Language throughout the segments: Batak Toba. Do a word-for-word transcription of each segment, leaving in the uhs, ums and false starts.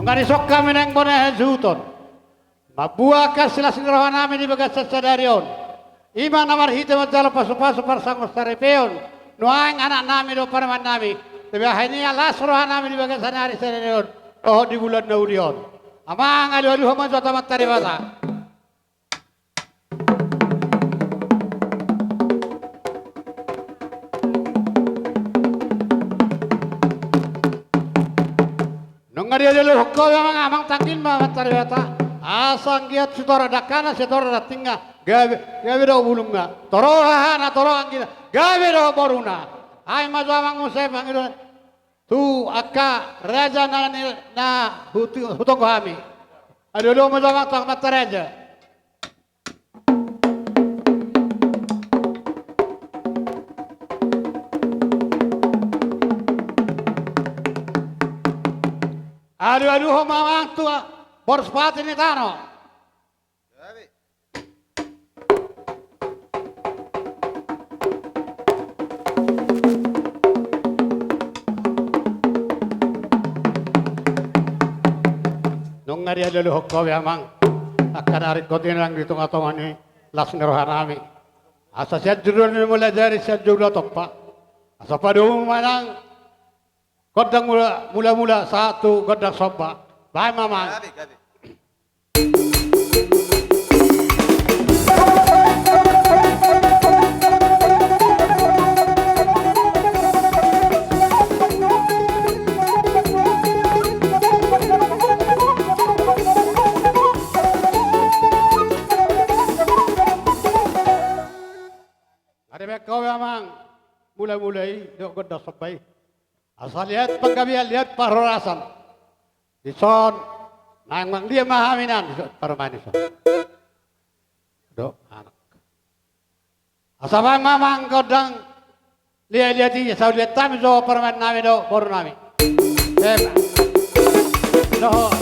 Nunga dison hami naeng bona hasuhuton. Mambuat angka silas ni rohanami di bagasan sadari on. I ma na marhite manjalo pasupasu parsangop saripeon. Nuaeng anaknami dohot parumaennami. Dibahen i las rohanami di bagasan ari sadari on. Dohot di bulan na uli on. Amang, alualuhon ma jo tu Amanta Debata. Nunga dialualuhon ho be amang, amang tanggil ma Amanta Debata. Asa anggiat sitorop dangkana, sitorop rantingna. Gabe, gabe dohot bulungna. Torop hahana, torop anggina. Gabe dohot boruna. Ai ma jo amang muse pangido. Tu angka raja na, na, na hutu-, hutonggo hami. Alualuhon ma jo amang tu Amanta Raja. Alualuhon ma amang tu boru Suhut ni tano. Nunga dialualuhon ho be amang. Angka na ringkot i nang di tongatonga ni las ni rohanami. Asa sian julu na mulajadi sian julu na tompa. Asa padomu ma nang gondang mula, mulamula sahat tu gondang somba. Bahen ma amang. Gabe, gabe. Nga dibahen ho be amang mulamula i dohot gondang somba i. Asa liat panggabean, liat parhorasan. Dison naeng mangliat ma hami nang dison parumaen dison. Dohot anak. Asa bahen ma amang gondang liatliat i, asa liat hami jo parumaennami dohot borunami. Ema. Dohot.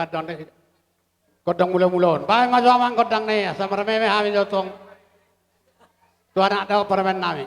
gondang ni gondang mula-mula on. Baen ma jo amang gondang na i asa marmeme hami jo tong tu anak dohot parumaen nami.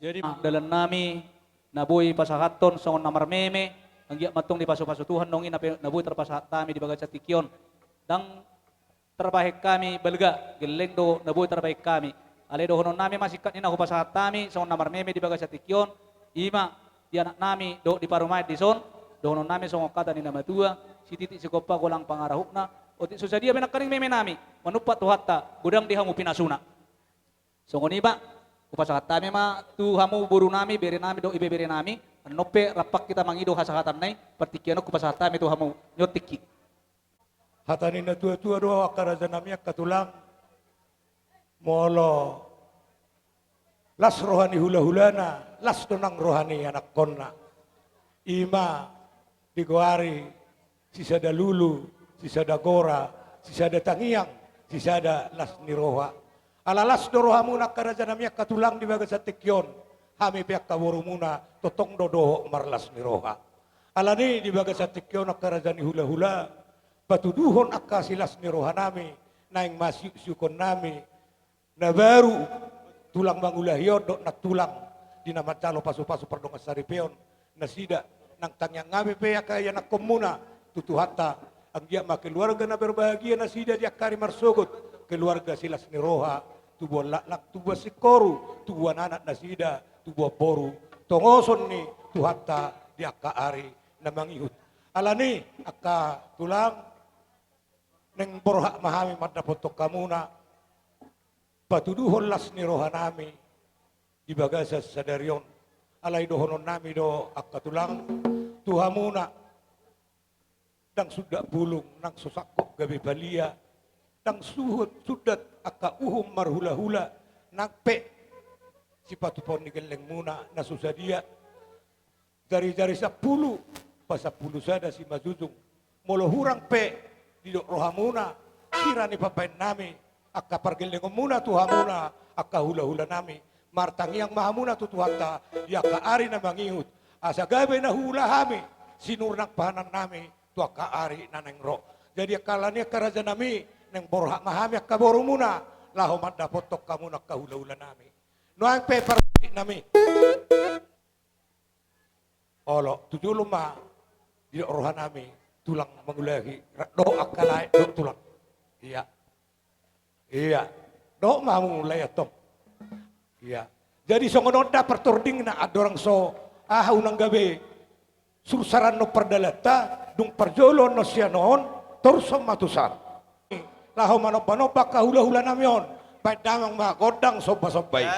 Jadi, dalan nami na boi pasahathon songon na marmeme, anggiat ma antong dipasupasu Tuhan, nunga i na pe na boi tarpasahat hami di bagasan tingki on. Ndang tarbahen hami balga, gelleng do na boi tarbahen hami. Alai dohonon nami ma singkat ni na hupasahat hami songon na marmeme di bagasan tingki on, i ma di anak nami dohot di parumaen dison, dohonon nami songon hata ni na matua: Sititik sigompa golang pangarahutna, otik so sadia pe nangkaning meme nami, manumpak Tuhanta godang di hamu pinasuna. Songon i ma, hupasahat hami ma tu hamu boru nami, bere nami dohot ibebere nami, annon pe rap hita mangido hasahatan na i, partingkian on hupasahat hami tu hamu, ni on tingki. Hata ni na tua-tua do, angka raja nami, angka tulang, molo las roha ni hula-hulana, las do nang roha ni anakkonna. I ma digoari sisada lulu, sisada gora, sisada tangiang, sisada las ni roha. Ala las do rohamuna angka rajanami angka tulang di bagasan tingki on, hami pe angka borumuna tongtong do dohot marlas ni roha. Alani di bagasan tingki on angka raja ni hulahula, patuduhon angka silas ni rohanami, naeng masiuksiukonnami, na baru tulang mangulahi on dohot nantulang di na manjalo pasupasu pardongansaripeon, nasida nang tangiang nami pe angka ianakkonmuna tu Tuhanta, anggiat ma keluarga na berbahagia nasida di angka ari marsogot, keluarga silas ni roha, tubuan laklak, tubuan singkoru, tubuan anak nasida, tubuan boru, tongoson ni Tuhanta di angka ari na mangihut. Alani angka tulang, naeng borhat ma hami mandapothon hamuna, patuduhon las ni rohanami di bagasan sadari on. Alai dohononnami do angka tulang tu hamuna, ndang sundat bulung nang so sangkot gabe palia, ndang suhut sundat angka uhum marhulahula, nang pe sipatupaon ni gellengmuna na so sadia, jarijari sampulu, pasampulu sada simanjujung. Molo hurang pe didok rohamuna, sira ni pambaennami, angka pargellengonmuna tu hamuna, angka hulahulanami, martangiang ma hamuna tu Tuhanta di angka ari na mangihut, asa gabe na huula hami sinur nang pahanannami tu angka ari na naeng ro. Jadi angka alani angka rajanami, naeng borhat ma hami angka borumuna laho mandapothon hamuna angka hulahulanami. Nuaeng pe parmusik nami. Olo, tu jolo ma didok rohanami, tulang mangulahi, ra-, dohot angka lae, dohot tulang. Ia. Ia. Dohot ma hamu lae antong. Ia. Jadi songon on da partordingna, andorang so aha unang gabe sursaran on pardalanta, dung parjolo on sian on, torus on ma tu san. Laho manombanomba angka hulahulanami on, baen damang ma gondang sombasomba i.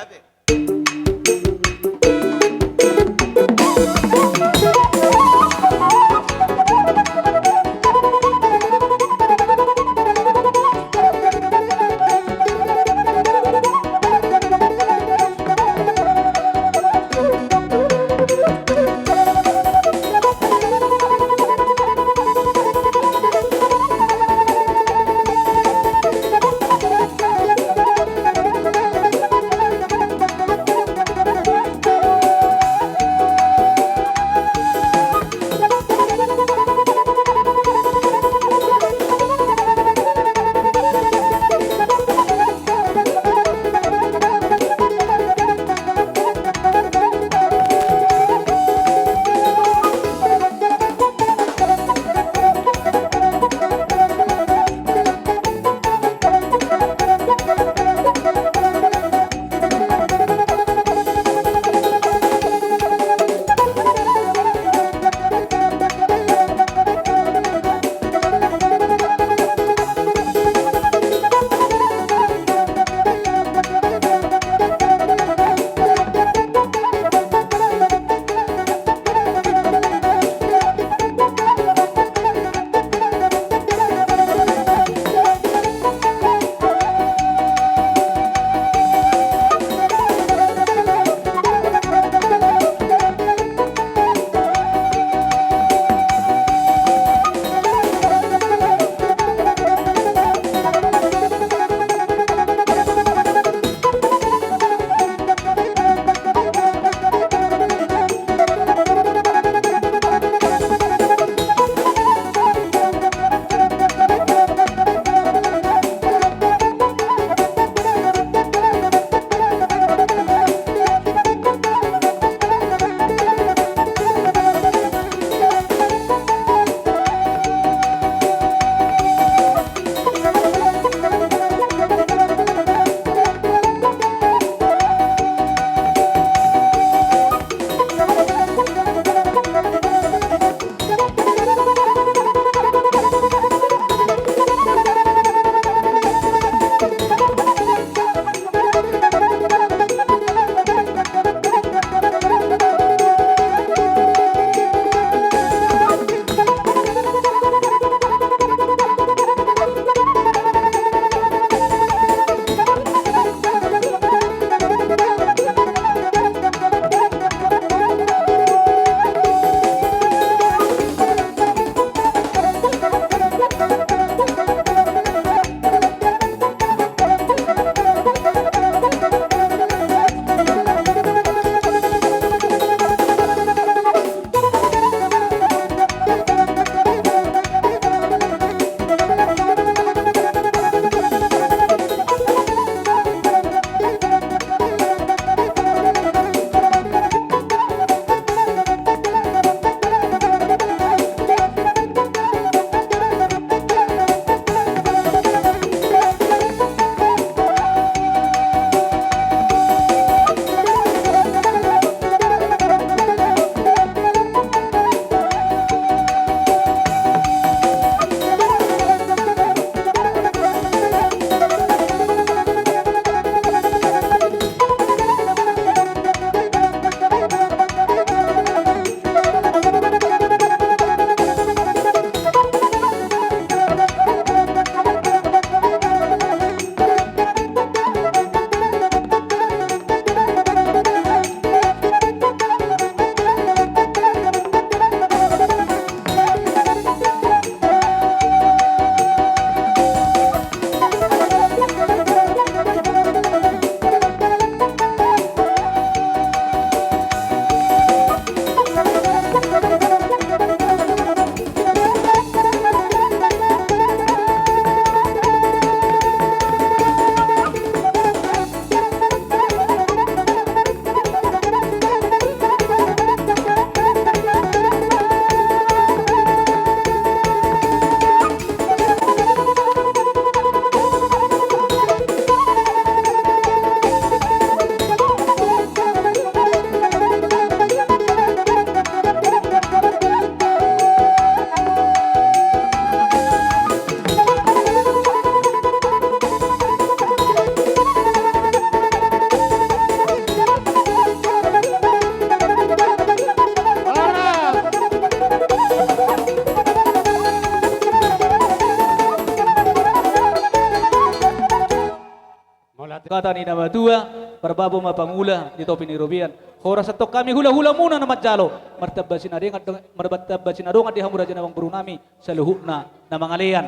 Hata ni na matua, marbabo ma pangula di topi ni robean. Horas antong hami hulahulamuna na manjalo, martamba sinadongan, martamba sinadongan di hamu raja ni amangborunami saluhutna na mangalean.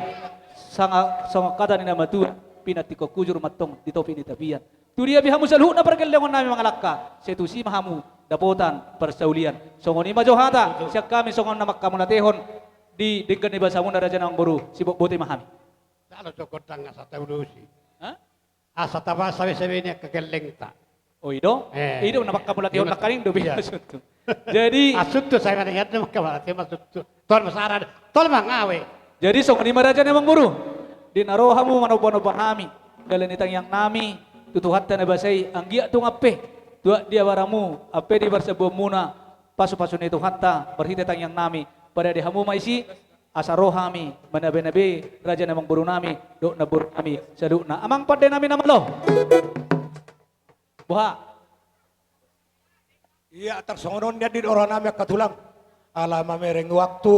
Sanga, songon hata ni na matua, pinantikhon hujur ma antong di topi ni tapian. Tudia pe hamu saluhutna pargellengonnami mangalangka, sai tusi ma hamu dapotan parsaulian. Songon i ma jo hata sian hami songon na manghamauliatehon di denggan ni basamuna raja ni amangboru, sibotboti ma hami. Jalo jo gondang asa taudusi. Hah? Asa taba sabesabena angka gellengta. Oh, i do? Eh, i do na manghamauliatehon, iya, nangkaning do, iya, biasa tu. Jadi, asutu sai manihat do manghamauliatehon, asutu. Tol masara, tol mangawe. Jadi songon i ma raja ni amangboru. Di na ro hamu manombanomba hami, dalan ni tangiangnami tu Tuhanta na basa i, anggiat tung ampe tu aek di abaramu, ampe di parsamboanmuna, pasupasu ni Tuhanta marhite tangiangnami. Padadi hamu ma disi, asa ro hami manabenabe raja ni amangborunami dohot namborunami saluhutna. Amang pandenami na malo. Boha? Ia, tarsongon on nian di rohanami angka tulang. Ala mamereng waktu,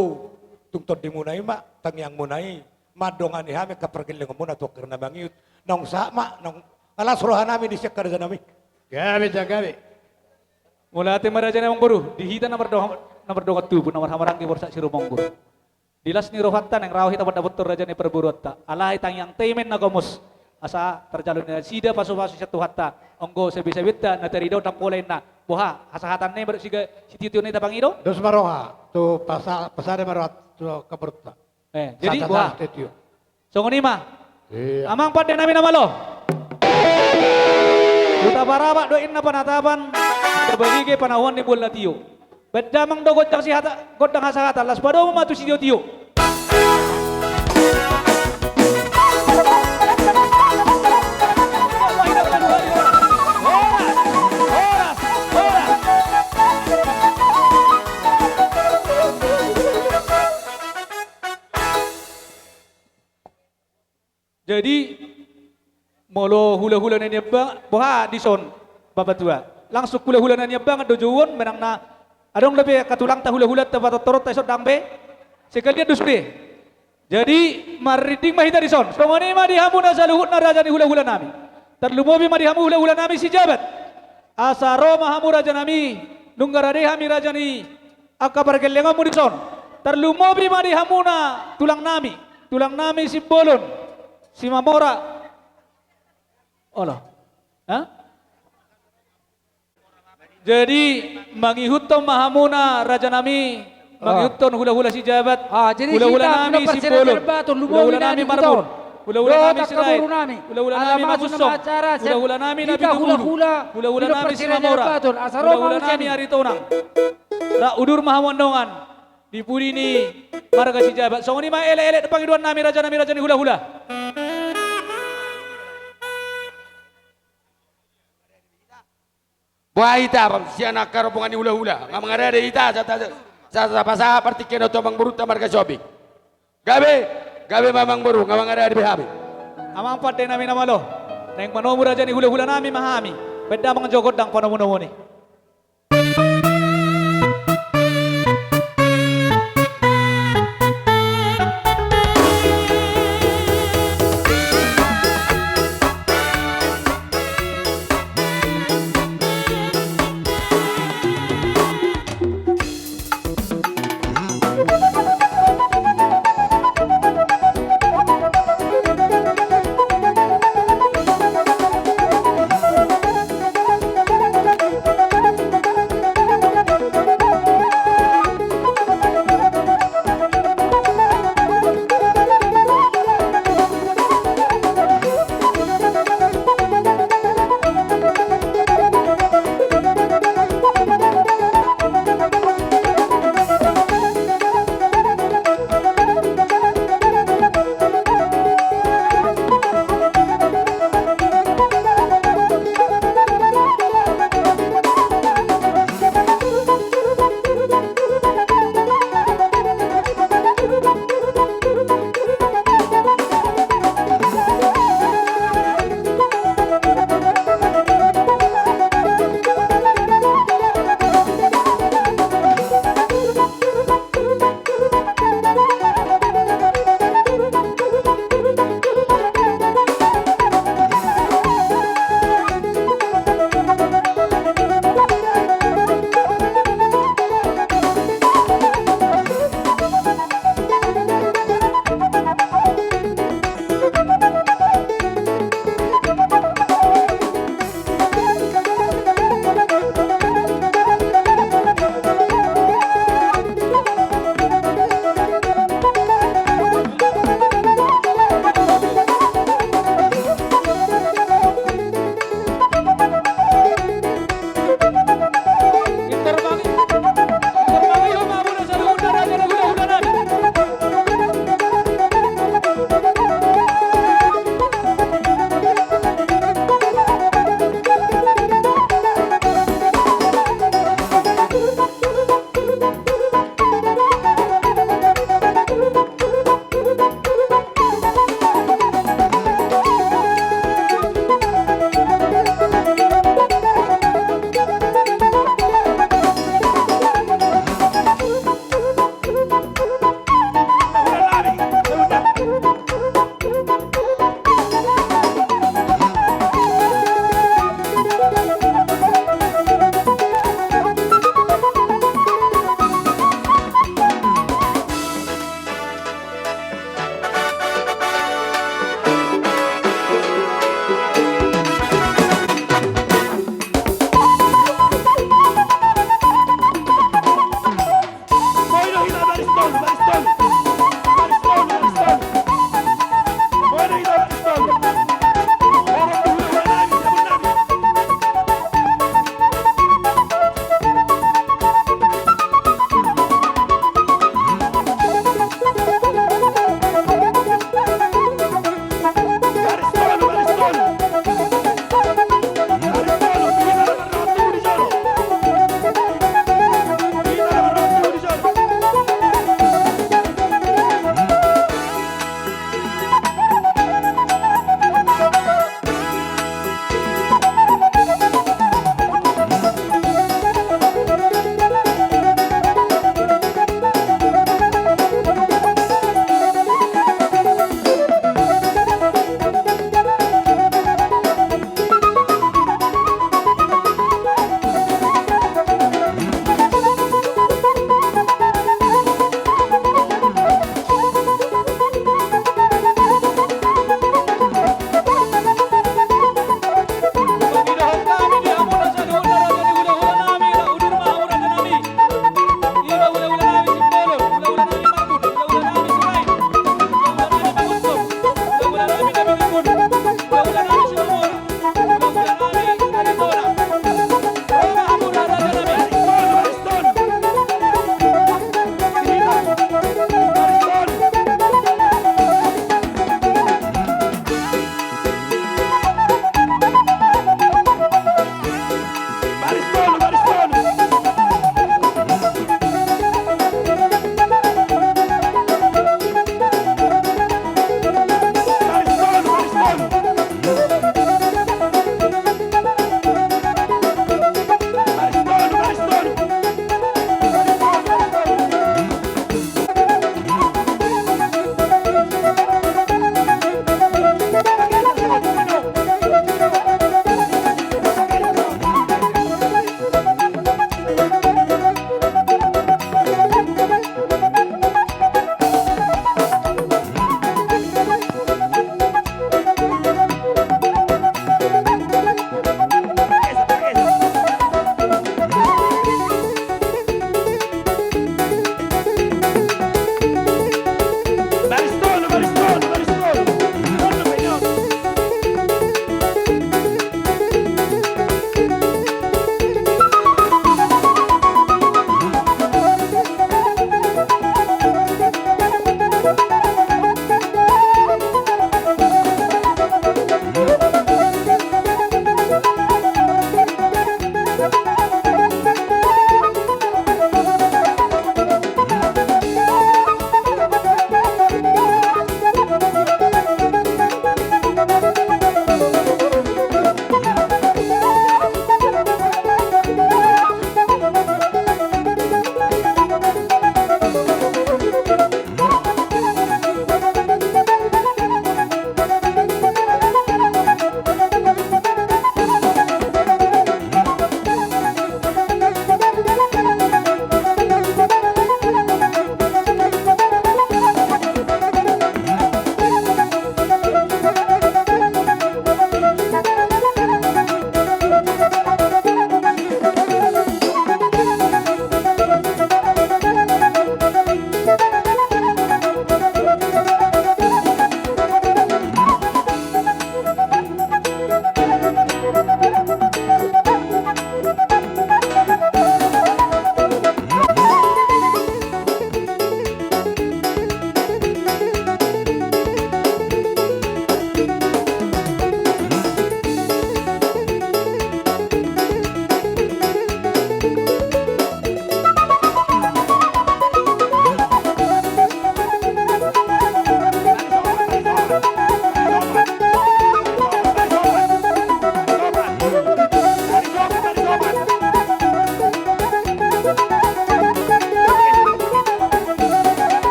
tung tondimuna i ma, tangiangmuna i mandongani hami angka pargellengonmuna tu angka ari na mangihut. Naung sahat ma, naung las rohanami di sian angka rajanami. Gabe, ja, gabe. Mauliate ma raja ni amangboru, di hita na mardongan, na mardongan tubu, na marhahamaranggi, borsak sirumonggur. Di las ni rohanta naeng ro hita mandapothon raja ni parboruonta. Alai tangiangta i ma na gomos, asa tarjalo nasida pasupasu sian Tuhanta. Anggo sabesabenta na tarida, ndang pola inna. Boha, hasahatanna i, baru siga sitio-tio na i tapangido? Dos ma roha, tu pasa-, pasada ma roha tu angka borunta. Eh, jadi, sahat, boha, sahat, sitio. Songon i ma. Iya. Amang pandenami na malo. Huta Parapat do inna panatapan, Huta Balige panahuan ni bual na tio. Baen damang do gondang sihata, gondang hasahatan, laos padomu ma tu sitio-tio. Jadi, molo hulahula na niambangan, boha dison, Bapatua? Langsung hulahula na niambangan do jouon, manang na adong dope angka tulangta hulahulanta, patortoronta dison, ndang be? Sekalian do sude. Jadi, marrinding ma hita dison. Songon i ma di hamuna saluhutna raja ni hulahulanami. Tarlumobi ma di hamu hulahulanami Sijabat. Asa ro ma hamu rajanami, nunga rade hami raja ni angka pargellengonmu dison. Tarlumobi ma di hamuna tulangnami, tulangnami Simbolon, Simamora. Olo. Hah? Jadi, mangihuthon ma hamuna rajanami, ah, mangihuthon hulahula Sijabat, ah, jadi hulahulanami Simbolon, hulahulanami Marbun, hulahulanami Sirait, hulahulanami Mangusong, hulahulanami Napitu Bulu, hulahulanami Simamora, hulahulanami Aritonang. Rap udur ma hamu annon di pudi ni marga Sijabat. Songon i ma elek-elek pangidoannami rajanami, raja ni hulahula. Boha hita sian angka rombongan ni hulahula, nga mangarade hita, sa, sa, sa, sa, pasahat partingkian on tu amangborunta marga Sihombing. Gabe, gabe ma amangboru, nga mangarade be hami. Amang pandenami na malo, naeng manomu raja ni hulahulanami ma hami. Baen damang jo gondang panomunomuni.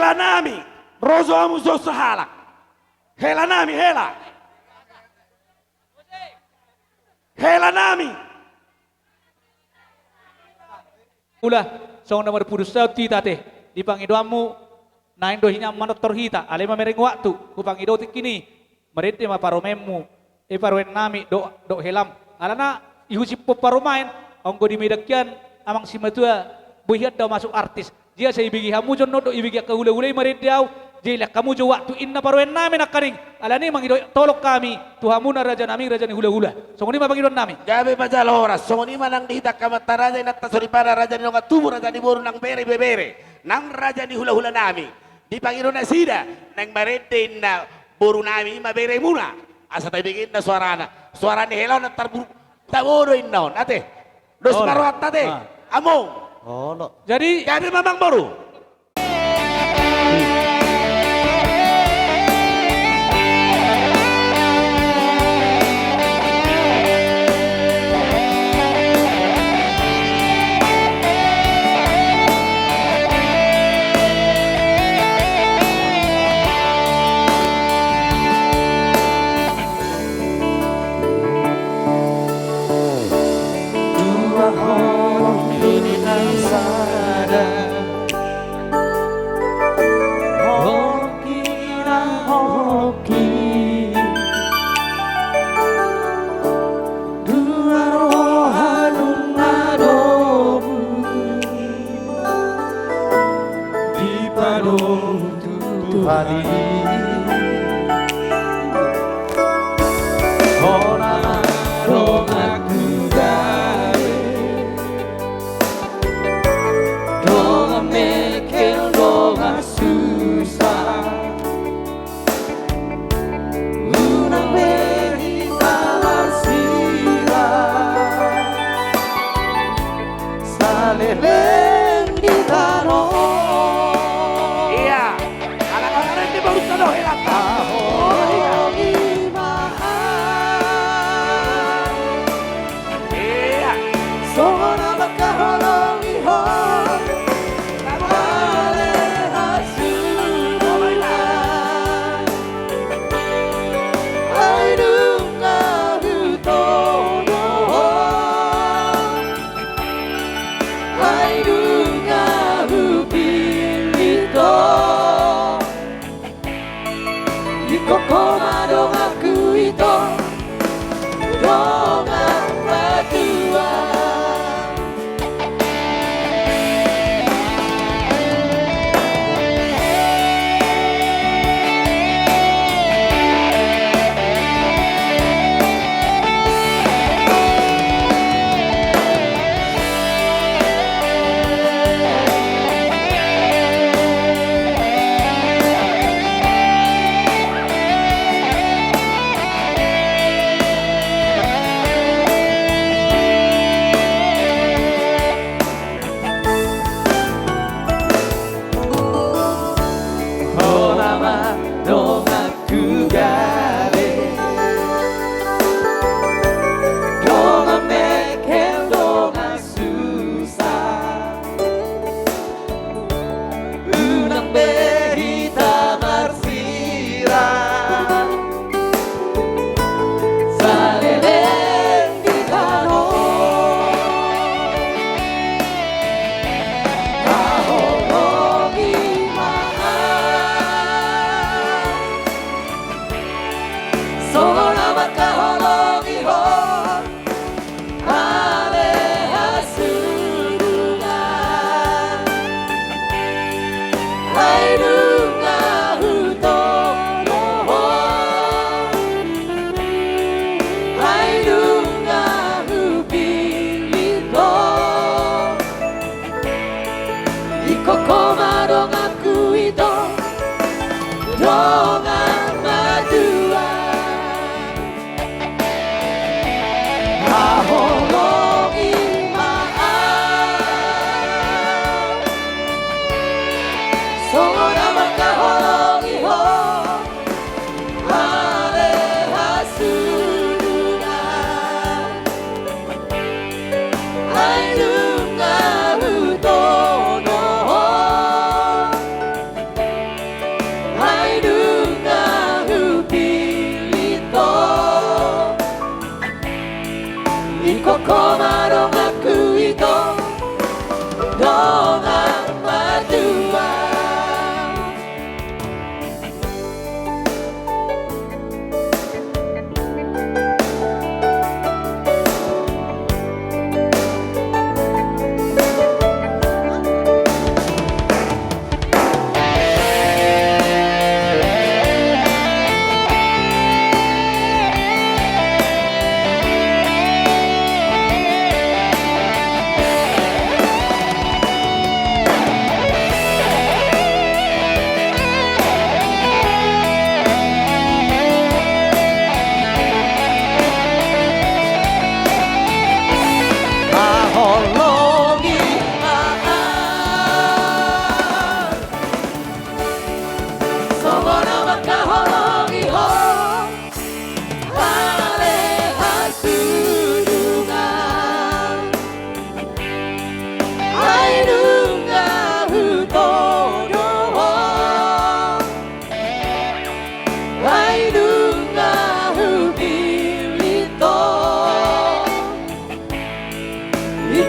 Helanami, ro jo hamu so sahalak. Helanami, hela. Helanami. Ula, songon na marpudun saut hita ate, di pangidoanmu, naeng do hian manortor hita, alai mamereng waktu, hupangido tingki i, marende ma parumaenmu, eh, parumaennami, dohot, dohot helam. Alana, ihusip parumaen, anggo di medan hian, amang simatua, boi hian do masuk artis. Jia sai ibege hamu jo on dohot ibege angka hulahula i marende au, jia ilean hamu jo waktu inna parumaennami nangkaning. Alani mangido tolong hami, tu hamuna rajanami, raja ni hulahula. Songon i ma pangidoannami. Gabe ma jala horas, songon i ma nang di hita angka amanta raja, inanta soripada, raja ni dongan tubu, raja ni boru nang bere ibebere. Nang raja ni hulahulanami. Dipangido nasida, naeng marende inna borunami i ma beremuna. Asa tabege inna suarana. Suara ni hela on na tarburu. Tabo do inna on, ate. Dos ma rohanta ate. Among. Jadi. Gabe ma amang boru. Dua holong di na sada, holong i na holong i. Dua roha nunga domu dipadom Tuhan i. Hona dongan tu gabe, dongan mengkel, dongan susah. Unang be hita marsirang saleleng di tano. Ia, ala ala di baru tano hela. Aho i ma an. Ia. Songon na mangkaholongi ho. Ale hasuhuton. Ai nunga hutodo ho. Ai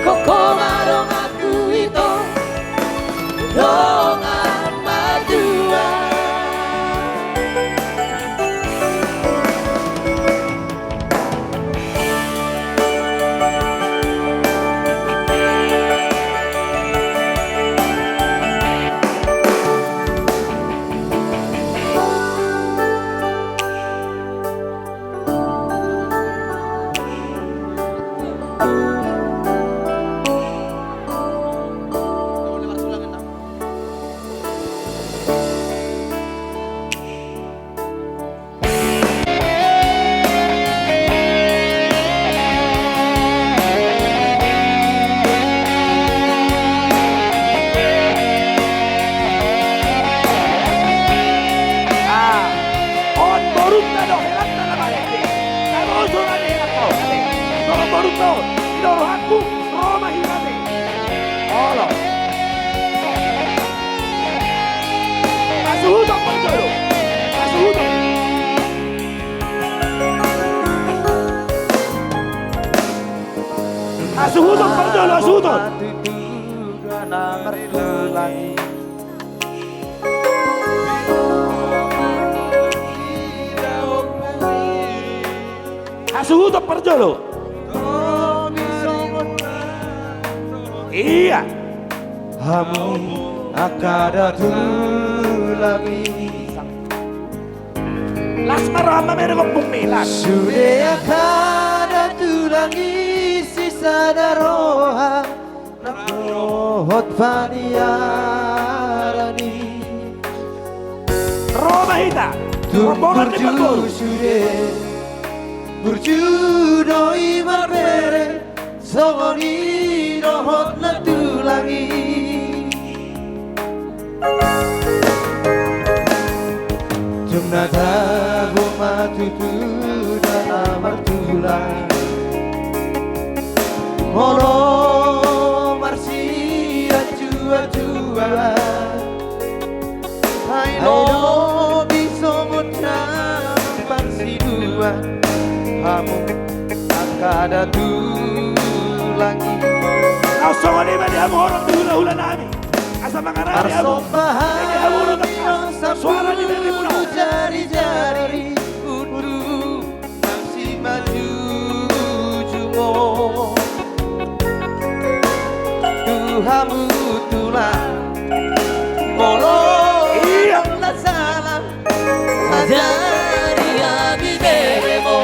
Ho ma donganku ito, dongan matua. Ah, on borunta do, helanta na marende. Tabo sora ni helanta on. Songon borunta on, i do rohangku, ro ma hita be. Olo. Hasuhuton parjolo. Hasuhuton. Hasuhuton parjolo, hasuhuton. Hasuhuton parjolo. Ia. Hamu angka datulang i. Las ma roham, mamereng ompungmi, las. Sude angka datulang i sisada roha, nang dohot paniaran i. Ro ma hita. Tung burju sude, burju do i marbere, songon i dohot na tulang i. Tung na tabo ma tutu da na martulang, molo marsianjuanjuan. Ai lobi songon damang parsiduan, hamu angka datulang i. Laos songon i ma di hamu horong ni hulahula nami. Asa mangarade hamu. Marsomba hami, hamu do tangkas. Suara ni bere muna. Jarijari undu. Nang simanjujung on tu hamu tulang, molo ia na salah, ajari hami beremo.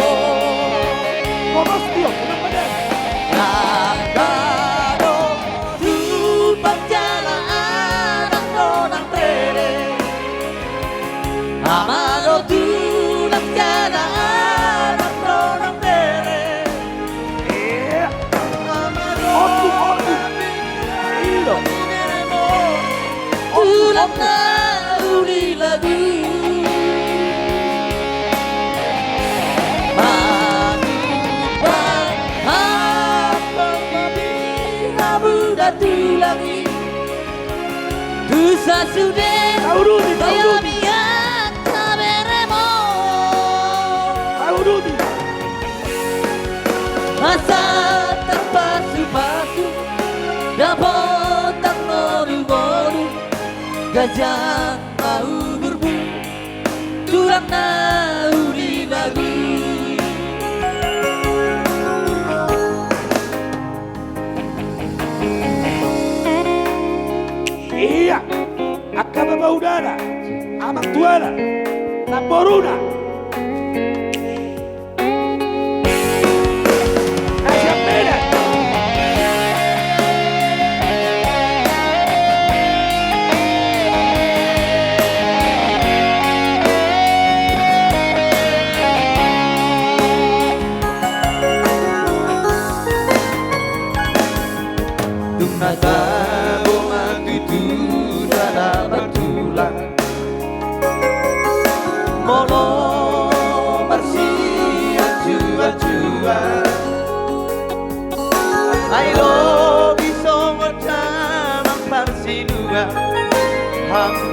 Kolos dia, kenapa dia? Angka do tu parjala anak do nang rere. Ama do tulang jala anak do nang bere. Ama do otu, otu. Hami, hami beremo. Tulang na uli lagu. Manumpak hata di hamu da tulang i. Tu sasude, taududi, taududi. Hami angka beremo. Taududi. Asa tarpasupasu, dapotan ngolungolu, ganjang ma umurmu, tulang na uli lagu. Ia, angka bapaudana, amang tuana, namboruna. Na sian Medan. Tung na tabo ma tutu da na martulang, molo marsianjuanjuan. Ai lobi songon damang parsiduan, hamu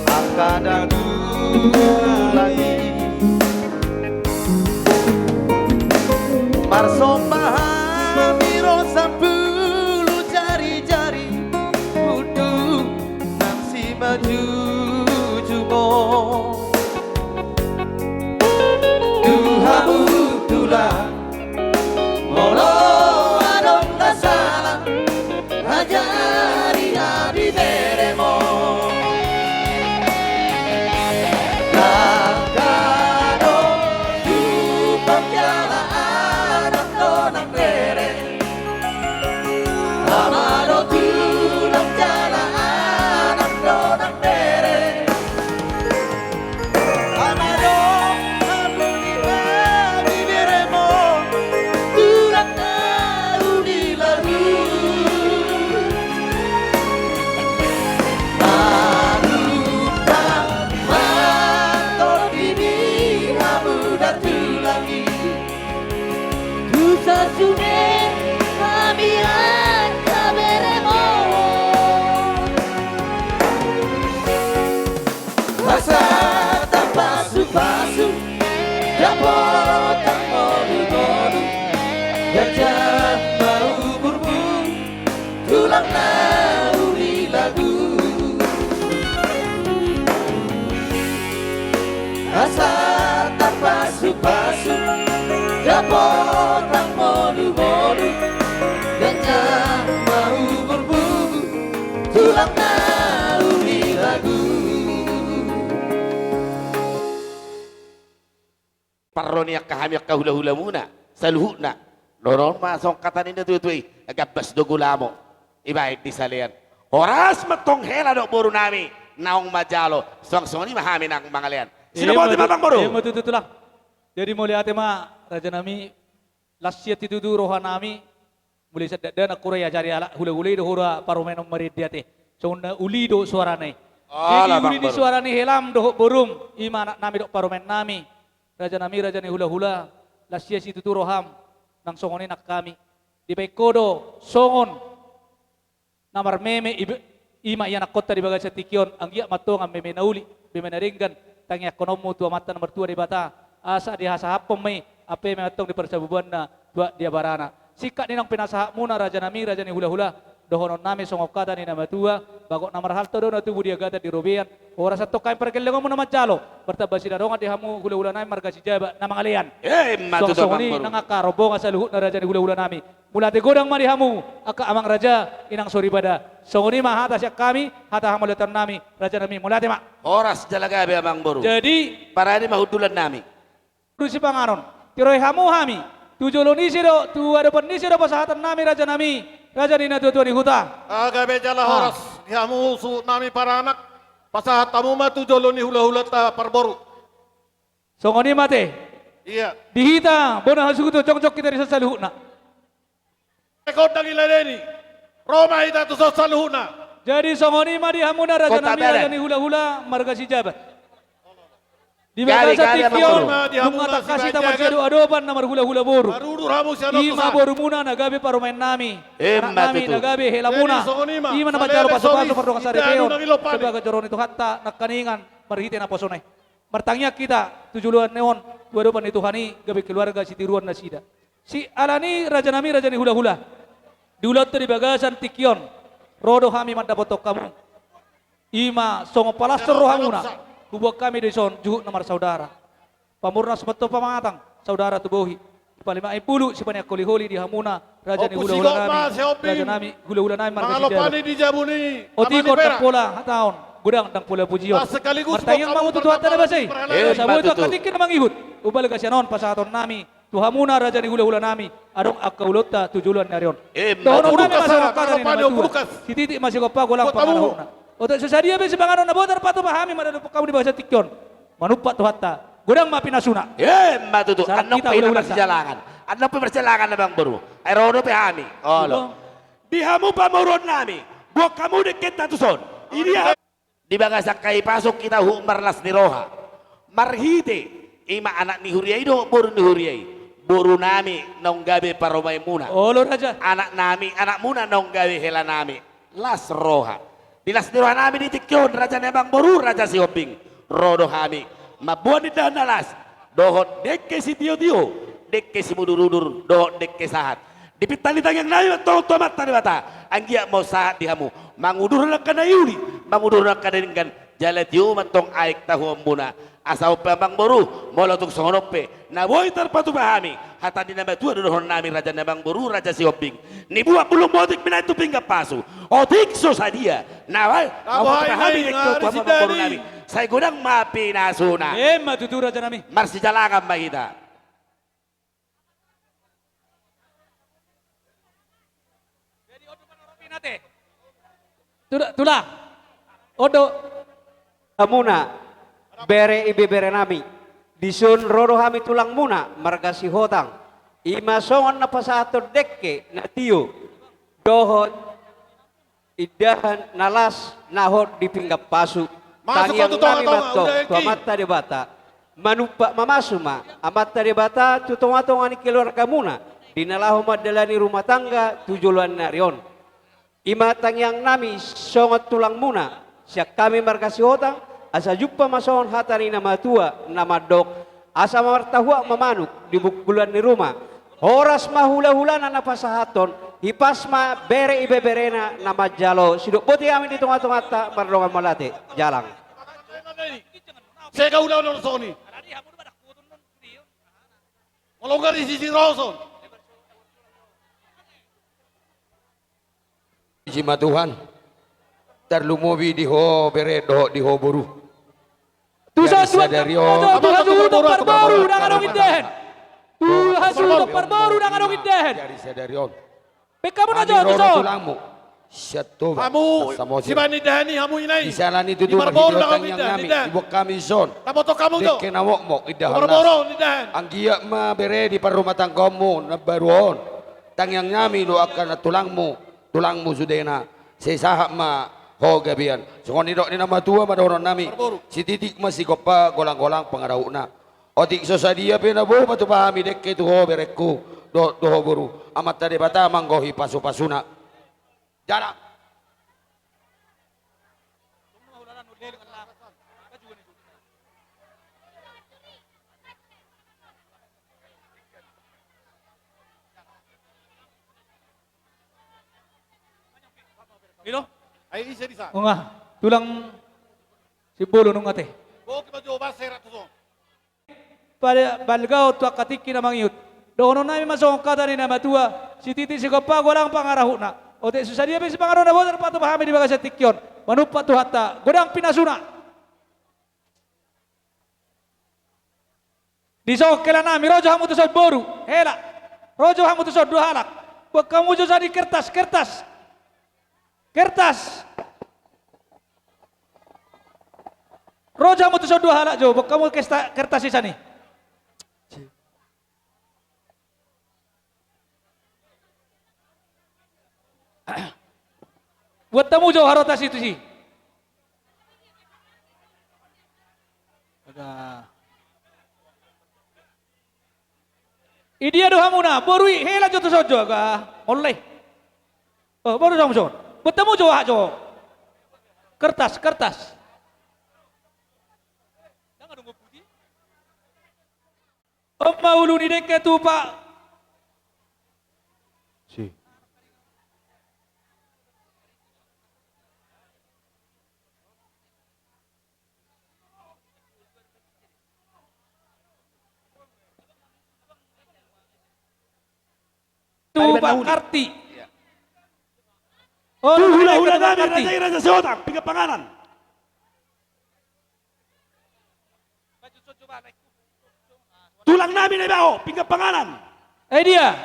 angka datulang i. Marsomba hami ro sampulu Jujur tu hamu tulang, molo adong na sala, ajari hami beremo. Langka do tu panjala anak do nang bere. Ama do tulang jala anak do nang bere. Ama do hamu ni hami beremo, tulang na uli lagu. Manumpang ma tondi ni hamu da tulang i. Tu sasune hami angka beremo. Asa tarpasupasu, dapot tarmodumodum, ganjang ma umurmu, tulang na uli lagu. Asa tarpasupasu, dapot tarmodumodum, ganjang ma umurmu, tulang na uli lagu. Parro ni angka hami angka hulahulamuna saluhutna. Dohonon ma songon hata ni natuatua i, gambas do gulamo, ibaen di salean. Horas ma antong hela dohot borunami naung manjalo, suang songon i ma hami naung mangalean. Sinobote ma, Amangboru. Ima tutu, tulang. Jadi mauliate ma, rajanami. Las sian situtu rohanami. Mulai sian dakdanak hura i, ajari halak hulahula i do hura parumaen on marende ate. Songon na uli do suarana i. Jadi uli ni suara ni helam dohot borum, ima anaknami dohot parumaennami. Rajanami, raja ni hulahula, las sian situtu roham, nang songon i nang hami. Dibaen ho do songon na marmeme, ima ianakkonta di bagasan tingki on, anggiat ma antong meme na uli, meme na denggan, tangiangkononmu tu Amanta na martua Debata, asa dihasahaphon ma i, ampe ma i antong di parsabubuanna, tu aek di abarana. Singkat ni naung pinasahatmuna, rajanami, raja ni hulahula, dohononnami songon hata ni na matua, bagot na marhalto do na tubu di agatan di robean, horas antong hami pargellengonmu na manjalo, martamba sinadongan di hamu hulahulanami marga Sijabat na mangalean. Ima tutu, Amangboru. Suang songon i nang angka rombongan saluhutna, raja ni hulahulanami. Mauliate godang ma di hamu, angka amang raja, inang soripada. Songon i ma hata sian hami, hata hamauliateonnami, rajanami, mauliate ma. Horas jala gabe, Amangboru. Jadi, parade ma hundulannami. Boru Sipanganon, tiroi hamu hami, tu jolo ni ise do, tu adopan ni ise do pasahatonnami, rajanami, raja ni natuatua ni huta. Ah, gabe jala horas di hamu suhutnami paranak, pasahat hamu ma tu jolo ni hulahulanta parboru. Songon i ma ate. Iya. Di hita bona hasuhuton, jongjong hita dison saluhutna. Gondang i ladeni. Ro ma hita tuson saluhutna. Jadi songon i ma di hamuna, rajanami, raja ni hulahula marga Sijabat. Di bagasan tingki on, nunga tangkas hita manjalo adopan na marhulahula boru. Ima borumuna na gabe parumaennami, anaknami na gabe helamuna. Ima na manjalo pasupasu mardongan saripeon, sebagai joro ni Tuhanta nangkiningan marhite naposona i. Martangiang hita tu joloan on, tu adopan ni Tuhan i, gabe keluarga sitiruon nasida. Siala ni, rajanami, raja ni hulahula, di ulaonta di bagasan tingki on, ro do hami mandapothon hamu. Ima songon palashon rohamuna, huboan hami dison juhut na marsaudara. Pamurnas ma antong pamatang, saudara tu bohi. Palimaan bulu, sipaneang holiholi di hamuna, raja ni hulahulanami, rajanami, hulahulanami marga Sijabat. Otik on ndang pola hataon, godang ndang pola pujion. Martangiang ma hamu tu Tuhanta na basa i, asa boi tu angka tingki na mangihut. Umbalga sian on pasahatonnami tu hamuna, raja ni hulahulanami, adong angka ulaonta tu joloan ni ari on. Dohononnami ma songon hata ni na matua: Sititik ma sigompa, golang pangarahutna. Otik so sadia pe sipanganon na boi tarpatupa hami mandapothon hamu di bagasan tingki on, manumpak Tuhanta, godang ma pinasuna. Ima tutu. Annon pe hita na marsijalangan. Annon pe marsijalangan, Amangboru. Ai ro dope hami. Olo. Di hamu pamoruonnami, boan hamu dengkenta tuson. Idia? Di bagasan hahipason hita huhut marlas ni roha. Marhite ima anak ni huria i dohot boru ni huria i. Borunami naung gabe parumaenmuna. Olo, raja. Anaknami, anakmuna naung gabe helanami. Las roha. Di las ni rohanami di tingki on, raja ni amangboru, Raja Sihombing, ro do hami mamboan indahan na las dohot dengke sitiotio, dengke simudurudur dohot dengke sahat. Dipinta ni tangiangnami ma antong tu Amanta Debata, anggiat ma on sahat di hamu mangudurhon angka na uli, Hamu do na angka denggan, jala tio ma tong aek tahuonmuna. Asa on pe amang boru, molo tung songon on pe na boi tarpatupa hami hata ni na matua, dohonon nami raja ni amang boru, raja Sihombing, nibuat bulung botik ma i tu pinggan pasu. Otik so sadia na boi tarpatupa hami dengke tu hamu amang boru nami, sai godang ma pinasuna. Emma tutu raja nami. Marsijalangan ma hita. Tulang, tulang. On do. Hamuna, bere ibebere nami. Dison ro do hami tulangmuna marga Sihotang. I ma songon na pasahathon dengke na tio dohot indahan na las na hot di pinggan pasu. Tangiang nami ma antong tu Amanta Debata, manumpak mamasu ma Amanta Debata tu tongatonga ni keluargamuna di na laho mandalani rumah tangga tu joloan ni ari on. I ma tangiang nami songon tulangmuna sian hami marga Sihotang, asa jumpa ma songon hata ni na matua na mandok, asa martahuak ma manuk di bungkulan ni ruma. Horas ma hulahulana na pasahathon, hipas ma bere ibeberena na manjalo. Sidok boti hami di tongatonganta mardongan mauliate. Jalang. Sega ulaon on songon i. Molo nunga di sisi roson. Puji ma Tuhan. Tarlumobi di ho bere dohot di ho boru. Tu sadari on, tu hasuhuton parboru ndang adong indahan. Tu hasuhuton parboru ndang adong indahan. Dari sadari on. Baen hamu na jo tu son. Hamu sibaen indahan i, hamu ina i. Di sala ni tutu marhite tangiang nami, diboan hami son. Dengke na mokmok indahan. Anggiat ma bere di parrumatanggaonmu na baru on. Tangiang nami do angka na tulangmu, tulangmu sudena. Sai sahat ma ho gabean. Songon nidok ni na matua ma dohonon nami. Sititik ma sigompa, golanggolang pangarahutna. Otik so sadia pe na boi patupa hami dengke tu ho berengku dohot tu ho boru. Amanta Debata ma anggo hipasupasuna. Jalang. Ilo? Ai ise di sa? Nunga, tulang Simbolon nunga te. Boki ma jo bas serak tu son. Pada balga on tu angka tingki na mangihut. Dohonon nami ma songon hata ni na matua, sititik sigompa, golang pangarahutna. Otik so sadia pe sipanganon na boi tarpatupa hami di bagasan tingki on, manumpak Tuhanta, godang pinasuna. Dison hela nami, ro jo hamu tu son boru, hela. Ro jo hamu tu son dua halak. Boan hamu jo sadi kertas, kertas. Kertas. Ro jo hamu tu son dua halak jo, boan hamu kesta-, kertas i sian i. Boan hamu jo harotas i tusi. Ada. Idia do hamuna, boru i, hela jo tu son jo, aga, olle. Oh, boru jo hamu son. Boan hamu jo, aha jo. Kertas, kertas. On ma ulu ni dengke tupa. Si. Tupa karti. Oh, tu hulahula nami, karti. Raja i, raja Sihotang, pinggan panganan. Tulang nami Naibaho, pinggan panganan. Eh, dia.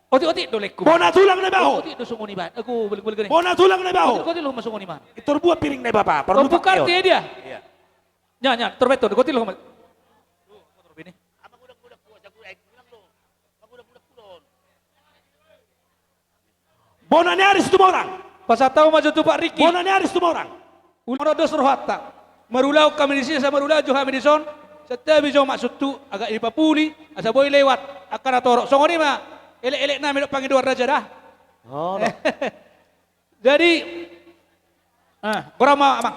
Otik-otik do lengku. Bona tulang Naibaho. Otik do songon i baen. Aku balik-balik ni. Bona tulang Naibaho. Otik-otik do ma songon i baen. Itor buat piring Naibaho. Parlu pakai on. Dia. Iya. Nya, nya, tor beton, gotil ho. Bona ni ari Situmorang. Pasahat hamu ma jo tu Pak Riki. Bona ni ari Situmorang. Ulaon dos rohanta. Marulaon hami disi, asa marulaon jo hami dison. Santabi jo maksudhu, agak dipapuli, asa boi lewat angka na torop. Songon i ma elek-elek nami dohot pangidoan raja da. Jadi, ah, goram ma, Amang.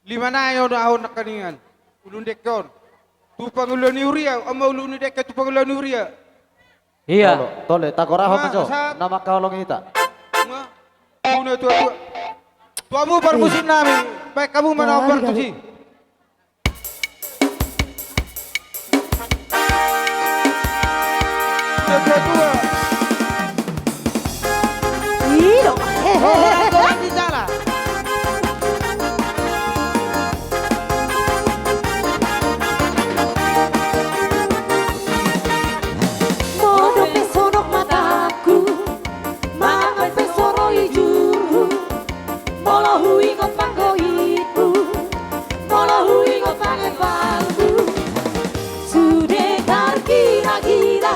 Lima nai on, ahu nangkaningan. Ulu ni dengke on. Tu pangula ni huria, on ma ulu ni dengke tu pangula ni huria. Iya. Tole, tole, tagorahon ma jo. Nama kaolong ita. Ima. Ulu ni tua-tua. Tu hamu parmusik nami, baen hamu ma na partusi. Tua-tua. Io. Orang, orang di sana. Molo pe sonok mataku, mangan pe so ro ijurhu. Molo huingot panggoithu, molo huingot pangebalhu, sude targila-gila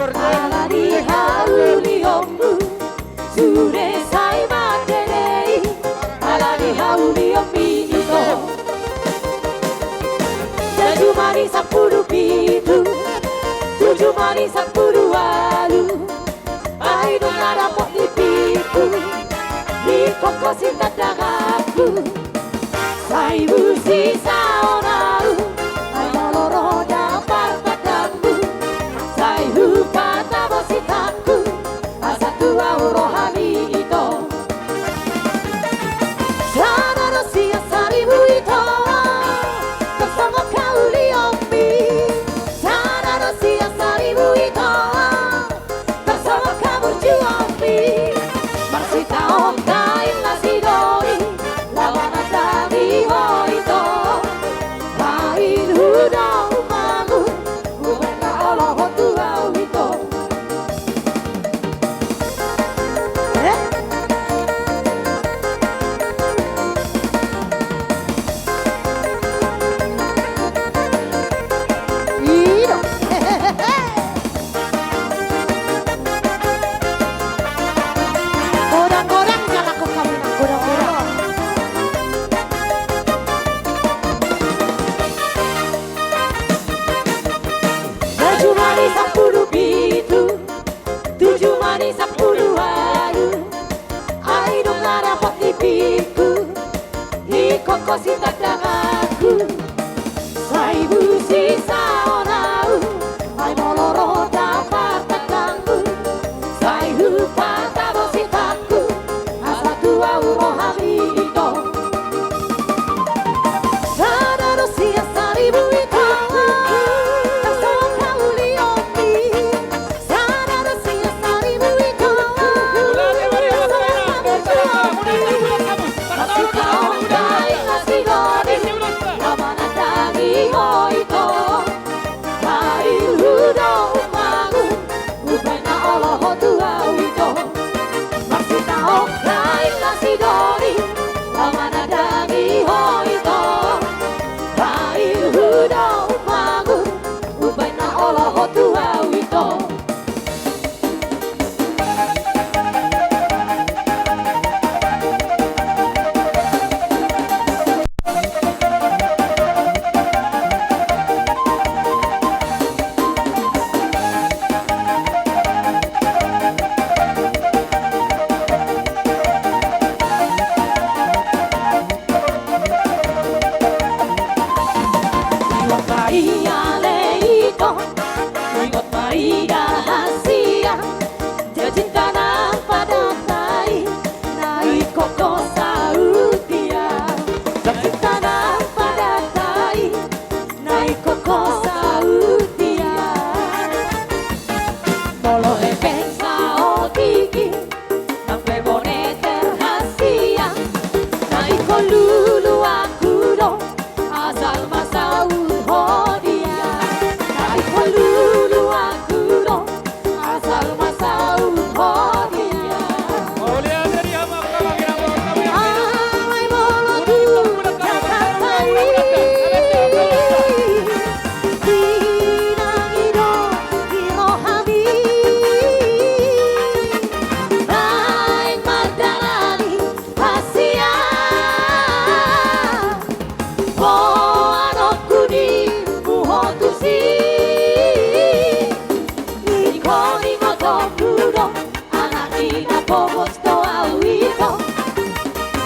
ala ni haulionmu. Sude sai mandele i ala ni haulionmi, ito. Jumadi sampulu pitu, tu jumadi sampulu ualu, ai dung na dapot nipingku, ingkon ho sitandangku. Sai busi saonau, ai molo ro da partandangmu, sai hupatabo sitangku, asa tu ahu rohami, ito. Sada dos sian saribu, ito, tarsongon haulionmi. Sada dos sian saribu, ito, tarsongon haburjuonmi. Marsitaon dainna sidoli, laho manandangi ho, ito. Baen hu do umbahen, umbahen na olo ho tu ahu, ito. Eh? Io. Godang-godang jala ko kami na godang-godang. Jumadi sampulu pitu, tu jumadi sampulu ualu, ai dung na dapot nipingku, ingkon ho sitandangku. Sai busi saonau, ai molo ro da partandangmu, sai hupatabo sitangku, asa tu ahu rohami, ito. Sada dos sian saribu, ito, tarsongon haulionmi. Sada dos sian saribu, ito, tarsongon haburjuonmi. Marsitaon dainna sidoli, laho manandangi ho, ito. Baen hu do umbahen, umbahen na olo ho tu ahu, ito. Marsitaon dainna sidoli, laho manandangi ho, ito. Baen hu do umbahen, umbahen na olo ho tu ahu, ito. Ingot ma ia ale, ito, ingot ma ia hasia, janjinta na padan tahi, na ingkon ho saut ia. Janjinta na padan tahi, na ingkon ho saut ia. Molo hepeng saotik i, nang pe bone terhasia, na ingkon luluanku do, asal ma saut ho dia. Na ingkon luluanku do, asal ma saut ho dia. Alai molo tu Jakarta i, di nang i do di rohami, naeng mardalani hasia. Boanonku ni muho tusi, ingkon ingotonmu do anak ni na pogos do au, ito.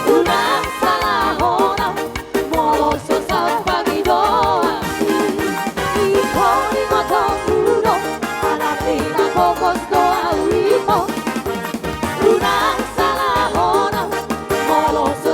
Unang salahon au molo so saut pangidoan. Ingkon ingotonmu do anak ni na pogos do au, ito. Unang salahon au molo so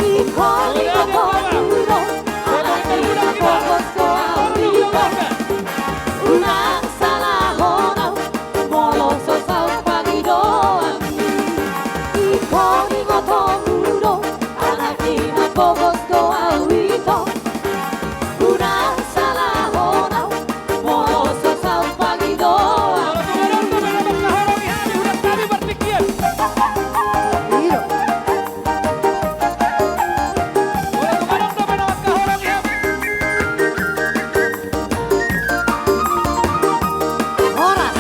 Ingkon ingot hamu do, alani na pogos do ahu i. Unang salahon ahu, molo so saut pangidoan i. Ingkon ingot hamu do, alani na pogos do ahu i. Unang salahon ahu, molo so saut pangidoan i. Horas.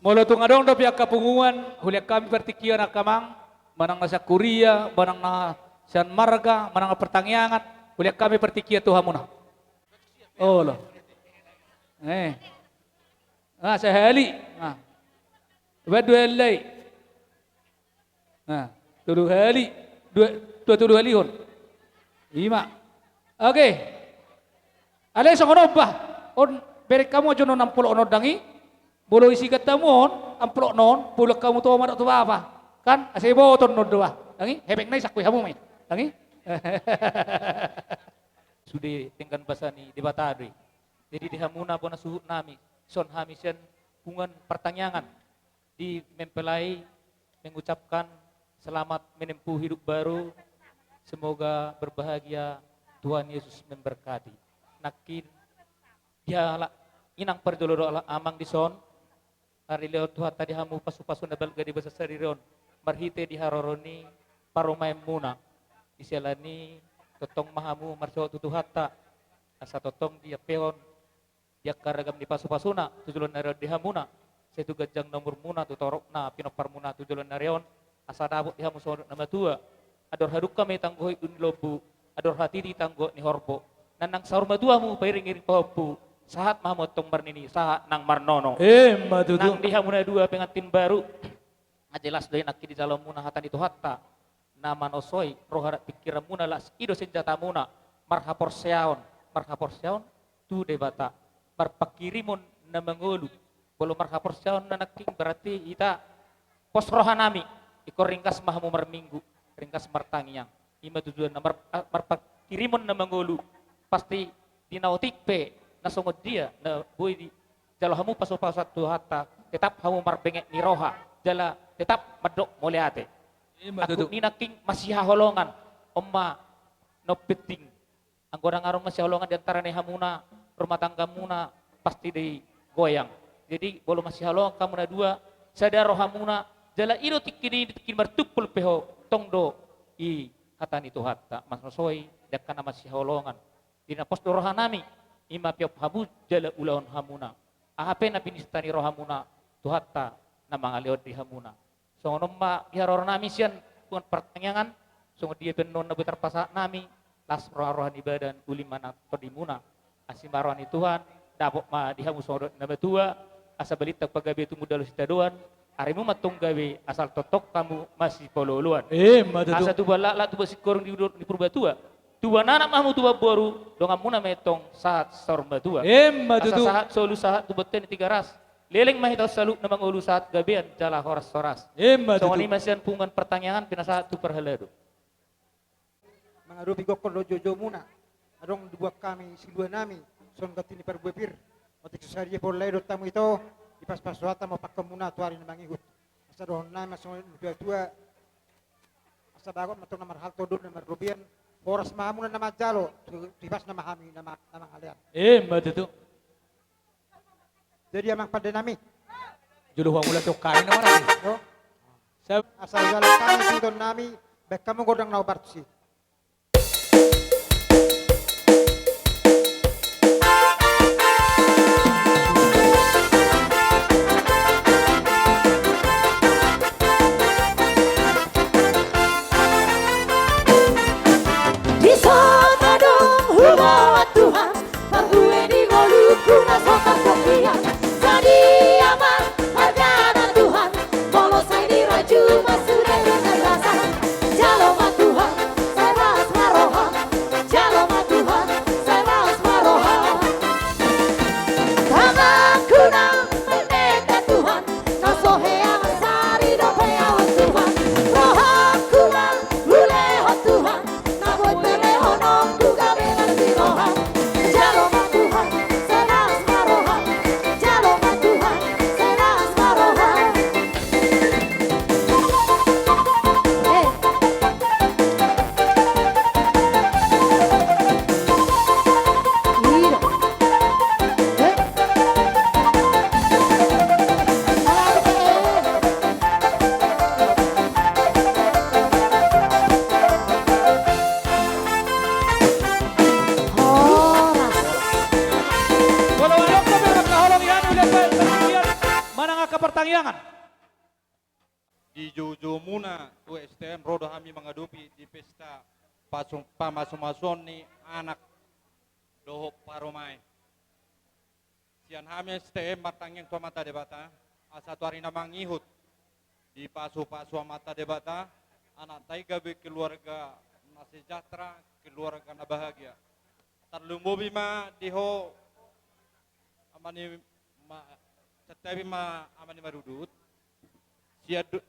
Molo tung adong dope angka punguan, hulean hami partingkian angka amang, manang na sian huria, manang na sian marga, manang na partangiangan, hulean hami partingkian tu hamuna. Olo. Eh. Ah, sahali. Ah. Baen dua hali. Nah, tolu hali, dua, dua tolu halihon. Ima. Oke. Alai songon on bah. On bereng hamu jo non amplop on dang i. Molo isi ganta hamu on, amplop non, paulak hamu tu oma dohot tu bapa. Kan, asa iboto non do bah. Dang i, hepeng nai sangkui hamu ma i. Dang i. Sude denggan basa ni Debata do i. Jadi di hamuna bona suhut nami, son hami sian punguan partangiangan. Di mempelai mengucapkan selamat menempuh hidup baru, semoga berbahagia, Tuhan Yesus memberkati. Nangkin dialap inang parjolo dohot amang dison, marlehon Tuhanta di hamu pasupasu na balga di bagasan sadari on, marhite di haroro ni parumaenmuna, di siala ni tongtong ma hamu marsogot tu Tuhanta, asa tongtong diampehon di angka ragam ni pasupasuna tu joloan ni ari on di hamuna, sai tu ganjang na umurmuna, tu toropna pinomparmuna tu joloan ni ari on, asa dapot di hamu songon na matua. Andor hadungka ma i tanggohit ni lombu, andor hatiti tanggohit ni horbo. Nang saur matua hamu pairingiring pahompu, sahat ma hamu antong marnini, sahat nang marnono. Ima tutu. Nang di hamu na dua pengantin baru, na jelas do i nangkin dijalo hamuna hata ni Tuhanta, na manosoi roha dohot pingkiranmuna, laos i do senjatamuna, marhaporseaon, marhaporseaon tu Debata, marpangkirimon na mangolu. Molo marhaporseaon na nangkin berarti hita pos rohanami, ingkon ringgas ma hamu marminggu, ringgas martangiang. Ima tujuanna mar-, a-, marpangkirimon na mangolu, pasti di na otik pe, na songon dia, na boi di jalo hamu pasupasu Tuhanta, tetap hamu marbengek ni roha, jala tetap mandok mauliate. Ima tutu. Angkup ni nangkin masihaholongan, on ma na penting. Anggo ndang adong masihaholongan di antara ni hamuna, rumah tanggamuna, pasti do i goyang. Jadi, molo masihaholongan hamu na dua, sada rohamuna, jala i do tingki ni, tingki martumpul pe ho, tong do i hata ni Tuhanta, manosoi, di angka na masihaholongan. Di na pos do rohanami, ima pe on hamu jala ulahon hamuna. Aha pe na pinista ni rohamuna, Tuhanta na mangalehon di hamuna. Songon on ma di haroronami sian punguan partangiangan, songon dia pe annon na boi tarpasahat nami, las roha-roha ni badan, uli ma na tondimuna. Asi ma roha ni Tuhan, dapot ma di hamu songon na matua, asa balintang pagabe tumundalhon sitadoan, arimu ma antong gabe, asal tongtong hamu masipaolo-oloan. Ima tutu. Asa tubuan laklak, tubuan singkoru di udut ni Purbatua. Tubuan anak ma hamu tubuan boru, donganmuna ma i antong sahat saur matua. Ima tutu. Asa sahat solu sahat tu bontean ni Tigaras. Leleng ma hita on saluhutna mangolu sahat gabean jala horas-horas. Ima tutu. Songon i ma sian punguan partangiangan pinasahat tu parhalado. Mangadopi gokhon dohot joujou muna. Adong dibuat hami siluanami, songon ganti ni parbue pir. Otik so sadia pe on lae dohot hamu ito, dipasupasu Tuhanta ma pakkon muna tu ari na mangihut. Asa dohonon nami ma songon na tua-tua, asa bagot ma antong na marhalto dohot na marrobean, horas ma hamu na manjalo, tu, tu hibasna ma hami na ma-, na mangalean. Ima tutu. Jadi amang pande nami. Jolo huamula tu hami na marani. Yo. Sab- Asa jala hami suhuton nami, baen hamu gondang na hombar tusi. Dison adong huboan Tuhan, parbue ni ngolungku na so targantian. Sadia ma hargana Tuhan, molo sai dirajuma sude na rasa. Jalo ma Tuhan, Partangiangan. Di joujoumuna tu S T M ro do hami mangadopi di pesta pasu-, pamasumasuon ni anak dohot parumaen. Sian hami S T M martangiang tu Amanta Debata, asa tu ari na mangihut dipasupasu Amanta Debata, anakta i gabe keluarga na sejahtera, keluarga na bahagia. Tarlumobi ma di ho, ama ni ma-, santabi ma ama ni Marudut. Sian do-,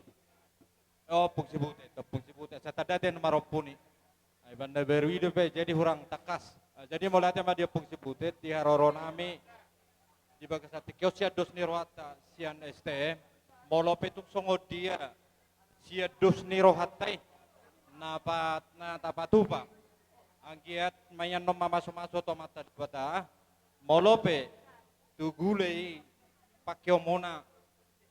oh, Ompung Sibutet, Ompung Sibutet. Asa tanda ate na marompuni. Ai, banda baru i dope, jadi hurang tangkas. Ah, jadi mauliate ma di Ompung Sibutet, di haroro nami, di bagasan tingki on sian dos ni rohanta, sian S T M. Molo pe tung songon dia, sian dos ni rohanta i, na pa-, na tapatupa. Anggiat ma i annon mamasumasu tu Amanta Debata. Molo pe, tu gule i, pangkeonmuna,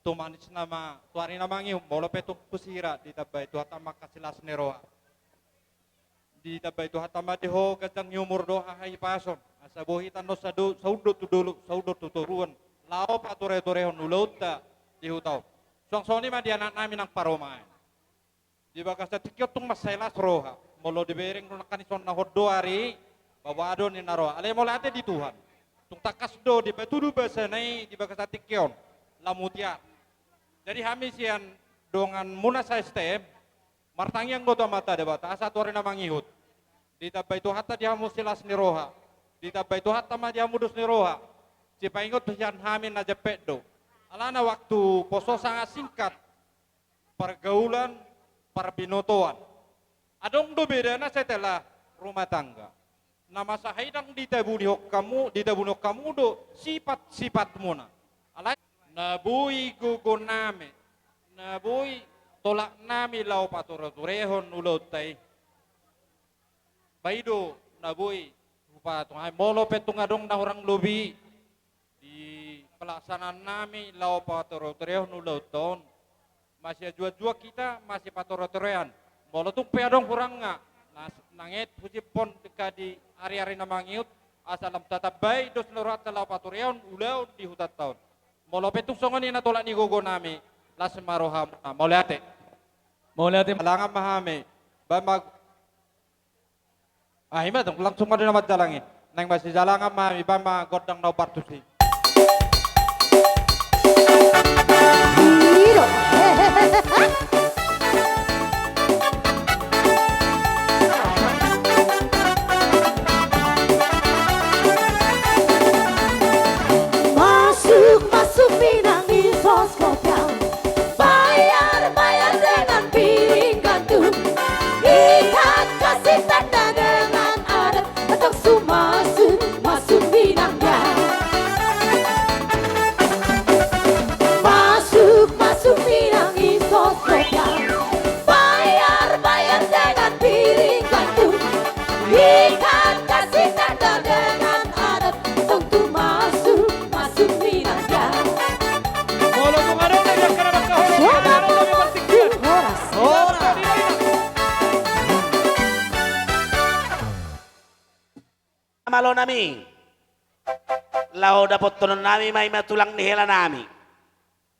tu manisna ma, tu ari na mangihut, molo pe tung tu sira, ditambai Tuhanta ma angka silas ni roha. Ditambai Tuhanta ma di ho ganjang ni umur dohot hahipason. Asa boi hita annon sado-, saundot tu dolok, saundot tu toruan. Laho patureturehon ulaonta di huta on. Suang songon i ma di anak nami nang parumaen. Di bagasan tingki on tung mansai las roha. Molo dibereng do nangkin songon na hot do ari, baboa do ninna roha. Alai mauliate di Tuhan. Tung tangkas do dipatudu basana i di bagasan tingki on. Lam mutiara. Jadi hami sian donganmuna sa-S T M, martangiang do tu Amanta Debata, asa tu ari na mangihut. Ditambai Tuhanta di hamu silas ni roha. Ditambai Tuhanta ma di hamu dos ni roha. Sipaingot sian hami na jempek do. Alana waktu poso sangat singkat. Pargaulan, parbinotoan. Adong do bedana setelah rumah tangga. Na masa hidang ditabunihon hamu, ditabunihon hamu do sipat-sipatmuna. Alai na boi gogo nami, na boi tolap nami laho patureturehon ulaonta i. Ba i do na boi hupatung ai, molo pe tung adong na hurang lobi di pelaksanaan nami laho patureturehon ulaonta on. Masiajuajuan hita, masipatureturean. Molo tung pe adong hurangna, na, nanget husiphon dengka di ariari na mangihut, asa lam tatambai dos ni rohanta laho paturehon ulaon di hutanta on. Molo pe tung songon i na tolap ni gogo nami, las ma rohamuna. Mauliate. Mauliate. Jalangan ma hami. Ba ma Ah, ima dong, langsung ma di nama jalang i. Naeng masijalangan ma hami, ba ma gondang na partusi. Masuk, masuk minang i sos kopiau. Bayar, bayar dengan piring gandum. Ikat kasih tanda dengan adat. Atau sumasu, masu minang ya. Masuk, masuk minang i sos kopiau. Bayar, bayar dengan piring gandum. Ikat kasih tanda dengan adat. Tong tu masuk, masuk minang ya. Molo tung adong na dia kena bangka horas. Siapa? Horas. Horas. Malo nami. Laho dapothonon nami ma ima tulang ni hela nami.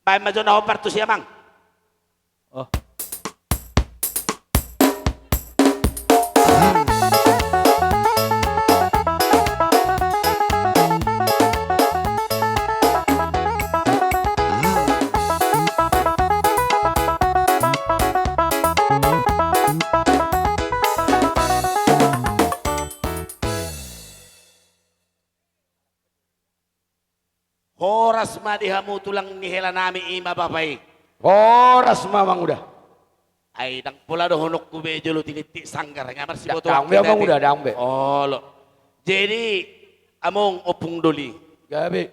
Baen ma jo na hombar tusi amang. Oh. Horas ma di hamu tulang ni hela nami ima bapa i. Horas ma manguda. Ai ndang pola dohononku be jolo tinitip sanggar nga marsibotoan. Ndang be manguda, ndang be. Olo. Jadi among ompung doli. Gabe.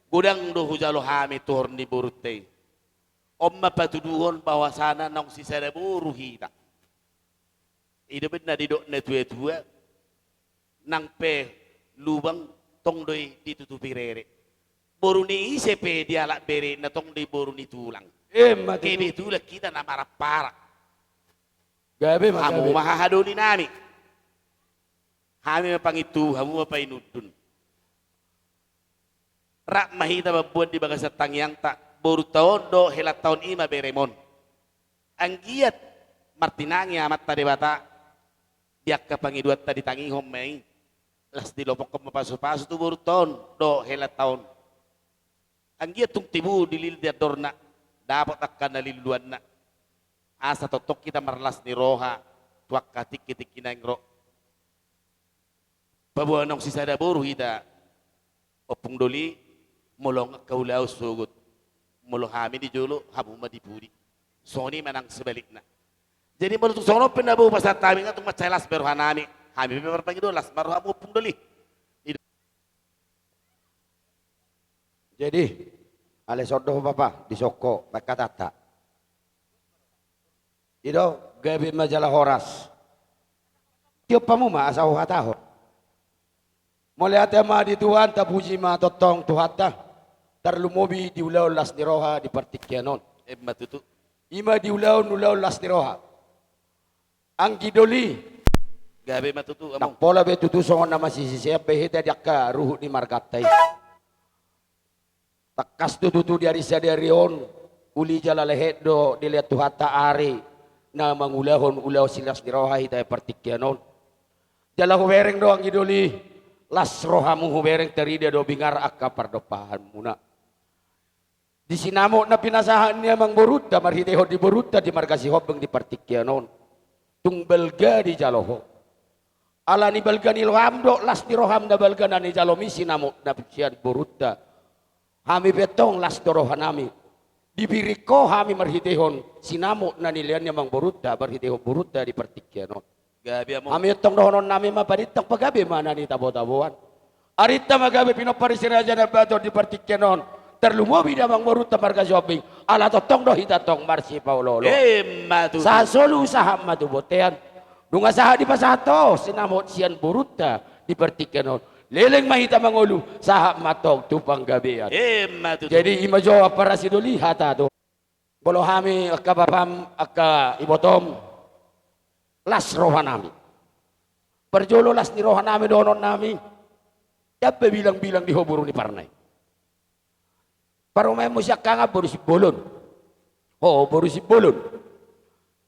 Godang do hujalo hami tuhor ni borunta i. On ma patuduhon bahwasana naung sisada boru hita. I do umbahen na didok na tuatua, nang pe lubang tong do i ditutupi rere. Boru ni ise pe dialap berena tong do i boru ni tulang. Emma tutu. Kebetulan hita na maramparak. Gabe ma, hamu gabe. Ma hahadoli nami. Hami ma pangintubu, hamu ma painundun. Rap ma hita mamboan di bagasan tangiangta. Borunta on dohot helanta on i ma berem on. Anggiat martinangi Amanta Debata, di angka pangidoanta ditangihon ma i, laos dilopokhon ma pasupasu tu borunta on dohot helanta on. Anggiat tung tibu dilil di andorna, dapot angka na linluanna. Asa tongtong hita marlas ni roha tu angka tingkitingki naeng ro. Paboa naung sisada boru hita, Ompung Doli, molo angka ulaon sogot, molo hami di jolo, hamu ma di pudi. Songon i ma nang sebalikna. Jadi molo tung songon on pe na boi pasahat hami, nga tung mansai las be rohanami. Hami pe marpangidoan, las ma rohamu, Ompung Doli. Jadi, ale songon do ho bapa, disongko, baen hatanta. I do, gabe ma jala horas. Tiop hamu ma asa huhatahon. Mauliate ma di Tuhan, tapuji ma tongtong Tuhanta. Tarlumobi di ulaon las ni roha di partingkian on. Emma tutu. I ma di ulaon, ulaon las ni roha. Anggi Doli. Gabe ma tutu, amang. Ndang pola be tutu songon na masisisean be hita di angka ruhut ni marganta i. Tangkas do tutu di ari sadari on, uli jala lehet do dilehon Tuhanta ari na mangulahon ulaon silas ni roha hita i partingkian on. Jala hubereng do, Anggi Doli, las rohamu, hubereng tarida do bingar angka pardompahanmuna. Di sinamot na pinasahat ni amangborunta marhitehon di borunta di marga Sihombing di partingkian on, tung balga dijalo ho. Ala ni balga ni roham dohot las ni roham na balga na nijalomi sinamot na sian borunta, hami pe antong las do rohanami. Dipirik ho hami marhitehon sinamot na nilehon ni amangborunta marhitehon borunta di partingkian on. Gabe, amang. Hami antong dohononnami ma, padintang pagabe ma na nitabotaboan. Arinta ma gabe pinompar ni Si Raja Nabbator di partingkian on, tarlumobi di amangborunta marga Sihombing. Ala tongtong do hita antong marsipaoloolo. Emma tutu. Sahat solu sahat ma tu bontean. Nunga sahat dipasahat ho sinamot sian borunta di partingkian on, leleng ma hita mangolu, sahat ma antong tu panggabean. Emma tutu. Jadi i ma jo, ampara si Doli, hata tu. Molo hami angka bapam, angka ibotom, las rohanami. Parjolo, las ni rohanami dohononnami. Ndang be bilangbilang di ho boru ni parna i. Parumaenmu siangkangan boru Simbolon. Ho boru Simbolon.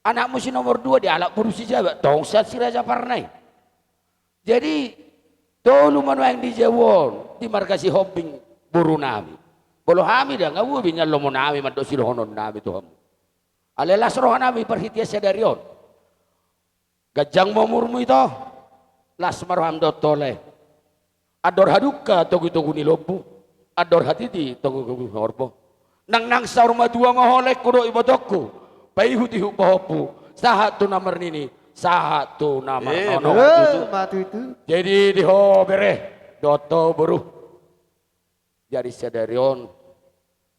Anakmu si nomor dua dialap boru Sijabat, tong sian Si Raja Parna i. Jadi, tolu ma nuaeng di jabu on di marga Sihombing borunami. Molo hami ndang, nga boi be nian lomonami mandok sidohononnami tu hamu. Alai las rohanami parhitean sadari on. Ganjang ma umurmu ito, las ma roham dohot holai. Andor hadungka togutogu ni lombu, andor hatiti togutogu ni horbo. Nangnang saur matua ma ho, laengku dohot ibotongku, paihutihut pahompu, sahat tu na marnini, sahat tu na marnono. Emma tutu. Jadi di ho bere dohot ho boru, di ari sadari on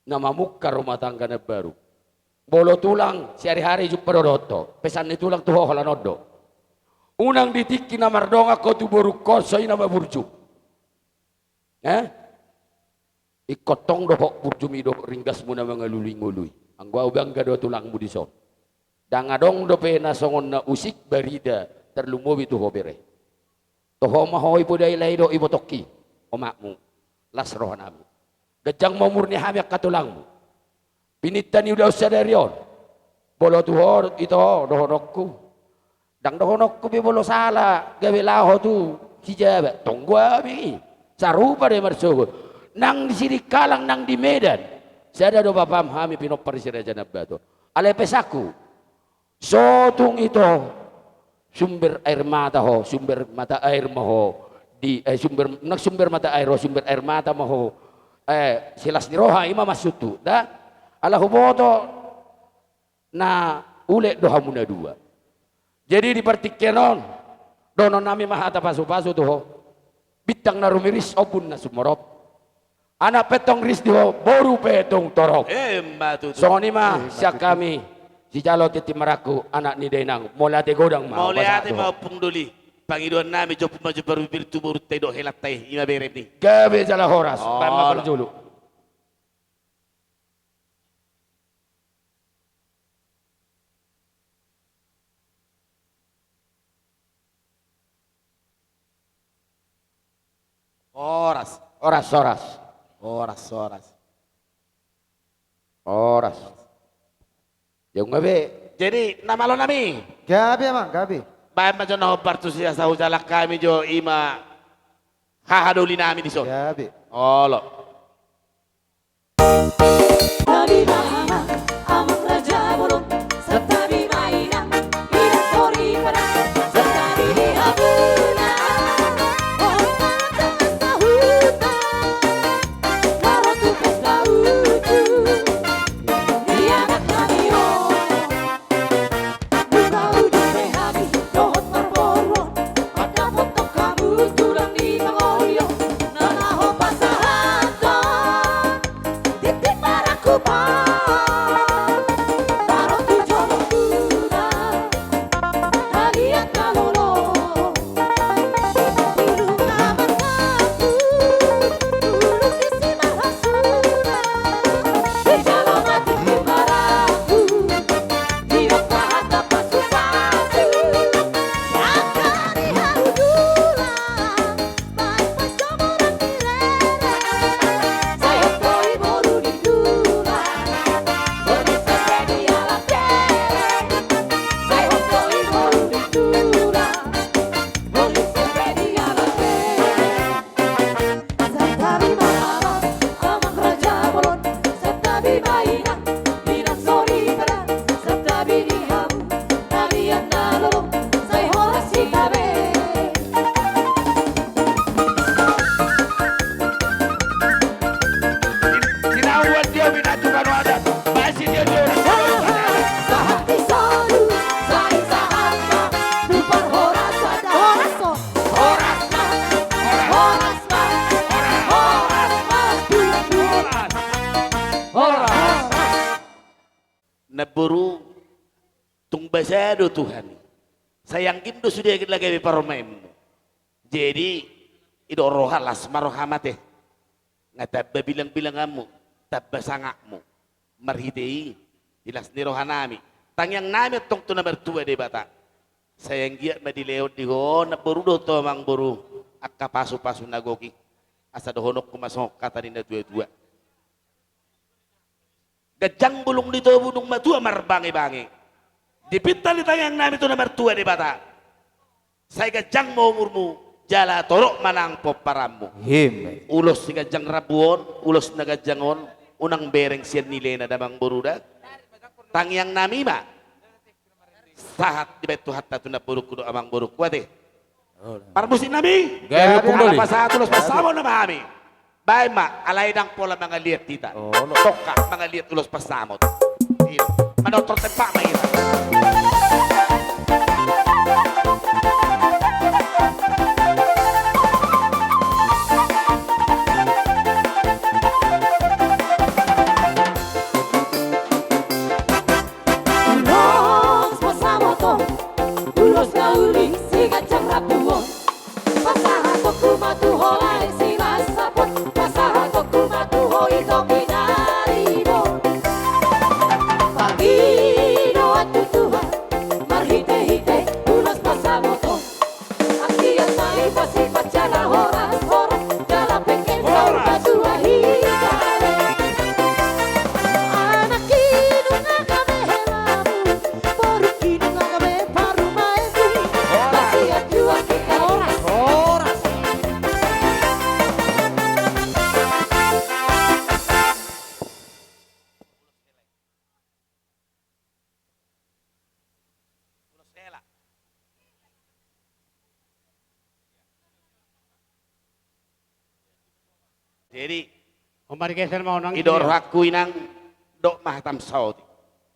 na mamungka rumah tangga na baru. Molo tulang, sihari-hari jumpa do dohot ho. Pesan ni tulang tu ho holan on do: Unang di tingki na mardongan ho tu borungkon, so i nama burju. Eh? Ingkon tong dohot burjumi dohot ringgasmu na mangalului-ngului. Anggo au bangga do tulangmu dison. Ndang adong dope na songon na usik barida, tarlumobi tu ho bere. Toho ma ho, ipu, dailai dohot ibotongki, omakmu, las rohanami. Ganjang ma umur ni hami angka tulangmu. Pininta ni ulaon sadari on. Molo tu ho ito dohononku, ndang dohononku be molo sala gabe laho tu Sijabat, tong do hami i. Sarupa do i marsogot. Nang di Sidikalang, nang di Medan, sada do bapam hami pinompar ni Si Raja Nabbator. Alai pesanku, so tung ito sumber air mata ho, sumber mata air ma ho, di, eh, sumber, nang sumber mata air ho, sumber air mata ma ho. Eh, silas ni roha i ma maksudhu, da? Ala huboto na ulet do hamu na dua. Jadi di partingkian on, dohononnami ma hata pasupasu tu ho. Bintang na rumiris, ombun na sumorop. Anak pe tong ris di ho, boru pe tong torop. Emma tutu. Songon i ma sian hami, sijalo tintin marangkup, anak ni dainang. Mauliate godang ma. Mauliate ma, Ompung Doli. Pangidoannami, jompu ma jo parbibir tu borunta i dohot helanta i, i ma berem ni. Gabe jala horas. Baen ma parjolo. Horas. Horas, horas. Horas, horas. Horas. Ia nunga be. Jadi, na malo nami. Gabe, Amang, gabe. Baen ma jo na hombar tu si asa hujalang hami jo i ma hahadoli nami dison. Gabe. Olo. Tabi ma amang, amang raja bolon, santabi ma inang, inang soripada, santabi di hamuna. Olo, olo, olo, olo. Namboru, tung basa do Tuhan i. Sai anggim do sude lagi be parumaenmu. Jadi, didok roha, las ma roham ate. Nga tamba bilangbilanganmu, tamba sangapmu. Marhite i, di las ni rohanami. Tangiangnami antong tu na martua Debata. Sai anggiat ma dilehon di ho namboru dohot ho amangboru angka pasupasu na gok i. Asa dohononku ma songon hata ni natuatua. Ganjang bulung di tobu nunga matua marbangebange. Dipinta ni tangiangnami tu na martua Debata. Sai ganjang ma umurmu, jala torop ma nang pomparanmu. Amin. Ulos siganjang rambu on, ulos na ganjang on, unang bereng sian nilena da amangboru da. Tangiangnami ma. Sahat dibaen Tuhanta tu namborungku dohot amangborungku ate. Parmusiknami. Gabe, gabe, pung doli. Ala pasahat ulos pansamot nama hami. Baen ma, alai ndang pola mangaliat hita. Olo. Tongka mangaliat ulos pansamot. Iya. Manortor tempak ma hita. Ulos pansamot on, ulos na uli siganjang rambu on. Pasahatonku ma tu ho lae si las sapot, pasahatonku ma tu ho ito pinaribot. Pangidoan tu Tuhan, marhitehite ulos pansamot on. Anggiat ma ipasipas jala horas, horas, jala pengke saur matua hita. Anakki nunga gabe helamu, borungki nunga gabe parumaenmu. Horas. Basian juang hita. Horas. Horas. Jadi, didok rohangku inang, dok ma hatam saotik.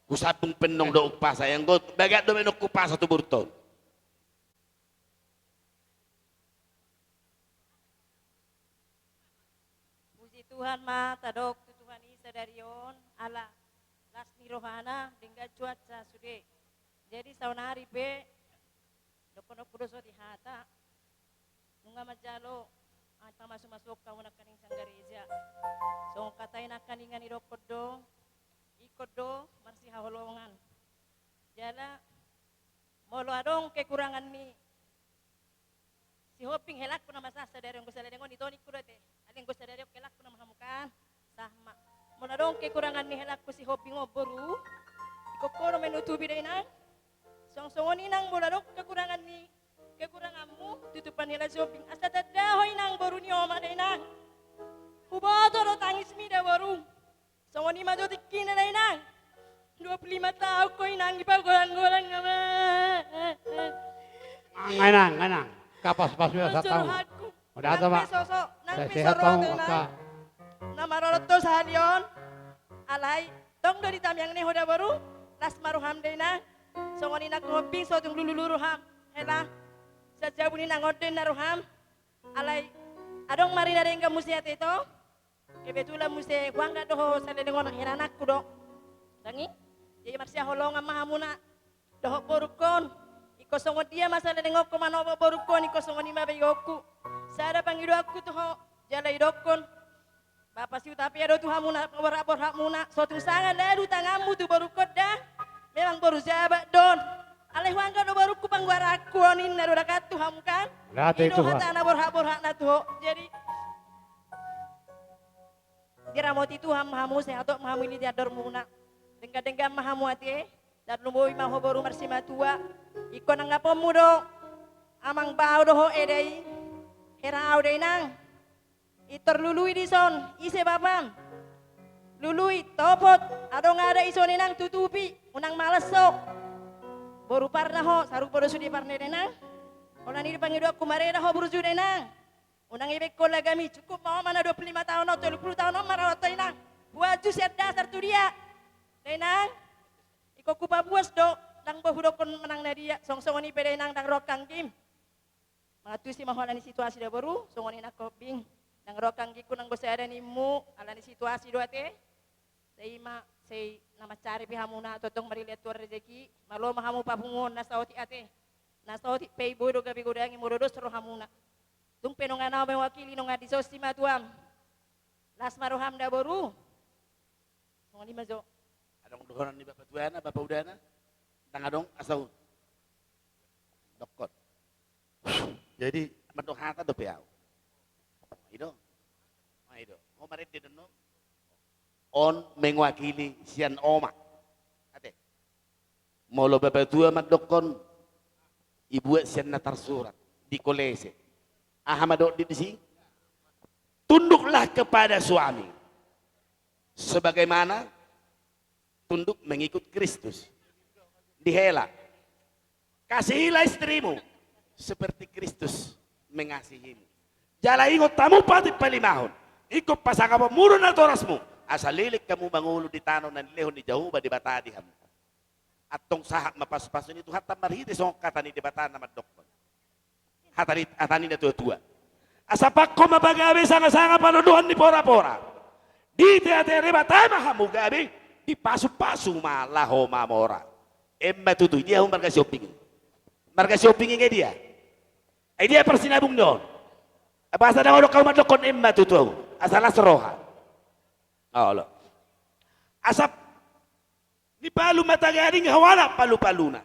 Husambung pe nunga dok umpasa, ianggo bagat do baenon umpasa tu burton. Puji Tuhan ma tadok tu Tuhan i sadari on, ala las ni rohana, denggan cuaca sude. Jadi saonari pe, dohononku do so di hata, nunga manjalo angka pamasumasu on hamu nangkaning sian gareja. Songon hata i nangkaningan didokkon do, ingkon do marsihaholongan. Jala, molo adong kekurangan ni Sihombing, helangku nama sah sadari on, anggo saleleng on i toni ku do ate. Alai anggo sadari on helangku nama hamu kan. Sah ma. Molo adong kekurangan ni helangku si Hombing on boru, ingkon ho do manutupi da inang. Songon songon i nang molo adong kekurangan ni, kekuranganmu, tutupan hela si Hombing. Asa tanda ho inang boru ni oma da inang. Huboto do tangismi da boru. Songon i ma jo tingkina da inang. Dua puluh lima taon ho inang dipagolang-golang ama. Nang, nang, nang. Kapas-pas mi asa tahu. Rohangku. Udah, nang pe so, so, nang pe so roha tu inang. Na marorot do sahali on. Alai tong do di tamiang ni ho da boru. Las ma roham da inang. Songon i nang Hombing, so tung lulu-lulu roham. Hela. Sajabu ni nang onden na roham. Alai adong ma ri na denggan muse ate ito. Kebetulan muse huanggat do ho saleleng on, heranakku do. Dangi. Jadi marsihaholongan ma hamuna dohot borungkon. Ingkon songon dia ma saleleng on ho manopot borungkon, ingkon songon i ma begeonku. Sada pangidoanku tu ho, jala idokkon. Bapa, siuta pea do tu hamuna borhat-borhatmuna, so tung sanga ladu tanganmu tu borungkon da. Memang boru jabat do on. Alai huanggat do borungku panggoaranku on, ninna do da kan tu hamu kan. Ate i do Tuhan. Hata na borhat-borhatna tu ho. Jadi diramoti Tuhan ma hamu, sehat ma hamu, i ni di andormuna. Denggan-denggan ma hamu ate. Tarlumobi ma ho boru marsimatua. Ingkon angaponmu do. Amang, bao do ho eda i. Hera au da inang. Pintor lului dison, ise bapam? Lului, topot, adong ada ison inang, tutupi, unang malas ho. Boru parna ho, sarupa do sude parna da inang. Holan i do pangidoanku, mareda ho burju da inang. Unang ibekkon lagami, cukup ma oma na dua puluh lima taon on, tolu puluh taon on marawat ho inang. Huanju sian dasar tu dia. Da inang, ingkon hupapuas do, ndang boi hudokkon manang na dia, songon songon i pe da inang, ndang ro angka anggim. Mangantusi ma ho ala ni situasi da boru, songon i nang Hombing. Ndang ro angka anggingku nang boru sada nimmu, ala ni situasi do ate. Sai ma, sai na mansari pe hamuna, tongtong marhilehon Tuhan rejeki, malo ma hamu papunguhon na saotik ate. Na saotik pe i boi do gabe godang i molo dos rohamuna. Tung pe nunga na mewakili, nunga dison simatuam. Las ma roham da boru. Songon i ma jo. Adong dohonon ni bapa tuana, bapa udana? Ndang adong, asa hu dokkon. Jadi mandok hata dope au. I do. Ma i do. Ho marende do on. On mewakili sian oma. Ate. Molo bapa tua mandokkon, ibuat sian na tarsurat di Kolese. Aha ma dok di disi? Tunduklah kepada suami sebagaimana tunduk mengikut Kristus. Dihela. Kasihilah istrimu seperti Kristus mengasihimu. Jala ingot hamu patik palimahon, ingkon pasangaponmu do natorasmu, asa leleng hamu mangolu di tano na nilehon ni Jahowa Debata di hamu. Antong sahat ma pasupasu ni Tuhanta marhite songon hata ni Debata na mandokkon. Hata ni, hata ni na tuatua. Asa pangkon ma pagabe sangasanga panondohan ni porapora. Diteatea Debata ma hamu gabe, dipasupasu ma laho mamora. Emma tutu, dia hamu marga Sihombing i? Marga Sihombing i nge dia? Ai dia parsinabung ni on? Bahasa na mandokkon, mandokkon emma tutu, asa las roha. Olo. Asa ni palu ma tagading hamu anak palupaluna.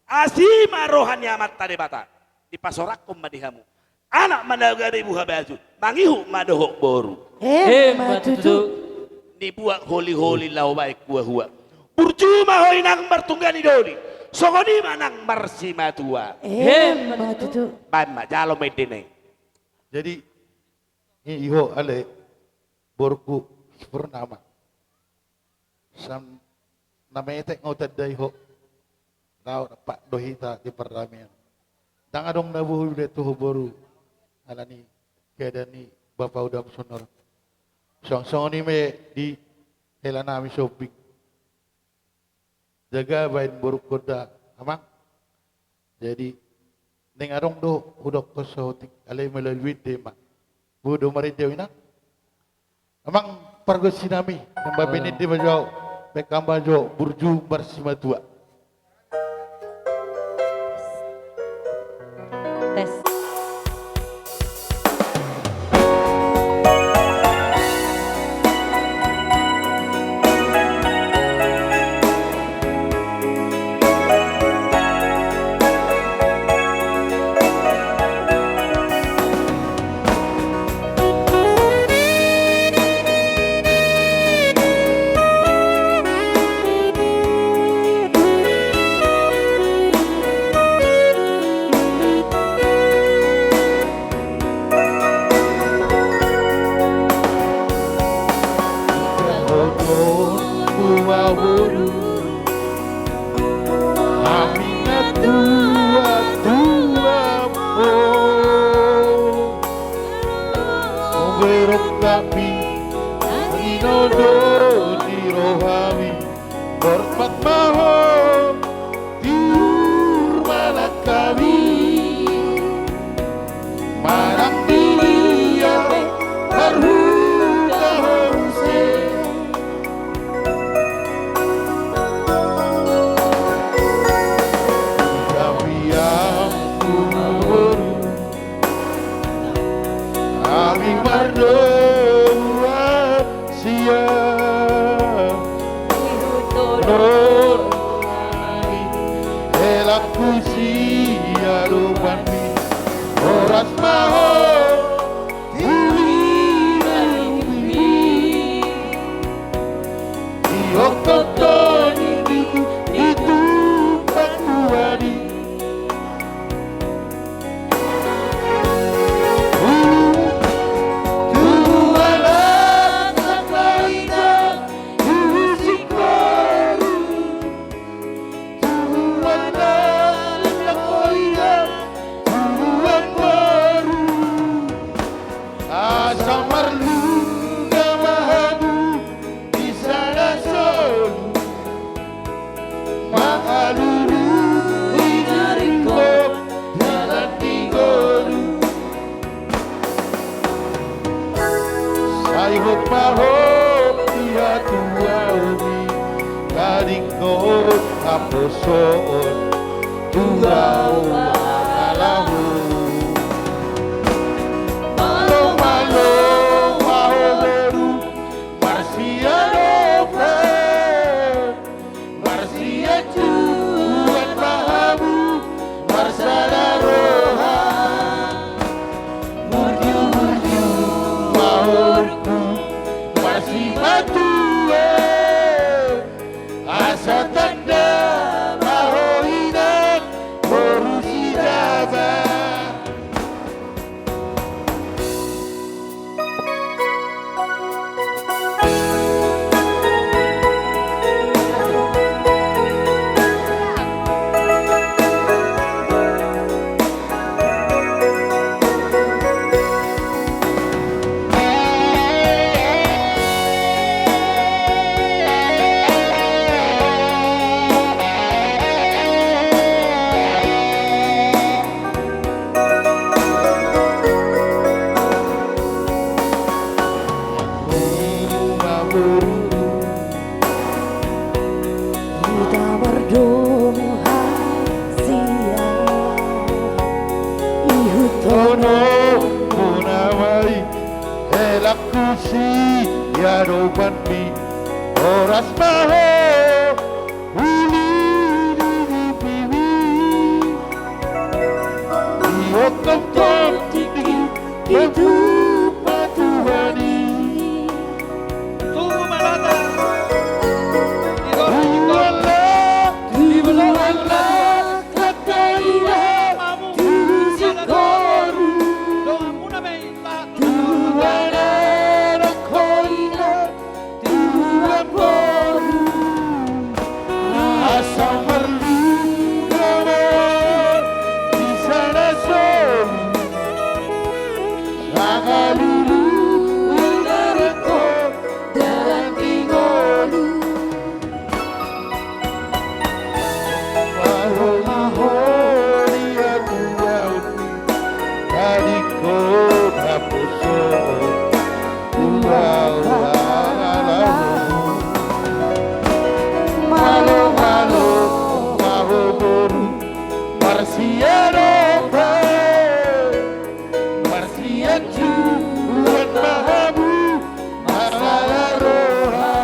Asi ma roha ni Amanta Debata. Dipasoranghon ma di hamu anak ma na gabe buhabaju, mangihut ma dohot boru. Emma tutu. Nibuat holiholi laho baen huahua. Burju ma ho inang martungga ni doli. Songon i ma nang marsimatua. Emma tutu. Baen ma, jalo ma endena i. Jadi i ho ale borungku si Purnama. Sam na metek nga hutandai ho. Lao dompak do hita di pardamaian. Ndang adong na boi hubaen tu ho boru ala ni keadaan ni bapa udam sonor. Songon songon i ma di hela nami Sihombing. Jaga baen borungkon da amang. Jadi naeng adong do hudokkon saotik, alai molo luin de ma. Boi do marende au inang. Amang pargonsi nami, nang baen ende ma jo au. Baen hamba jo burju marsimatua. Tes. Angin on do di rohami, hormat ma ho, tiur ma langkami. Manang di dia pe marhuta ho muse. Tapi aku Hami mardomu sian, ihut ho do hami, helangku siadopanmi, horas ma ho, uli ma ho. Di hototoni, di tumpak Tuhan i. Asa marlingga ma hamu di sada solu. Mangalului na ringkot dalan ni ngolu. Sai hot ma ho di hatuaon i, na dingkot haposoon tu ahu mangalahon. Malo, malo ma ho boru, marsiadopan. Marsianjuan ma hamu marsada roha. Burju-burju ma ho boru, marsipatuhe. Asa tanda ma ho inang boru sijaba. Hita mardomu hasian, ihuthononmuna ma i, helangku siadopanmi, horas ma ho, uli di pipimi. Di hototoni, di tumpak Tuhan i. Tunggu ma lata. Di bawah, di bawah. Tuhan la, Tuhan la, kata ina, mamu, tuhan la, sikoru. Donganmuna ma i. Tuhan anak ho inang, Tuhan boru. Asa marlingga ma ho di sada solu. Mangalului na ringkot dalan ni ngolu. Malo ma ho di hatuaon i, na dingkot haposoon tu ahu mangalahon. Malo, malo ma ho boru, marsiadopan. Marsianjuan ma hamu marsada roha.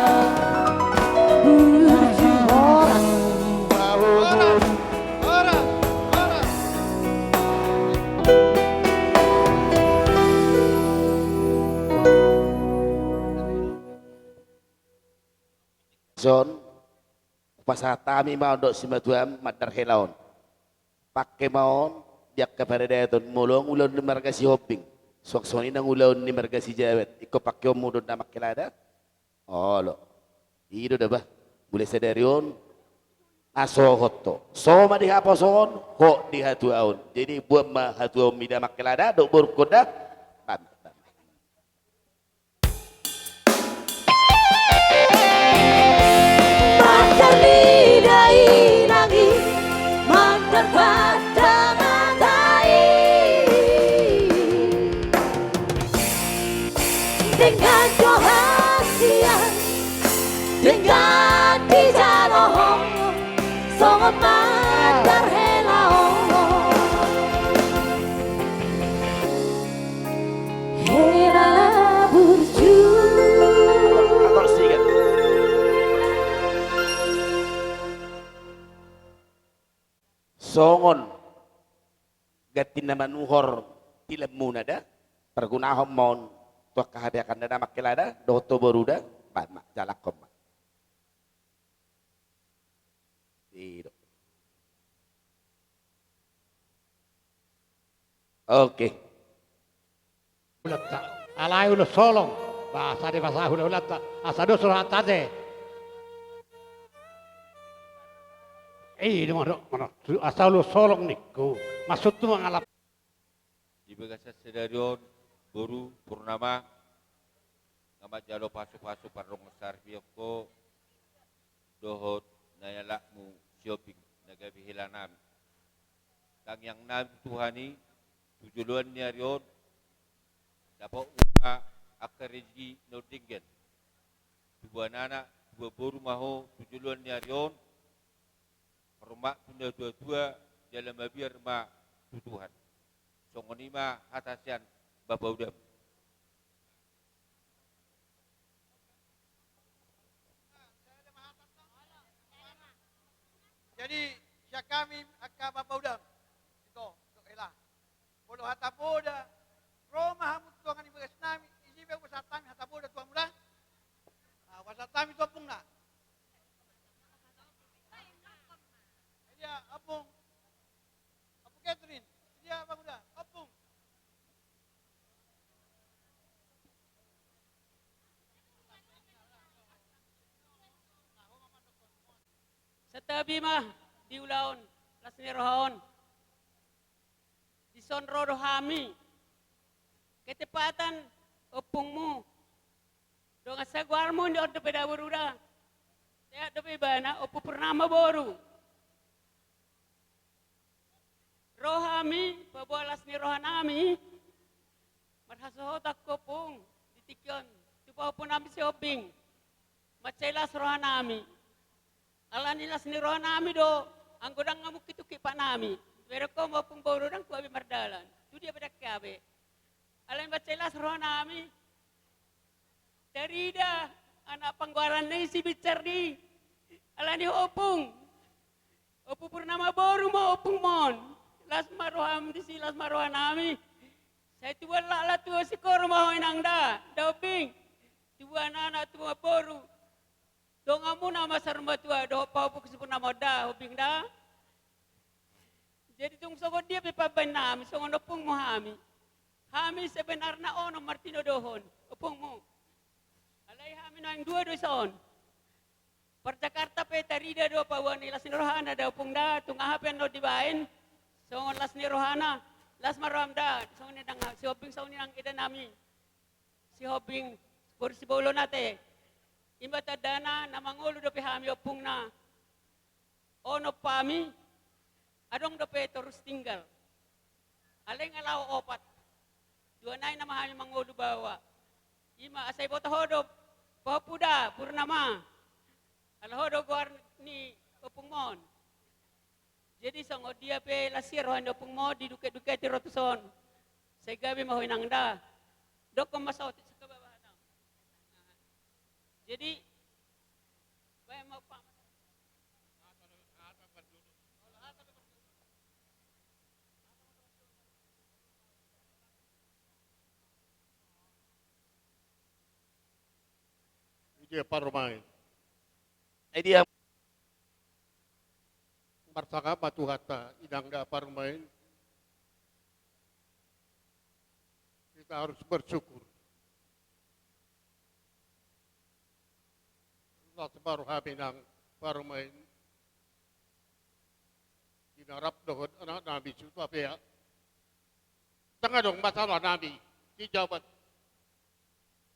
Burju ma ho boru. Son, hupasahat hami ma on dohot simatuam mandar hela on. Pangke ma on di angka paradaton, molo nang ulaon ni marga Sihombing, suang songon i nang ulaon ni marga Sijabat, ingkon pangkeonmu do na mangkelada. Olo. I do da bah. Mulai sadari on, na so hot ho. So ma di haposoon, hot di hatuaon. Jadi buat ma hatuaonmi da mangkelada, dohot borungkon da. Mantap. Denggan do hasian, denggan dijalo ho, songon mandar hela on. Hela burju. Songon ganti na manuhor tilamuna da, pargunahon ma on tu angka habeakanna da, mangkela da, dohot tu boru da, baen ma, jalakhon ma. I do. Oke. Hulahulanta. Alai ulos holong. Ba, asa dipasada hulahulanta. Asa dos rohanta ate. I do, mano, mano. Asa ulos holong ningku. Maksudhu mangalap. Di bagasan sadari on, boru Purnama, nga manjalo pasupasu pardongansaripeon ho, dohot naialapmu si Hombing na gabe helanami. Tangiangnami tu Tuhan i, tu joloan ni ari on, dapotmu ma angka rejeki na denggan. Tubuan anak, tubuan boru ma ho tu joloan ni ari on, hormat tu natuatua, jala mabiar ma tu Tuhan. Songon i ma hata sian bapaudam. Jadi, sian hami angka bapaudam, ito, dok hela. Molo hata boda, ro ma hamu tu dongan ni bagasnami, isi pe hupasahat hami hata boda tu hamu da. Ah, hupasahat hami tu ompungna. Dia, ompung. Ompung Catherine. Dia, Bang, udah. Ompung. Santabi ma di ulaon las ni roha on. Dison ro do hami. Ketepatan ompungmu. Dongan sagoarmu on dope da boru da. Sehat dope ibana, Ompu Purnama boru. Ro hami paboa las ni rohanami. Marhasohotan ho ompung di tingki on tu pahompunami si Hombing. Mansai las rohanami. Alani las ni rohanami do, anggo ndang hamungkit-ungkit patnami. Bereng ho ma ompung boru, ndang hua be mardalan. Tu dia pe ndang hea be. Alani mansai las rohanami. Tarida anak panggoaranna i si Binsar i. Alani ho ompung. Ompu Purnama boru ma ompungmon. Las ma roham disi, las ma rohanami. Sai tubuan laklak tubuan singkoru ma ho inang da, da Hombing. Tubuan anak, tubuan boru. Donganmuna ma saur matua dohot pahompu si Purnama on da, Hombing da. Jadi tung songon dia pe pambaennami, songon ompungmu hami. Hami sebenarna onom martinodohon, ompungmu. Alai hami naeng dua do dison. Par Jakarta pe tarida do paboa ni las ni rohana da ompung da, tung aha pe annon dibaen, songon las ni rohana, las ma roham da, songon i nang si Hombing, songon i nang edanami. Si Hombing, boru Sibolon ate. I ma tandana na mangolu dope hami ompungna. Onom hami, adong dope torus tinggal. Alai nga laho opat. Dua nai nama hami mangolu baoa. I ma asa iboto ho do pahompu da, Purnama. Ala ho do goar ni ompungmon. Jadi songon dia pe las ni roha ni ompungmon, didungket-dungketi ro tuson. Sai gabe ma ho inang da. Dokkon ma saotik saka babahanam. Jadi, baen ma umpama. Idia parumaen. Idia. Marsangap ma Tuhanta, inang da parumaen. Kita harus bersyukur. Las ma rohami inang parumaen. Di na rap dohot anaknami si Hutapea. Ndang adong masalah nami, si Jabat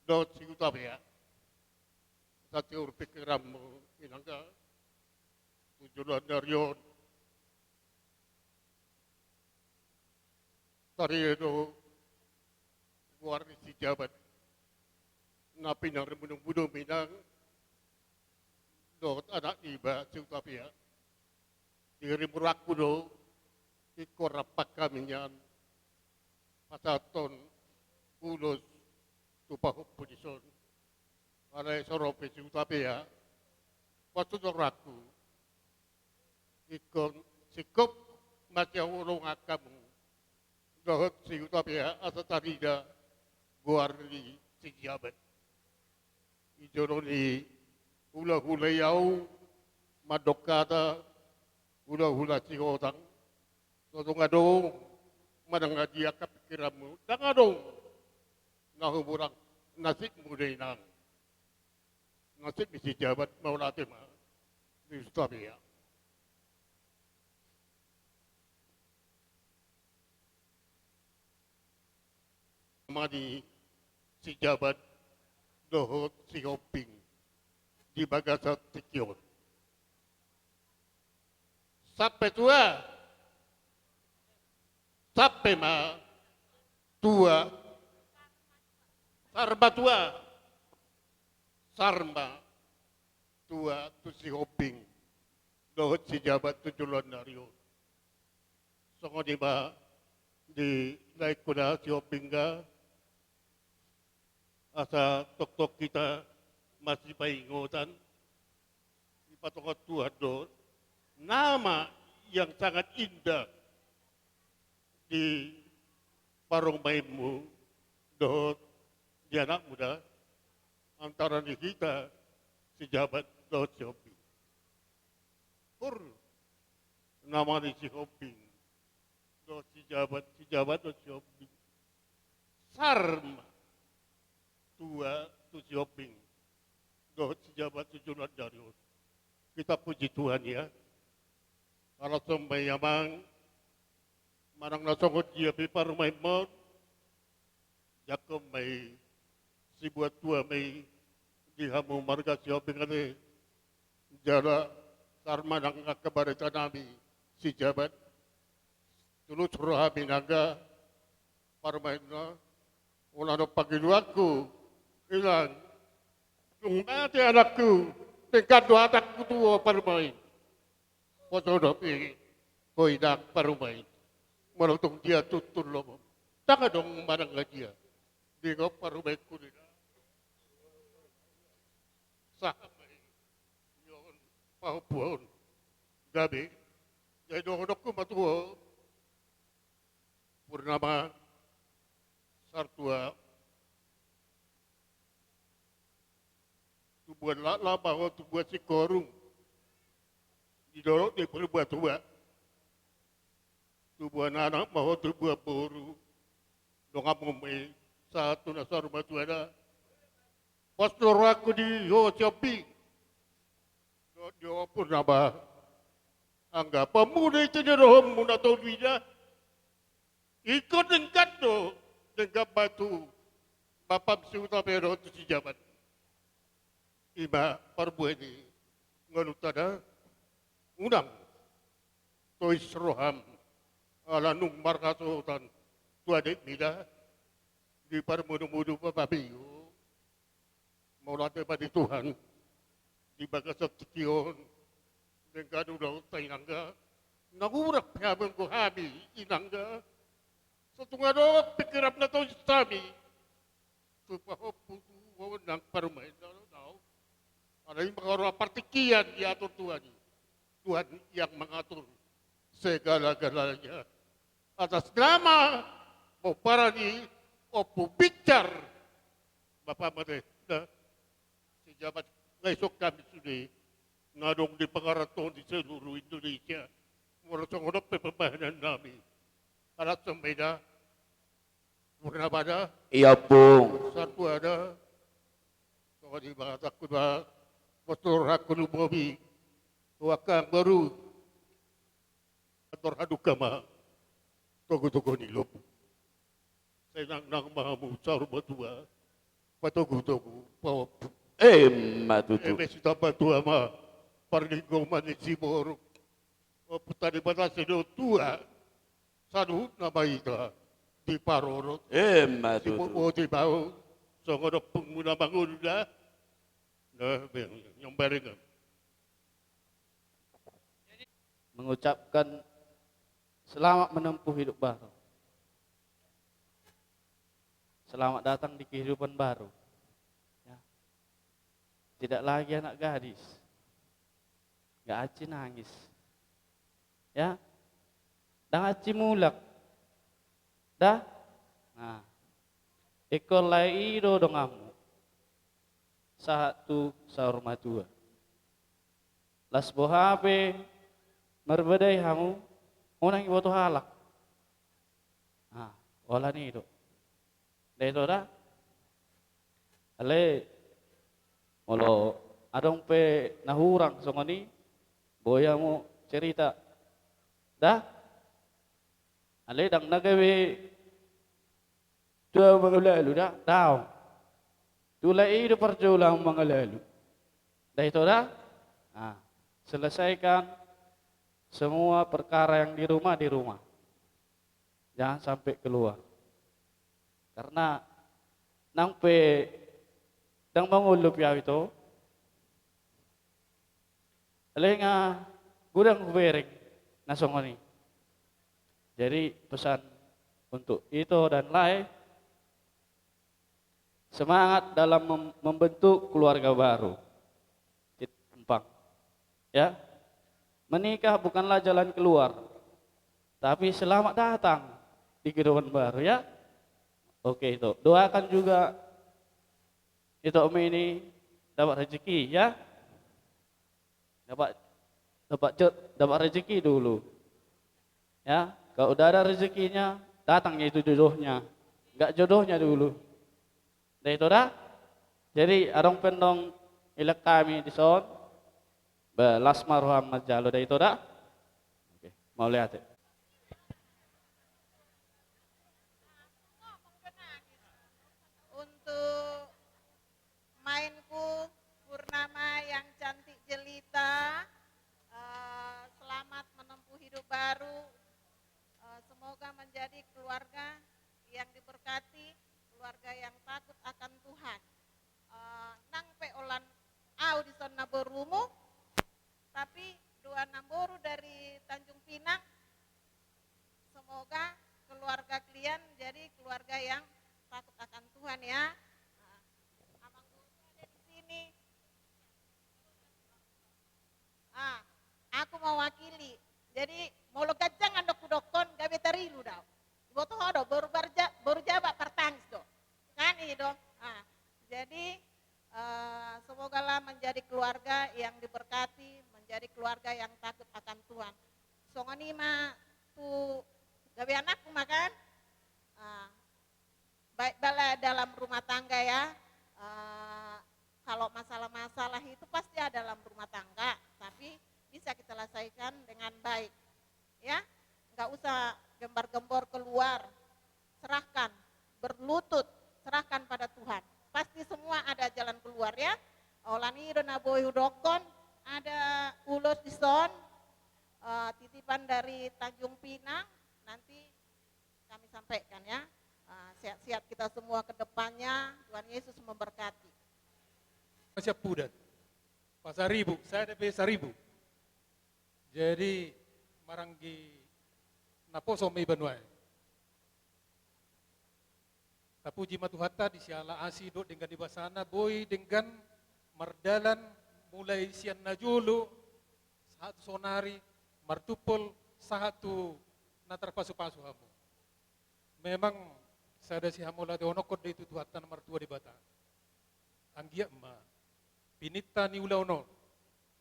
dohot si Hutapea. Asa tiur pingkiranmu inang da. Tu joloan ni ari on. Tarida do goar ni si Jabat. Na pinarmudumudum inang dohot anak niba si Hutapea. Di rimurangku do ingkon rap hami nian pasahathon ulos tu pahompu dison. Alai so ro pe si Hutapea, pos tu rohangku ingkon singkop ma sihaholongan hamu dohot si Hutapea asa tarida goar ni si Jabat. Di jolo ni hulahula i ahu mandok hata hulahula Sihotang. So tung adong manang na di angka pingkiranmu, ndang adong na humurang nasibmu da inang. Nasib ni si Jabat mauliate ma di Hutapea. Nama ni si Jabat dohot si Hombing di bagasan tingki on. Sampe tua, sampe ma tua, sar ma tua, sar ma tua tu si Hombing dohot si Jabat tu joloan ni ari on. Songon i ma di laengku na si Hombing, asa tongtong hita masipaingotan. Dipatongon Tuhan do nama yang sangat indah di parumaenmu dohot di anakmu da, antara ni hita si Jabat dohot si Hombing. Hur, nama ni si Hombing dohot si Jabat, si Jabat dohot si Hombing, sar ma tua tu si Hombing dohot si Jabat tu joloan ni ari on. Hita puji Tuhan, ya. Ala songon i ma i, amang, manang na songon dia pe parumaenmon, jangkon ma i, sibuat tua ma i di hamu marga si Hombing ate. Jala sar ma nang angka baretanami si Jabat. Tulus rohami nangga parumaenna. Unang pangidoanku, inang, dung mate anakku, denggan do hatangku tu ho parumaen. Poso dope ho inang parumaen. Molo tung dia tutu lomo, ndang adong manang na dia di ho parumaenku, ninna. Sahat ma i, ia on pahompuon gabe. Jadi dohononku ma tu ho, Purnama, sar tua. Tubuan laklak ma ho tubuan singkoru di dolok ni Purbatua. Tubuan anak ma ho tubuan boru. Donganmu ma i sahat tu na saur matua da. Pos do rohangku di ho si Hombing dohot di ho Purnama. Anggo pamuda i tinodohonmu na tolu i da, ingkon denggan do, denggan ma tu bapam si Hutapea dohot tu si Jabat. I ma parbue ni ngolunta da. Unang tois roham ala nunga marhasohotan tu adekmi da. Diparmudumudu ma bapam i. Mauliate ma di Tuhan, di bagasan tingki on denggan ulaonta, inangga. Naung hurang pe hamu anggo hami, inangga. So tung adong pingkiranmuna tois hami tu pahompu tu ho nang parumaen na, na, alai mangaro partingkian diatur Tuhan i. Tuhan yang mengatur segala-galanya. Atas nama pomparan ni Ompu Binsar, Bapa Made, na si Jabat, nga dison hami sude na adong di pangarantoan di seluruh Indonesia. Molo songon on pe pambahenannami. Ala songon i da. Purnama da. Ia, Ompung. Sar tua da. Songon i ma hatangku da. Pos do rohangku, lumobi tu angka boru. Andor halumpang ma togutogu ni lombu. Sai nangnang ma hamu saur matua, patogutogu pahompu. Emma tutu. Eme sitamba tua ma parlinggoman ni siborok. Ompunta Debata sai do tua, saluhutna ma hita diparorot. Emma tutu. Sibotboti ma ho, songon ompungmu na mangolu da. Nah, beng, nyombaring. Mengucapkan selamat menempuh hidup baru. Selamat datang di kehidupan baru. Ya. Tidak lagi anak gadis. Nggak aci nangis. Ya. Dang aci mulak. Dah. Nah. Ingkon lae i do donganmu. Sahat tu saur matua. Las boha pe marbadai hamu, unang iboto halak. Ah, holan i do. Nda ito da? Ale, molo adong pe na hurang songon i, boi hamu cerita. Da? Ale, dang na gabe tu ahu mangolu-olu da, daong. Tu lae i do parjolo ahu mangolu-olu. Nda ito da? Ah, selesaikan semua perkara yang di rumah, di rumah. Jangan sampai keluar. Karena nang pe dang mangolu pe ahu ito, ale nga godang hubereng na songon i. Jadi pesan untuk ito dan lae, semangat dalam mem-, membentuk keluarga baru. Tit-, empang. Ya. Menikah bukanlah jalan keluar, tapi selamat datang di kehidupan baru, ya. Oke, itu. Doakan juga ito ini dapat rezeki, ya. Dapat, dapat jo-, dapat rezeki dulu. Ya, kalau udah ada rezekinya, datang itu jodohnya. Enggak jodohnya dulu. Nda ito da? Jadi, adong pe annon ilek hami dison. Be, las ma roham manjalo, nda ito da? Oke, mauliate. Untuk mainku, Purnama yang cantik jelita, eh, selamat menempuh hidup baru. Eh, semoga menjadi keluarga yang diberkati, keluarga yang takut akan Tuhan. Eh, nang pe holan ahu dison na borumu, tapi dua namboru dari Tanjung Pinang, semoga keluarga kalian jadi keluarga yang takut akan Tuhan, ya. Nah, amangboru ada di sini. Ah, aku mewakili. Jadi, molo ganjang andok hudokkon, gabe tarilu do ahu. Iboto ho do, boru barja-, boru jaba partangis do. Kan i do. Ah, jadi, eh, semogalah menjadi keluarga yang diberkati, menjadi keluarga yang takut akan Tuhan. Songon i ma tu gabe anakku ma kan. Ah, baik bala dalam rumah tangga ya. Eh, kalau masalah-masalah itu pasti ada dalam rumah tangga, tapi bisa kita selesaikan dengan baik. Ya, nggak usah gembar-gembor keluar. Serahkan, berlutut, serahkan pada Tuhan. Pasti semua ada jalan keluar ya. Holan i do na boi hudokkon, ada ulos dison, eh, titipan dari Tanjung Pinang, nanti kami sampaikan ya. Ah, sehat-sehat kita semua ke depannya. Tuhan Yesus memberkati. Siap pudat. Pasaribu, saya ada saribu. Jadi, maranggi naposo ma iba nuaeng. Tapuji ma Tuhanta di siala asi dohot denggan ni basana boi denggan mardalan mulai sian na jolo sahat tu saonari martumpol sahat tu na tarpasupasu hamu. Memang sada sihamauliateonhon do i tu Tuhanta na martua Debata. Anggiat ma pininta ni ulaon on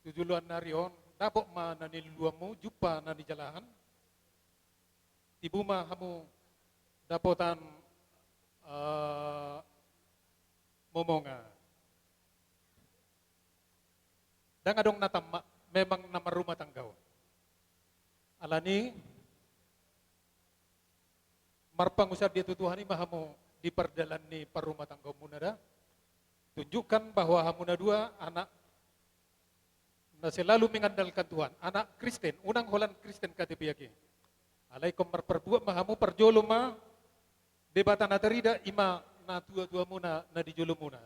tu joloan ni ari on, dapot ma na niluluanmu, jumpa na nijalahan. Tibu ma hamu dapotan, eh, momongan. Ndang adong na tamma, memang na marrumah tangga on. Alani marpangusaha dia tu Tuhan i ma hamu di pardalan ni parrumah tanggaonmuna da. Tunjukkan bahwa hamu na dua anak na selalu mengandalkan Tuhan, anak Kristen, unang holan Kristen K T P ake. Alai ingkon marparbuat ma hamu, parjolo ma Debata na tarida, i ma natuatuamuna na di jolomuna,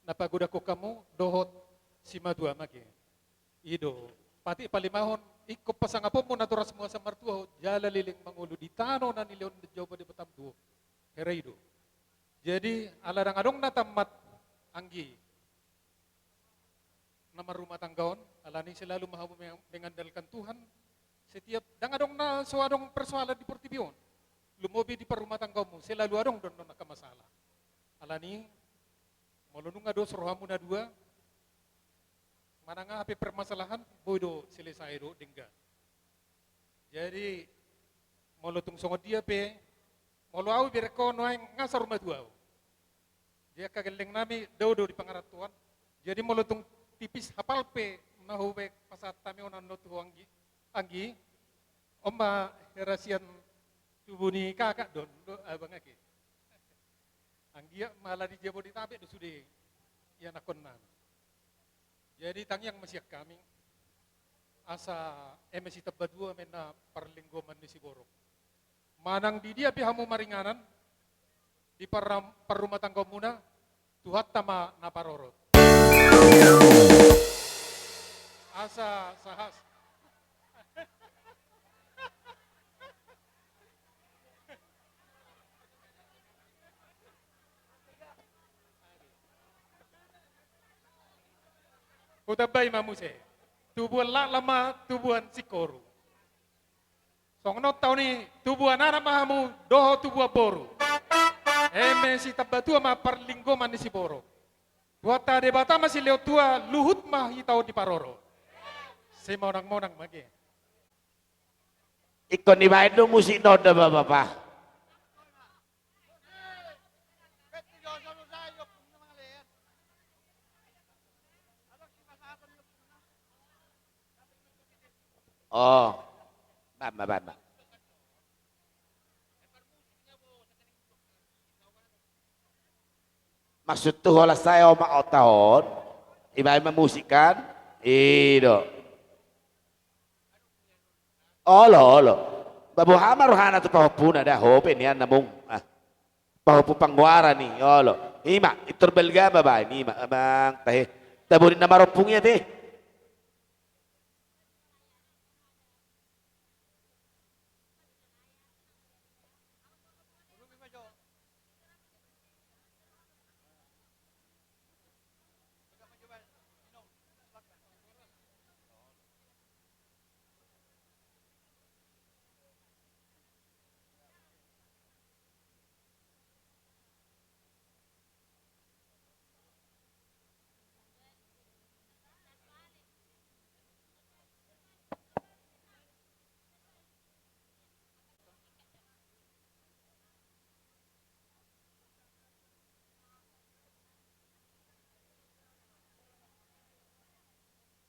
na pagodangkon hamu dohot simatua mage. I do, patik palimahon, ingkon pasangaponmu natorasmu asa martua ho jala leleng mangolu di tano na nilehon ni Jahowa Debatam tu ho. Hera i do. Jadi, ala ndang adong na tammat anggi na marrumah tangga on, alani selalu ma hamu meng-, mengandalkan Tuhan. Setiap, ndang adong na so adong persoalan di portibi on, lumobi di parrumah tanggaonmu, selalu adong do annon angka masalah. Alani, molo nunga dos rohamu na dua, manang aha pe permasalahan, boi do selesai dohot denggan. Jadi, molo tung songon dia pe, molo au iberengkon nuaeng nga saur matua au. Jadi angka gelleng nami dao do di pangarantoan. Jadi molo tung tipis hapal pe na hubaen pasahat hami on annon tu ho anggi, anggi, on ma hera sian tubu ni kakak do on, do abang ake. Anggiat ma ala di Jabodetabek do sude ianakhon nami. Jadi tangiang ma sian hami asa eme sitambatua ma na parlinggoman ni siborok. Manang di dia pe hamu maringanan di parram-, parrumah tanggaonmuna, Tuhanta ma na parorot. Asa sahas. Hutambai ma muse. Tubuan laklak ma tubuan singkoru. Songon on taon i, tubuan anak ma hamu dohot tubuan boru. Eme sitambatua ma parlinggoman ni siborok. Tuhanta Debata ma silehon tua, luhut ma hita on diparorot. Simonangmonang ma age. Ingkon dibaen do musik na on da, Bapa. Oh, baen ma, baen ma. Maksudhu holan sae omak ota on, ibaen ma musik kan? I do. Olo, olo. Ba boha ma rohana tu pahompuna da, ho pe nian namung. Ah. Pahompu pangoaran i, olo. Ima, intor balga ma baen, ima, amang, tahe. Taborit na marompung i ate.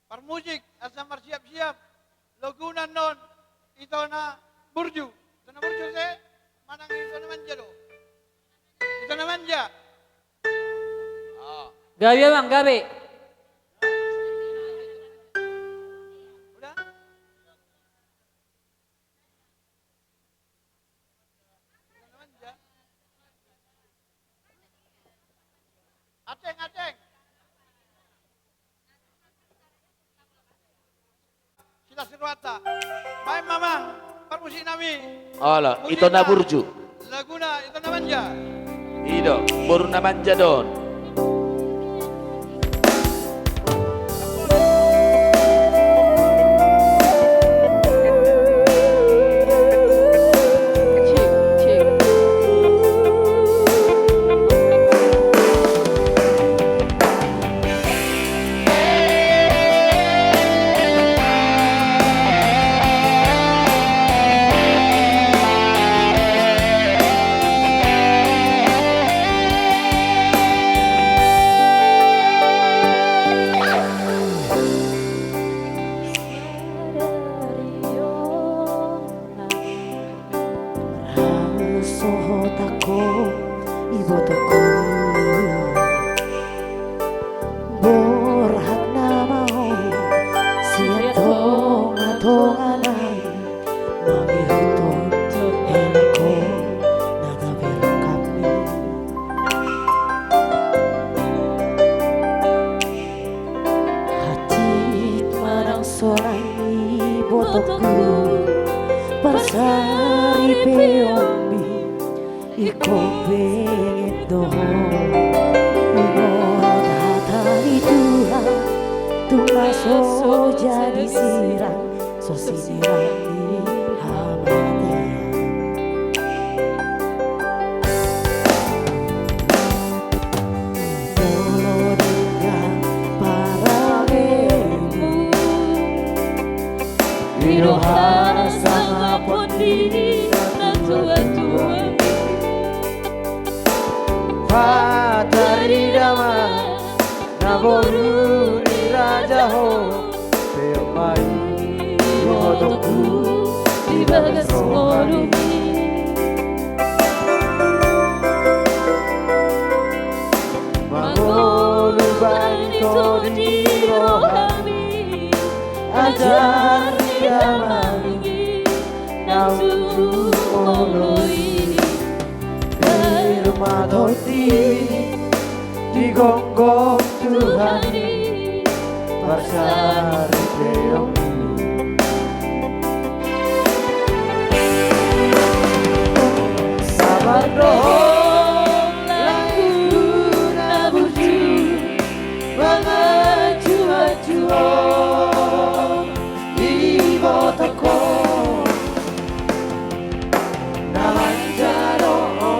Parmusik, asa marsiapsiap, laguna annon, Ito na Burju. Ito na Burju se, manang Ito na Manja do. Ito na Manja. Oh. Gabe, Bang, gabe. Udah? Ateng, ateng. Sila siruata. Baen ma, Amang, parmusik nami. Olo, Ito na Burju. Laguna Ito na Manja. I do, boru na manja do on. Parsaripeonmi ingkon benget do ho. Ingot hata ni Tuhan, tung na so jadi sirang, so sinirang ni hamatean. Molo denggan parangemu, i do hasangapon ni natuatuami. Patar ni damang na boru ni raja ho, peop ma i ibotongku di bagas ngolumi. Mangolu bani tondi rohami, ajar ni damang i naung tu molo i. Pir ma tondi di gonggom Tuhan i, parsaripeonmi. Sabar do ho, laengku na burju, manganju-anju ho, ibotongku. Na manjalo ho,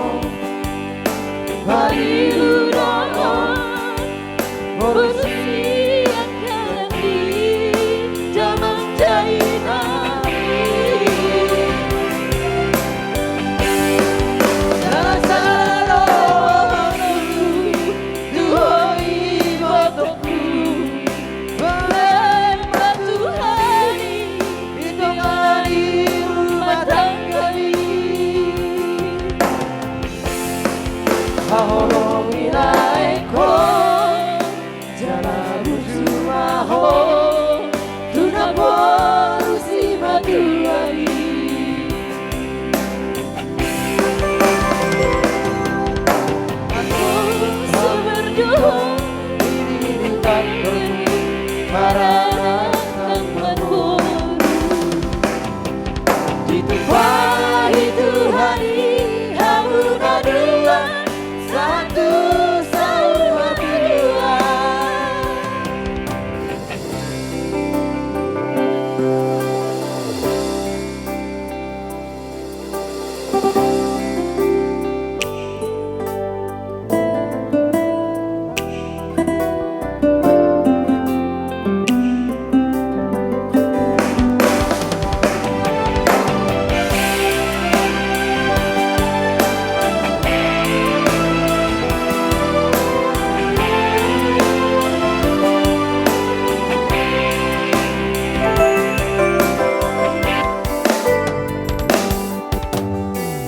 pariu do ho, boru sian hami, damang dainang. Na manjalo ho, tu ho ibotongku. Berkat Tuhan i di tonga ni rumah tanggami. Haholongi laengku, jala burju ma ho tu na boru simatuam i. Anggo so mardohot, diri ni tandon, marangkang marboru. Ditumpahi Tuhan i hamu na dua, sahat tu saur matua.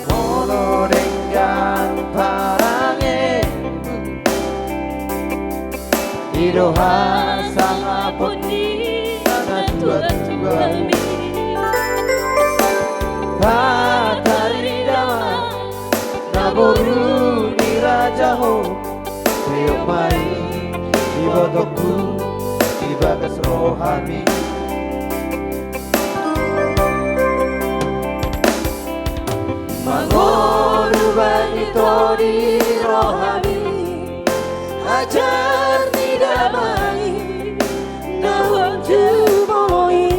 Molo denggan parangemu, i do hasangapon ni natuatuami. Patar ni damang na boru ni raja ho, peop ma i ibotongku di bagas rohami. Mangolu bani tondi rohami, ajar ni damang i naung tu molo i.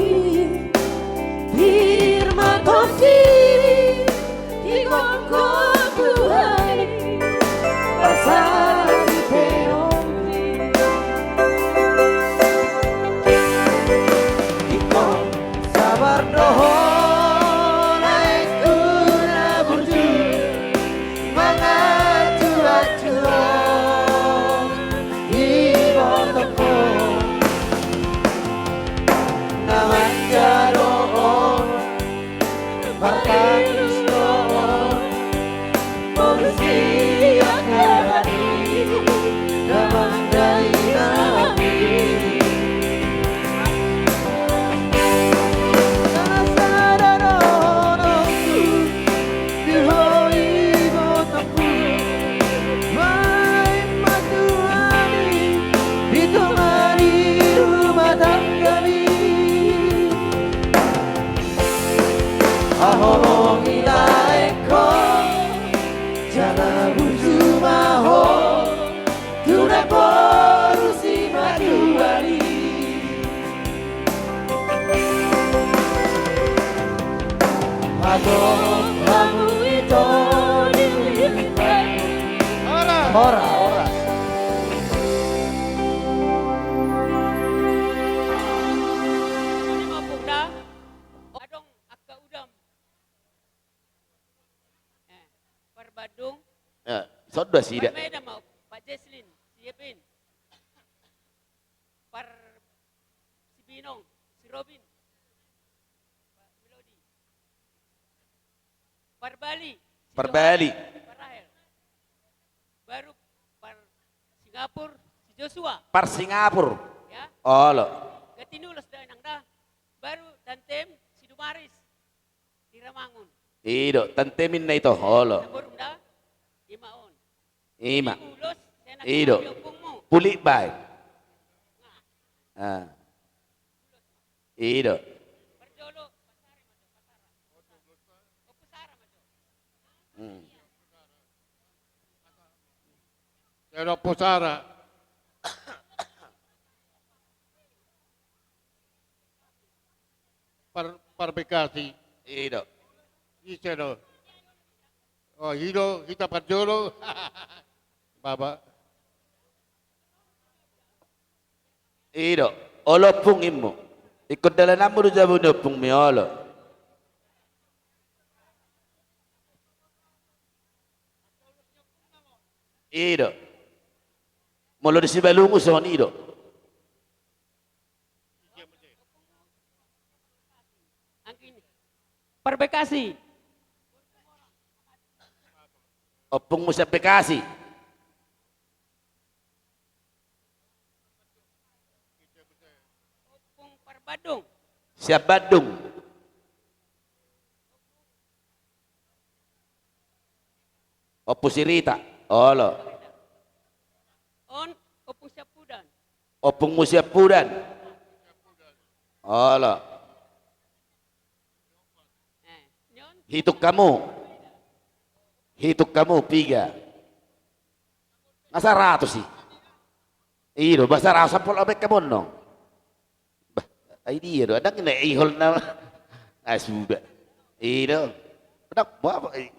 Pir ma tondi di gonggom Tuhan i, parsaripeonmi. Ingkon sabar do ho, laengku na burju, manganju-anju ho, ibotongku. Songon dua sida. Parmedan ma, Pak Jesslyn, si Yepin. Par si Binong, si Robin. Pak Melodi. Par Bali, si Par Bali. Johani, Pak Rahel. Baru par Singapur, si Joshua. Par Singapur. Ya. Olo. Gati ni ulos da nang da. Baru tantem, si Dumaris. Di Ramangun. I do, tantem inna ito, olo. Naborum da, ima on. Ima. Ulos, sena. I do. Kami ompungmu. Pulik bae. Nah. Ah. I do. Parjolo, Pasare ma jo, Pasara. Ompu Sara ma jo. Hmm. Sena Ompu Sara. Par-, par Bekasi. I do. Ise do? Oh, i do, hita parjolo. Baba. I do. Olo ompung immu. Ingkon dalananmu do jabu ni ompungmi, olo. I do. Molo di Sibalungun songon i do. Par Bekasi. Ompungmu sian Bekasi. Ompung par Bandung. Sian Bandung. Ompu si Rita. Olo. On, Ompung Siampudan. Ompungmu Siampudan. Olo. Eh, ni on. Hitung hamu. Hitung hamu, piga. Nga saratus i. I do, ba saratus sampulu baen hamu annon. Bah, ai dia do, ndang na ihol na. Ah, suda. I do. Ndang, ba, ba, i.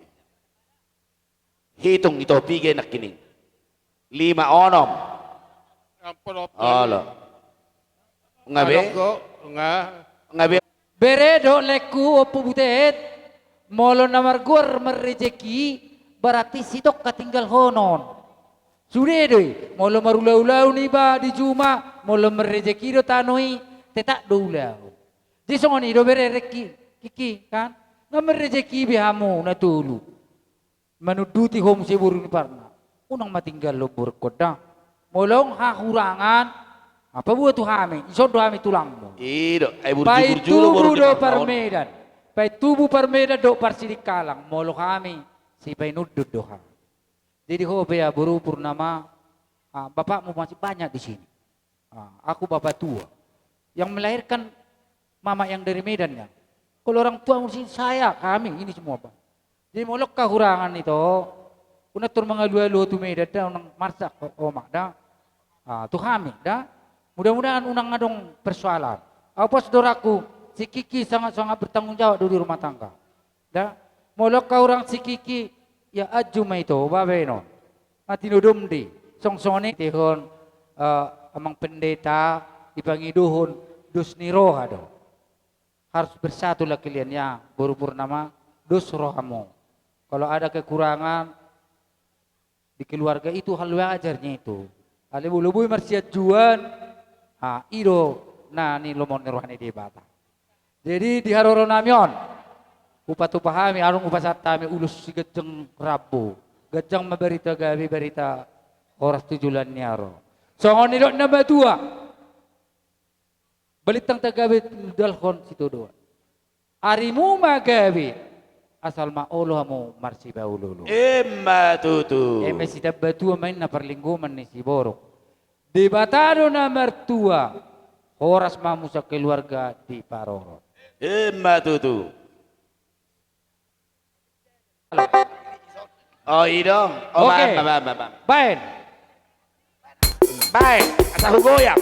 Hitung ito piga nangkining. Lima, onom. Ampun, ampun. Olo. Nga be? Adong do, nga. Nga be? Bere dohot laengku Ompu Butet, molo na margoar marrejeki, berarti sitongka tinggalhonon. Sude do i, molo marulaulaon iba di juma, molo marrejeki do tano i, tetap do ulaon. Jadi songon i do bere, rengki, Kiki, kan? Nga marrejeki be hamu na tolu. Manunduti ho muse boru ni parna. Unang ma tinggalhon borungkon da. Molo adong hahurangan, paboa tu hami, dison do hami tulangmu. I do, ai burju-burju do boru ni parna on. Paintubu do parmedan. Paintubu parmedan dohot parsidingkalang. Molo hami, sipainundun do hami. Jadi ho pe ya boru Purnama, ah, bapakmu masih banyak di sini. Ah, aku bapak tua. Yang melahirkan mama yang dari Medan ya. Kalau orang tua mesti saya, kami ini semua, Bang. Jadi molo adong hahurangan ito, unang tor mangalualu tu Medan da, unang marsak omak da. Ah, tu hami da. Mudah-mudahan unang adong persoalan. Au pos do rohangku, si Kiki sangat-sangat bertanggung jawab do di rumah tangga. Da, molo adong hahurang si Kiki, ya aju ma ito, babenon. Mati no domdi. Song songon i tihon, eh, amang pendeta, dipangidohon dos ni roha do. Harus bersatulah kalian ya, boru Purnama, dos rohamu. Kalau ada kekurangan, di keluarga itu hal wajarnya itu. Alai molo boi marsianjuan, ah, i do na nilomohon ni roha ni Debata. Jadi di haroro nami on, hupatupa hami, adong hupasahat hami ulos si ganjang rambu. Ganjang ma barita gabe, barita horas tu joloan ni ari on. Songon nidok na matua. Balintang tagabe dalhon sitodoan. Arimu ma gabe, asal ma olo hamu marsipaolooloan. Emma tutu. Eme sitamba tua ma inna parlinggoman ni siborok. Debata do na martua, horas ma hamu sakeluarga diparorot. Emma tutu. Oh, i do. Oh, oke. Baen, baen, baen, baen. Baen. Baen. Asa hugoyang.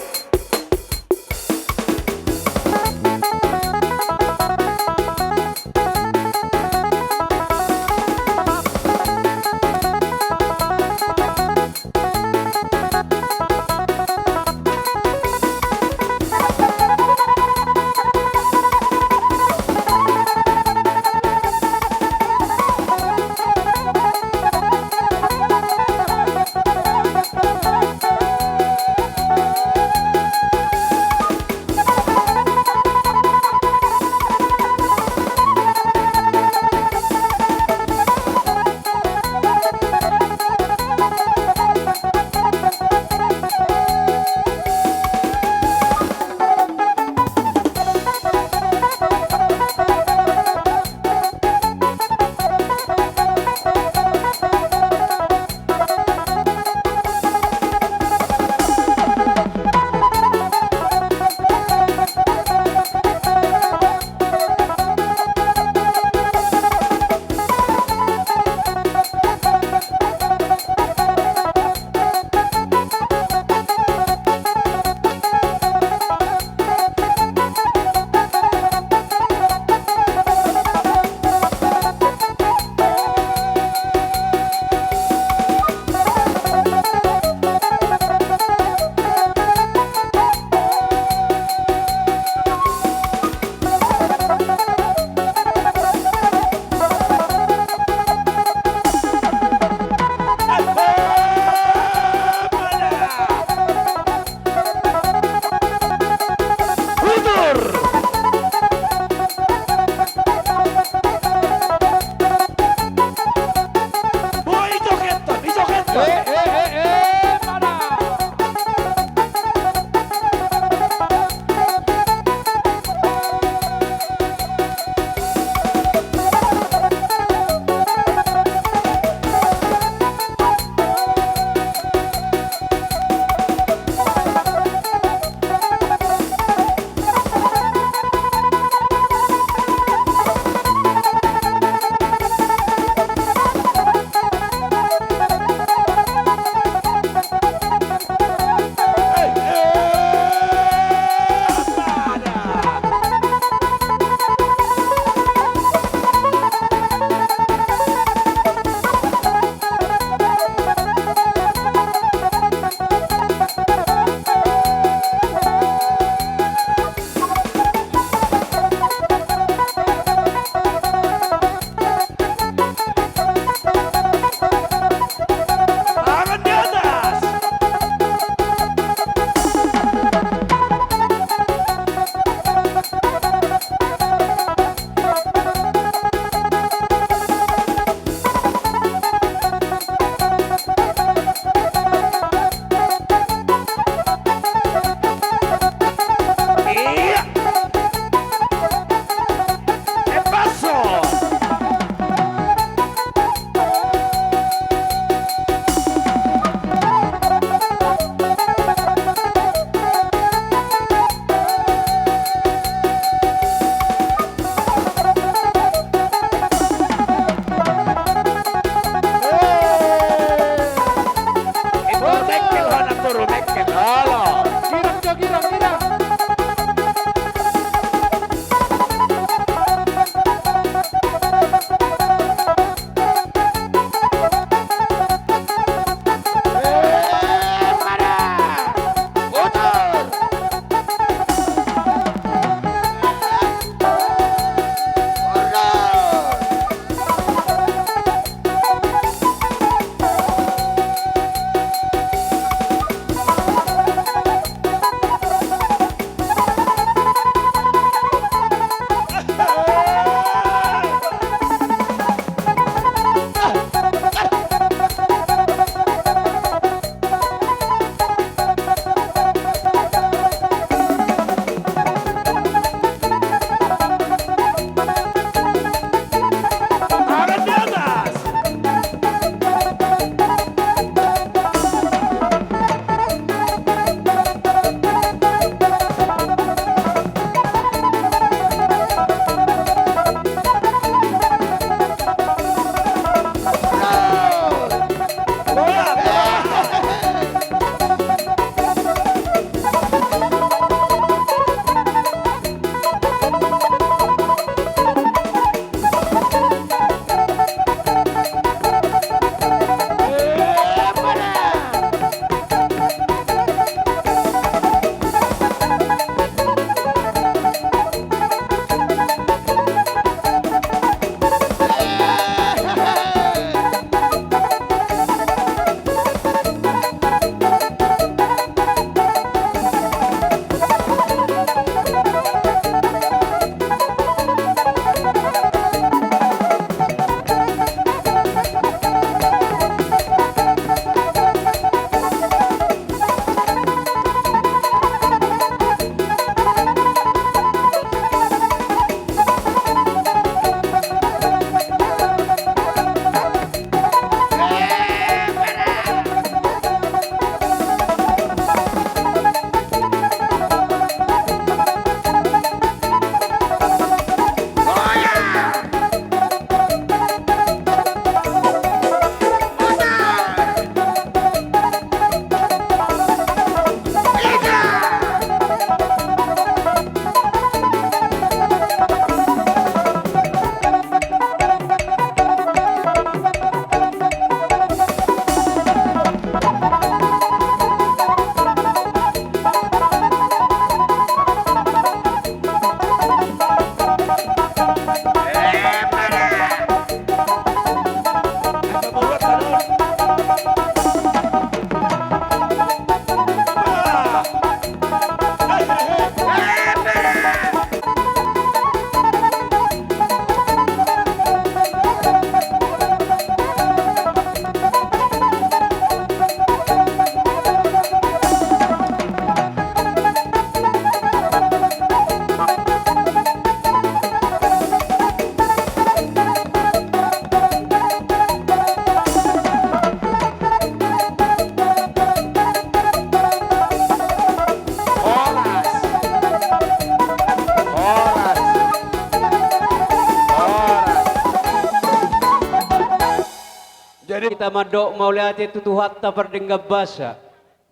Hita mandok mauliate tu Tuhanta pardenggan basa,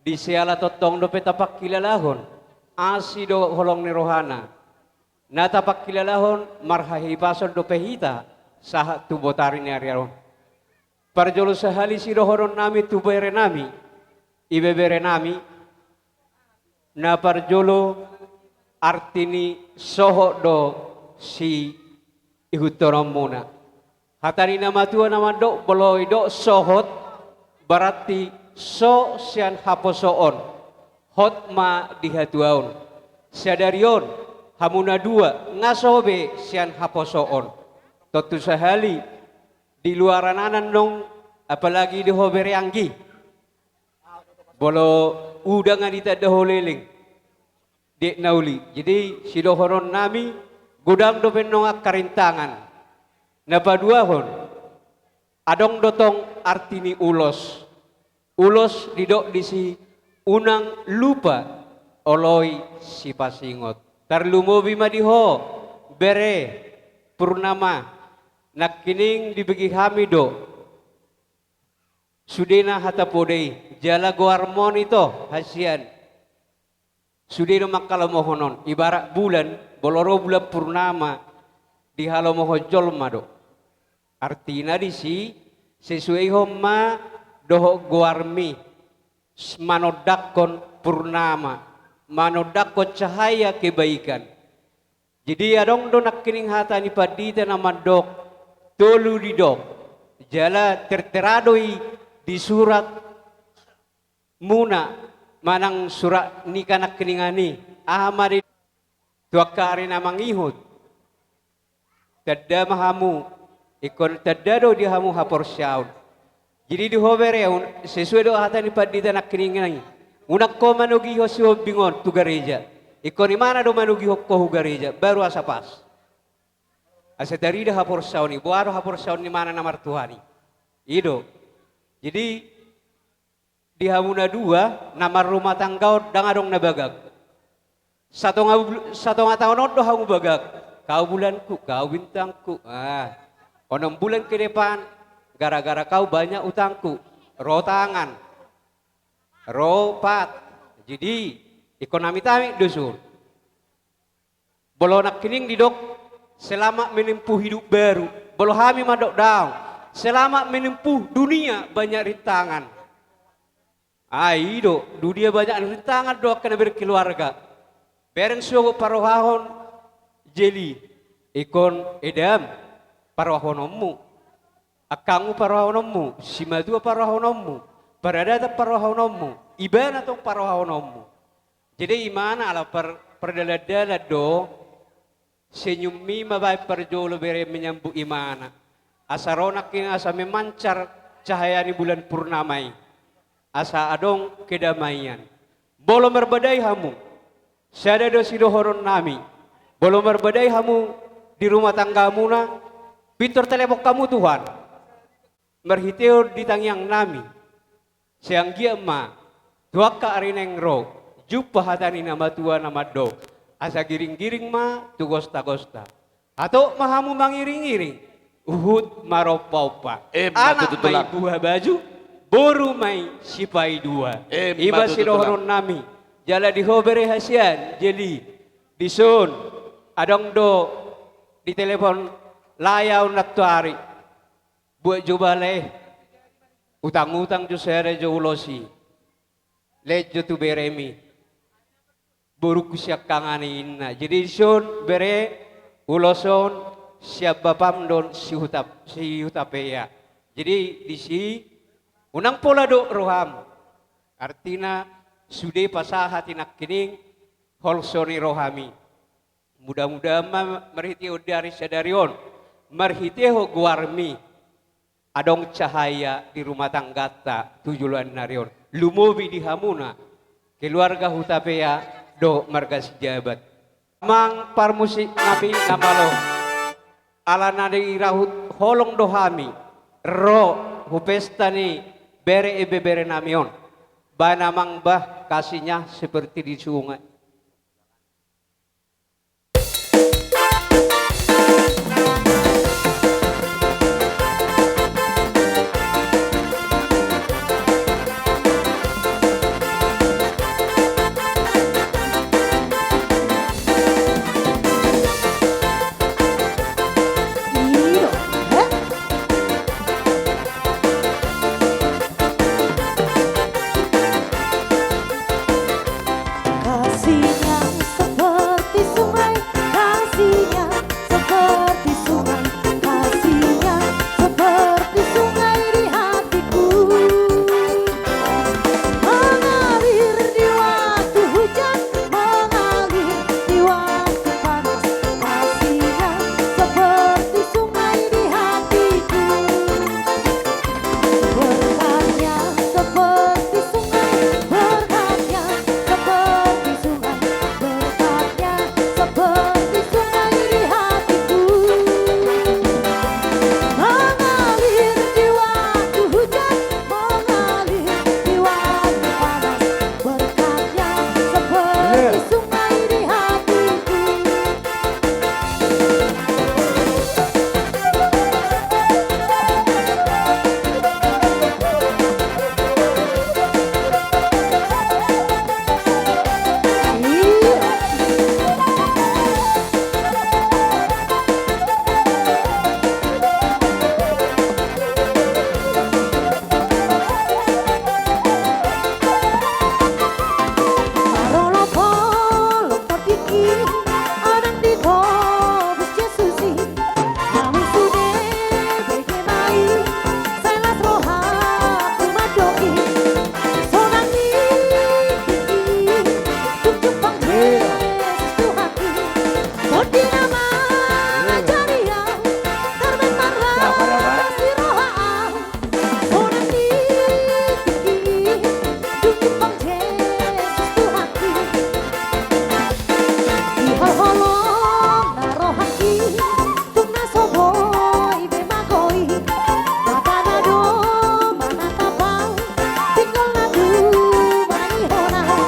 di siala tongtong dope tapangkilalahon asi dohot holong ni rohana. Na tapangkilalahon marhahipason dope hita sahat tu botari ni ari on. Parjolo sahali sidohononnami tu berenami, ibeberenami, na parjolo arti ni sohot do siihuthononmuna. Hata ni na matua na mandok, molo idok sohot, berarti so sian haposoon, hot ma di hatuaon. Sadari on, hamu na dua, nga so be sian haposoon. Tontu sahali, di luaran anan nong, apalagi di ho bere anggi. Molo uda nga ditanda ho leleng, diek na uli. Jadi, sidohononnami, godang dope nong angka rintangan. Na paduahon, adong do tong arti ni ulos. Ulos didok disi unang lupa oloi sipasingot. Tarlumobi ma di ho, bere, Purnama, nangkining dibege hami do sudena hata poda i, jala goarmon ito, hasian. Sude do manghalomohon on, ibarat bulan, molo ro bulan purnama, dihalomohon jolma do. Artina disi, sesuaihon ma dohot goarmi, s-, manondangkon purnama, manondangkon cahaya kebaikan. Jadi adong do nangkining hata ni pandita na mandok, tolu didok, jala tertera do i di surat muna manang surat ni kanangkiningan i, aha ma di tu angka ari na mangihut. Tanda ma hamu, ingkon tanda do di hamu haporseaon. Jadi di ho bereon, sesuai do hata ni pandita nangkiningan i. Unang ho manogihon sihombing on tu gareja. Ingkon imana do manogihon ho hu gareja, baru asa pas. Asa tarida haporseaon i, boha do haporseaon ni imana na martuhan i. I do. Jadi, di hamu na dua, na marrumah tangga on, ndang adong na bagak. Satonga bul-, satonga taon on do hamu bagak. Kau bulanku, kau bintangku. Ah, onom bulan ke depan, gara-gara kau banyak utangku. Ro tangan. Ro pat. Jadi, ingkon amit-amit do son. Molo nangkining didok, selamat menempuh hidup baru. Molo hami mandok daong, selamat menempuh dunia banyak rintangan. Ai do, dunia banyak rintangan do angka na berkeluarga. Bereng sogot parrohahon, Jeli, ingkon edam parrohahononmu. Angkangmu parrohahononmu, simatua parrohahononmu, paradatan parrohahononmu, ibana tong parrohahononmu. Jadi imana ala par-, pardalan-dalan do, senyummi ma baen parjolo bere menyambut imana. Asa ro nangkin asa memancar cahaya ni bulan purnama i. Asa adong kedamaian. Molo marbadai hamu, sada do sidohononnami. Molo marbadai hamu di rumah tanggamuna, pintor telepon hamu Tuhan. Marhitehon di tangiangnami. Sai anggiat ma, tu angka ari naeng ro, jumpa hata ni na matua na mandok, asa giring-giring ma tu gosta-gosta. Hatop ma hamu mangiring-iring, huhut marompa-ompa. Emma tutu, Tulang. Anak ma i buha baju, boru ma i sipaidua. Emma tutu, Tulang. Ima sidohononnami, jala di ho bere hasian, Jeli, dison, adong do ditelepon lae au nantoari. Buat jo bale, utang-utang jo sada jo ulos i. Lehon jo tu beremi. Borungku siangkangan i, ninna. Jadi dison bere, ulos on sian bapam do on si Huta-, si Hutapea. Jadi disi unang pola do roham. Artina sude pasahat i nangkining holso ni rohami. Mudah-mudahan ma marhitehon di ari sadari on, marhitehon goarmi, adong cahaya di rumah tanggata tu joloan ni ari on. Lumobi di hamuna, keluarga Hutapea dohot marga Sijabat. Amang parmusik nami na malo, ala na dirahut holong do hami, ro hu pesta ni bere ibebere nami on. Baen amang bah, kasihnya seperti di sungai. Sungai di hatiku. Parolopolop tordiki, adong di tobus Jesus i. Hamu sude bege ma i, sai las rohangku mandok i. Sonang ni tingki, tung jumpang Jesus Tuhanki. Tondi na mangajari au, tarbaen marlas di roha au. Sonang ni tingki, tung jumpang Jesus Tuhanki. Di holong na rohangki, tung na so boi be magoi. Mata na do manatap au, pinggol na tumanihon au.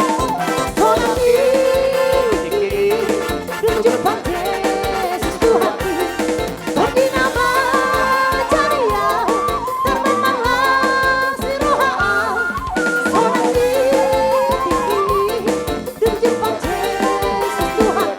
Sonang ni tingki, tung jumpang Jesus Tuhanki. Tondi na mangajari au, tarbaen marlas di roha au. Sonang ni tingki, tung jumpang Jesus Tuhanki.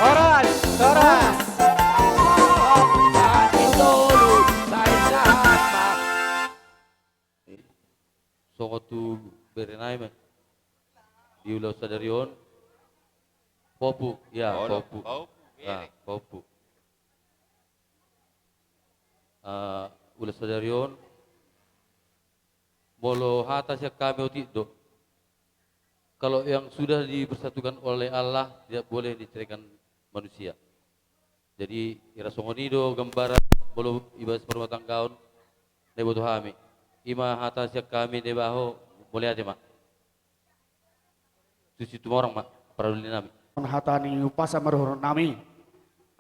Horas, horas. Songon tu bere nami ma di ulaon sadari on. Popu, ya, popu. Popu, ya, bere. Popu. Ah, ulaon sadari on. Molo hata sian hami otik do. Kalau yang sudah dipersatukan oleh Allah tidak boleh diceraikan manusia. Jadi, ira songon i do gambaran molo ibas parrumatanggaon na diboto hami. I ma hata sian hami, na dibahen, mauliate ma. Tusi tumorang ma paruli nami. Hata ni umpasa ma dohonon nami.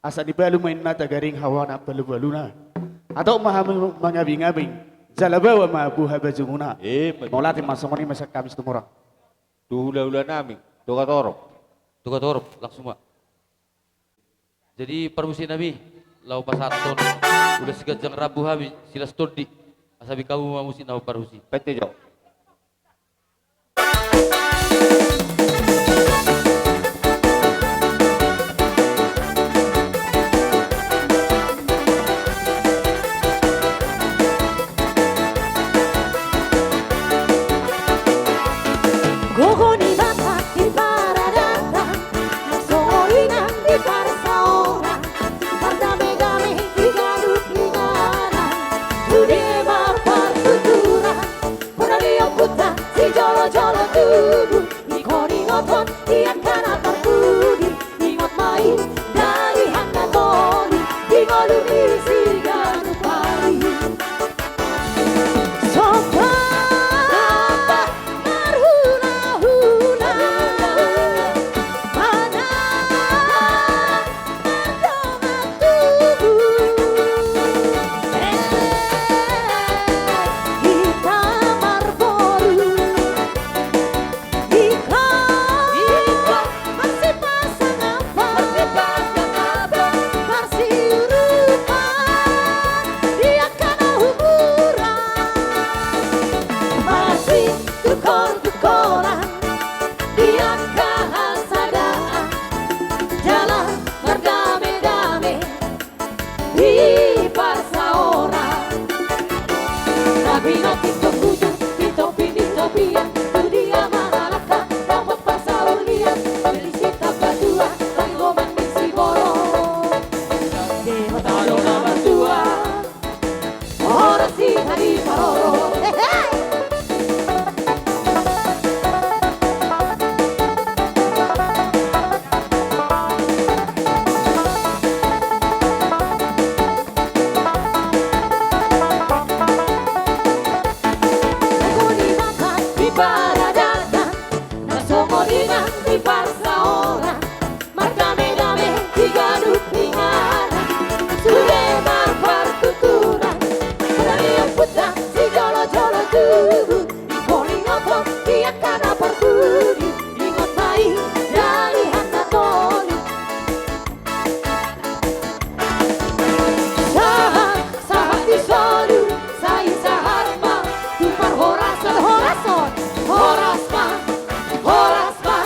Asa dibalu ma inna tagaring hawana balu-baluna. Atau ma hami mangabing-abing. Jala baoa ma buha bajumuna. Mauliate ma, songon i ma sian hami situmorang. Tu hula-hula nami, Togatorop. Togatorop, langsung ma. Jadi parmusik nami, laho pasahathon, ulos siganjang rambu hami, silas tondi, asa bahen hamu ma musik na parmusik. Pete jo. Ingkon ingoton di angka na parpudi, ingot ma i dalihan na tolu di ngolu ni siganup ari. Somba marhulahula, manang mandongan tubu. Hita marboru, ingkon marsipasangapon, marsiurupan di angka na umuran, marsitukortukoran di angka hasadaan, jala mardamedamean di parsaoran. Tapi na tintop bujur, tintop pinggir topian, tu dia ma halak na mamparsaullian, jadi sitamba tua, panggoman ni siborok. Debata do na martua, horas hita diparorot. Hehe. Songon i ma di paradaton, na songon i nang di parsaoran, mardamedame di ganup inganan, sude marpartuturan, pala ni ompunta sijolojolo tubu, ingkon ingoton di angka na parpudi, ingot ma i dalihan na tolu. Sahat, sahat di solu, sai sahat ma tu parhorasan. Parhorason. Horas ma, horas ma,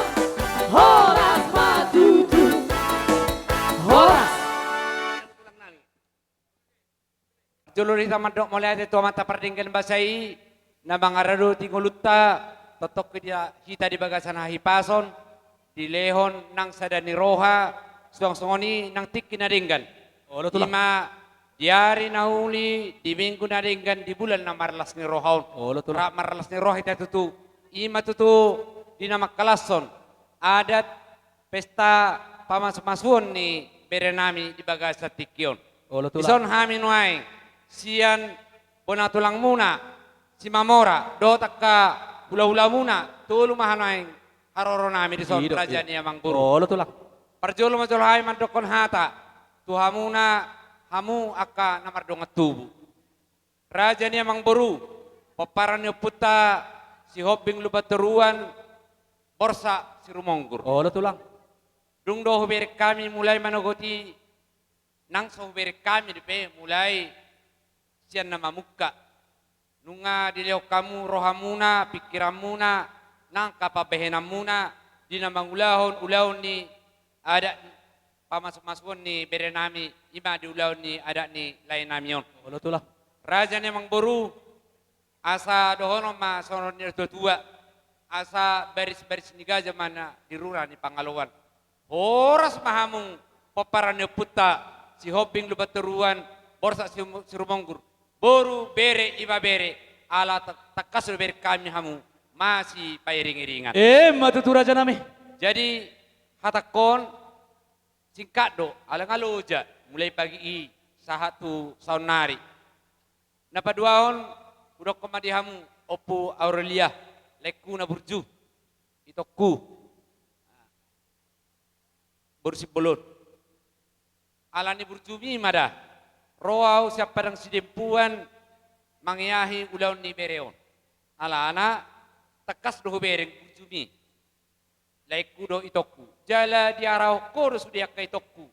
horas ma tutu. Horas. Jolo hita mandok mauliate tu Amanta Pardenggan Basa i, na mangaradoti ngolunta, tongtong hita di bagasan hahipason, dilehon nang sada ni roha, suang songon i nang tingki na denggan. Olo, Tulang. I ma di ari na uli, di minggu na denggan, di bulan na marlas ni roha on. Olo, Tulang. Rap marlas ni roha hita tutu. I ma tutu di na mangkalashon adat pesta pamasumasuon ni berenami di bagasan tingki on. Olo, Tulang. Dison hami nuaeng sian bona tulangmuna Simamora dohot angka hulahulamuna, tolu ma nuaeng haroronami dison. I do, raja i. Ni amangboru. Olo, Tulang. Parjolo ma jolo hami mandokkon hata tu hamuna, hamu angka na mardongan tubu. Raja ni amangboru, pomparan ni ompunta Sihombing Lumban Toruan, Borsak Sirumonggur. Olo, Tulang. Dung do hubereng hami mulai manogot i, nang so hubereng hami dope mulai sian na mamungka. Nunga dilehon hamu rohamuna, pingkiranmuna, nang angka pambahenanmuna di na mangulahon ulaon ni adat pamasumasuon ni berenami, i ma di ulaon ni adat ni laenami on. Olo, Tulang. Raja ni amangboru, asa dohonon ma songon ni natuatua, asa barisbaris ni gaja ma na di rura ni Pangaloan. Horas ma hamu pomparan ni ompunta Sihombing Lumban Toruan, Borsak Sirum-, Sirumonggur, boru, bere, ibebere, ala ta-, tangkas do hubereng hami hamu masipairingiringan. Emma tutu, rajanami. Jadi, hatangkon singkat do, ala nga loja, mulai pagi i sahat tu saonnari. Na paduahon, hudokkon ma di hamu, Ompu Aurelia, laengku na burju, itongku, boru Simbolon. Ala ni burjumi ma da ro ahu sian padang sidempuan mangeahi ulaon ni bere on. Alana tangkas do hubereng burjumi. Laengku do itongku. Jala diarahon ho do sude angka itongku.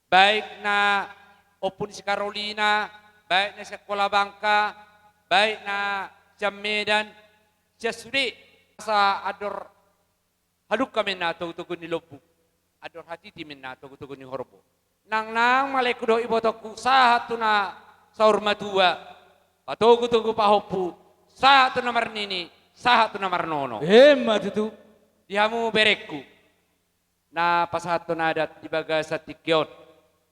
Baik na Ompu ni si Karolina, baik na sian Kolabangka, baik na sian Medan, sian sude. Asa andor hadungka ma inna togutogu ni lombu, andor hatiti ma inna togutogu ni horbo. Nangnang ma laengku dohot ibotongku sahat tu na saur matua, patogutogu pahompu, sahat tu na marnini, sahat tu na marnono. Emma tutu. Di hamu berengku na pasahathon adat di bagasan tingki on,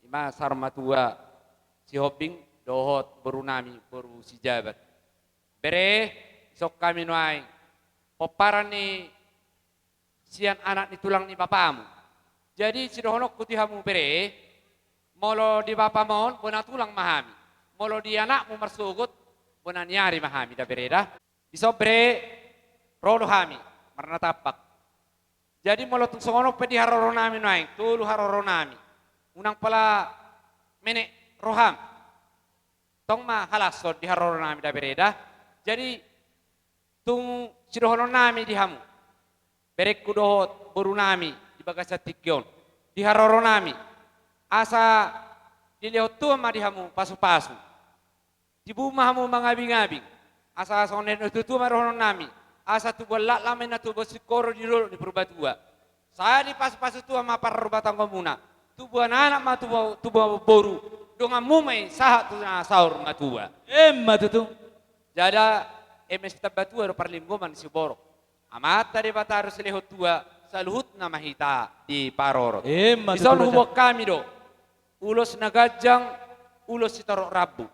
i ma saur matua Sihombing dohot borunami boru Sijabat. Bere, dison hami nuaeng pomparan ni sian anak ni tulang ni bapamu. Jadi sidohononku di hamu bere, molo di bapam on bona tulang ma hami, molo di anakmu marsogot bona ni ari ma hami da bere da. Dison bere, ro do hami marnatampak. Jadi molo tung songon on pe di haroronami nuaeng, tolu haroronami, unang pola menek roham. Tong ma halashon di haroronami da bere da. Jadi tung sidohononnami di hamu berengku dohot borunami di bagasan tingki on, di haroronami, asa dilehon Tuhan ma di hamu pasupasu. Tibu ma hamu mangabingabing, asa songon na nidok ni natuatua ma dohononnami, asa tubuan laklak ma inna, tubuan singkoru di dolok ni Purbatua. Sai dipasupasu Tuhan ma parrumatanggaonmuna, tubuan anak ma, tubuan, tubuan boru, donganmu ma i sahat tu na saur matua. Emma tutu. Jala eme sitambatua do parlinggoman ni siborok. Amanta Debata do silehon tua, saluhutna ma hita diparorot. Emma tutu. Dison huboan hami do ulos na ganjang, ulos sitorop rambu.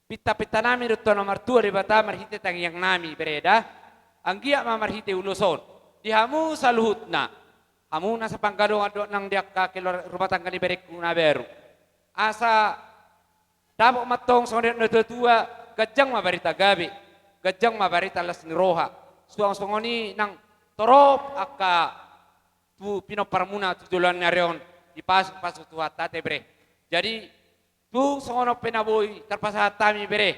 Pintapintanami do tu Amanta Martua Debata marhite tangiangnami bere da. Anggiat ma marhite ulos on di hamu saluhutna, hamu na sapanggandongan dohot nang di angka keluarga rumah tangga ni berengku na baru, asa dapot ma antong songon na nidok ni natuatua, ganjang ma barita gabe, ganjang ma barita las ni roha. Suang songon i nang torop angka tu pinomparmuna tu joloan ni ari on dipasupasu Tuhanta ate bere. Jadi tung songon on pe na boi tarpasahat hami bere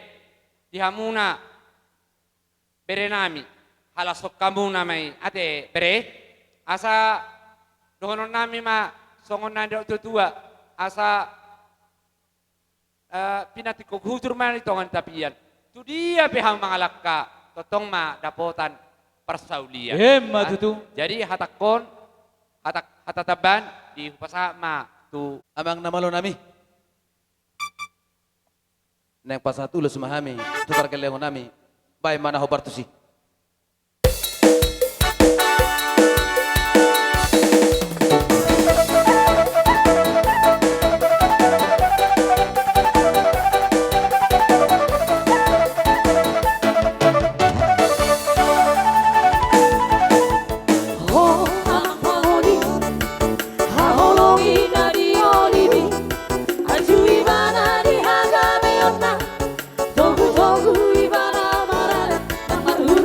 di hamuna berenami, halashon hamuna ma i ate bere. Asa dohononnami ma songon na nidok ni natuatua, asa eh, pinantikhon hujur ma i di tonga ni tapian. Tu dia pe hamu mangalangka, tongtong ma dapotan parsaulian. Emma tutu. Jadi hatangkon, hata, hata tamban di hupasahat ma tu amang na malonami. Naeng pasahat ulos ma hami tu pargellengonami. Baen ma na hombar tusi. Ho, anak pangoli, haholongi na di olimi, anju ibana di hagabeonna. Togu-togu ibana marada, nang marhua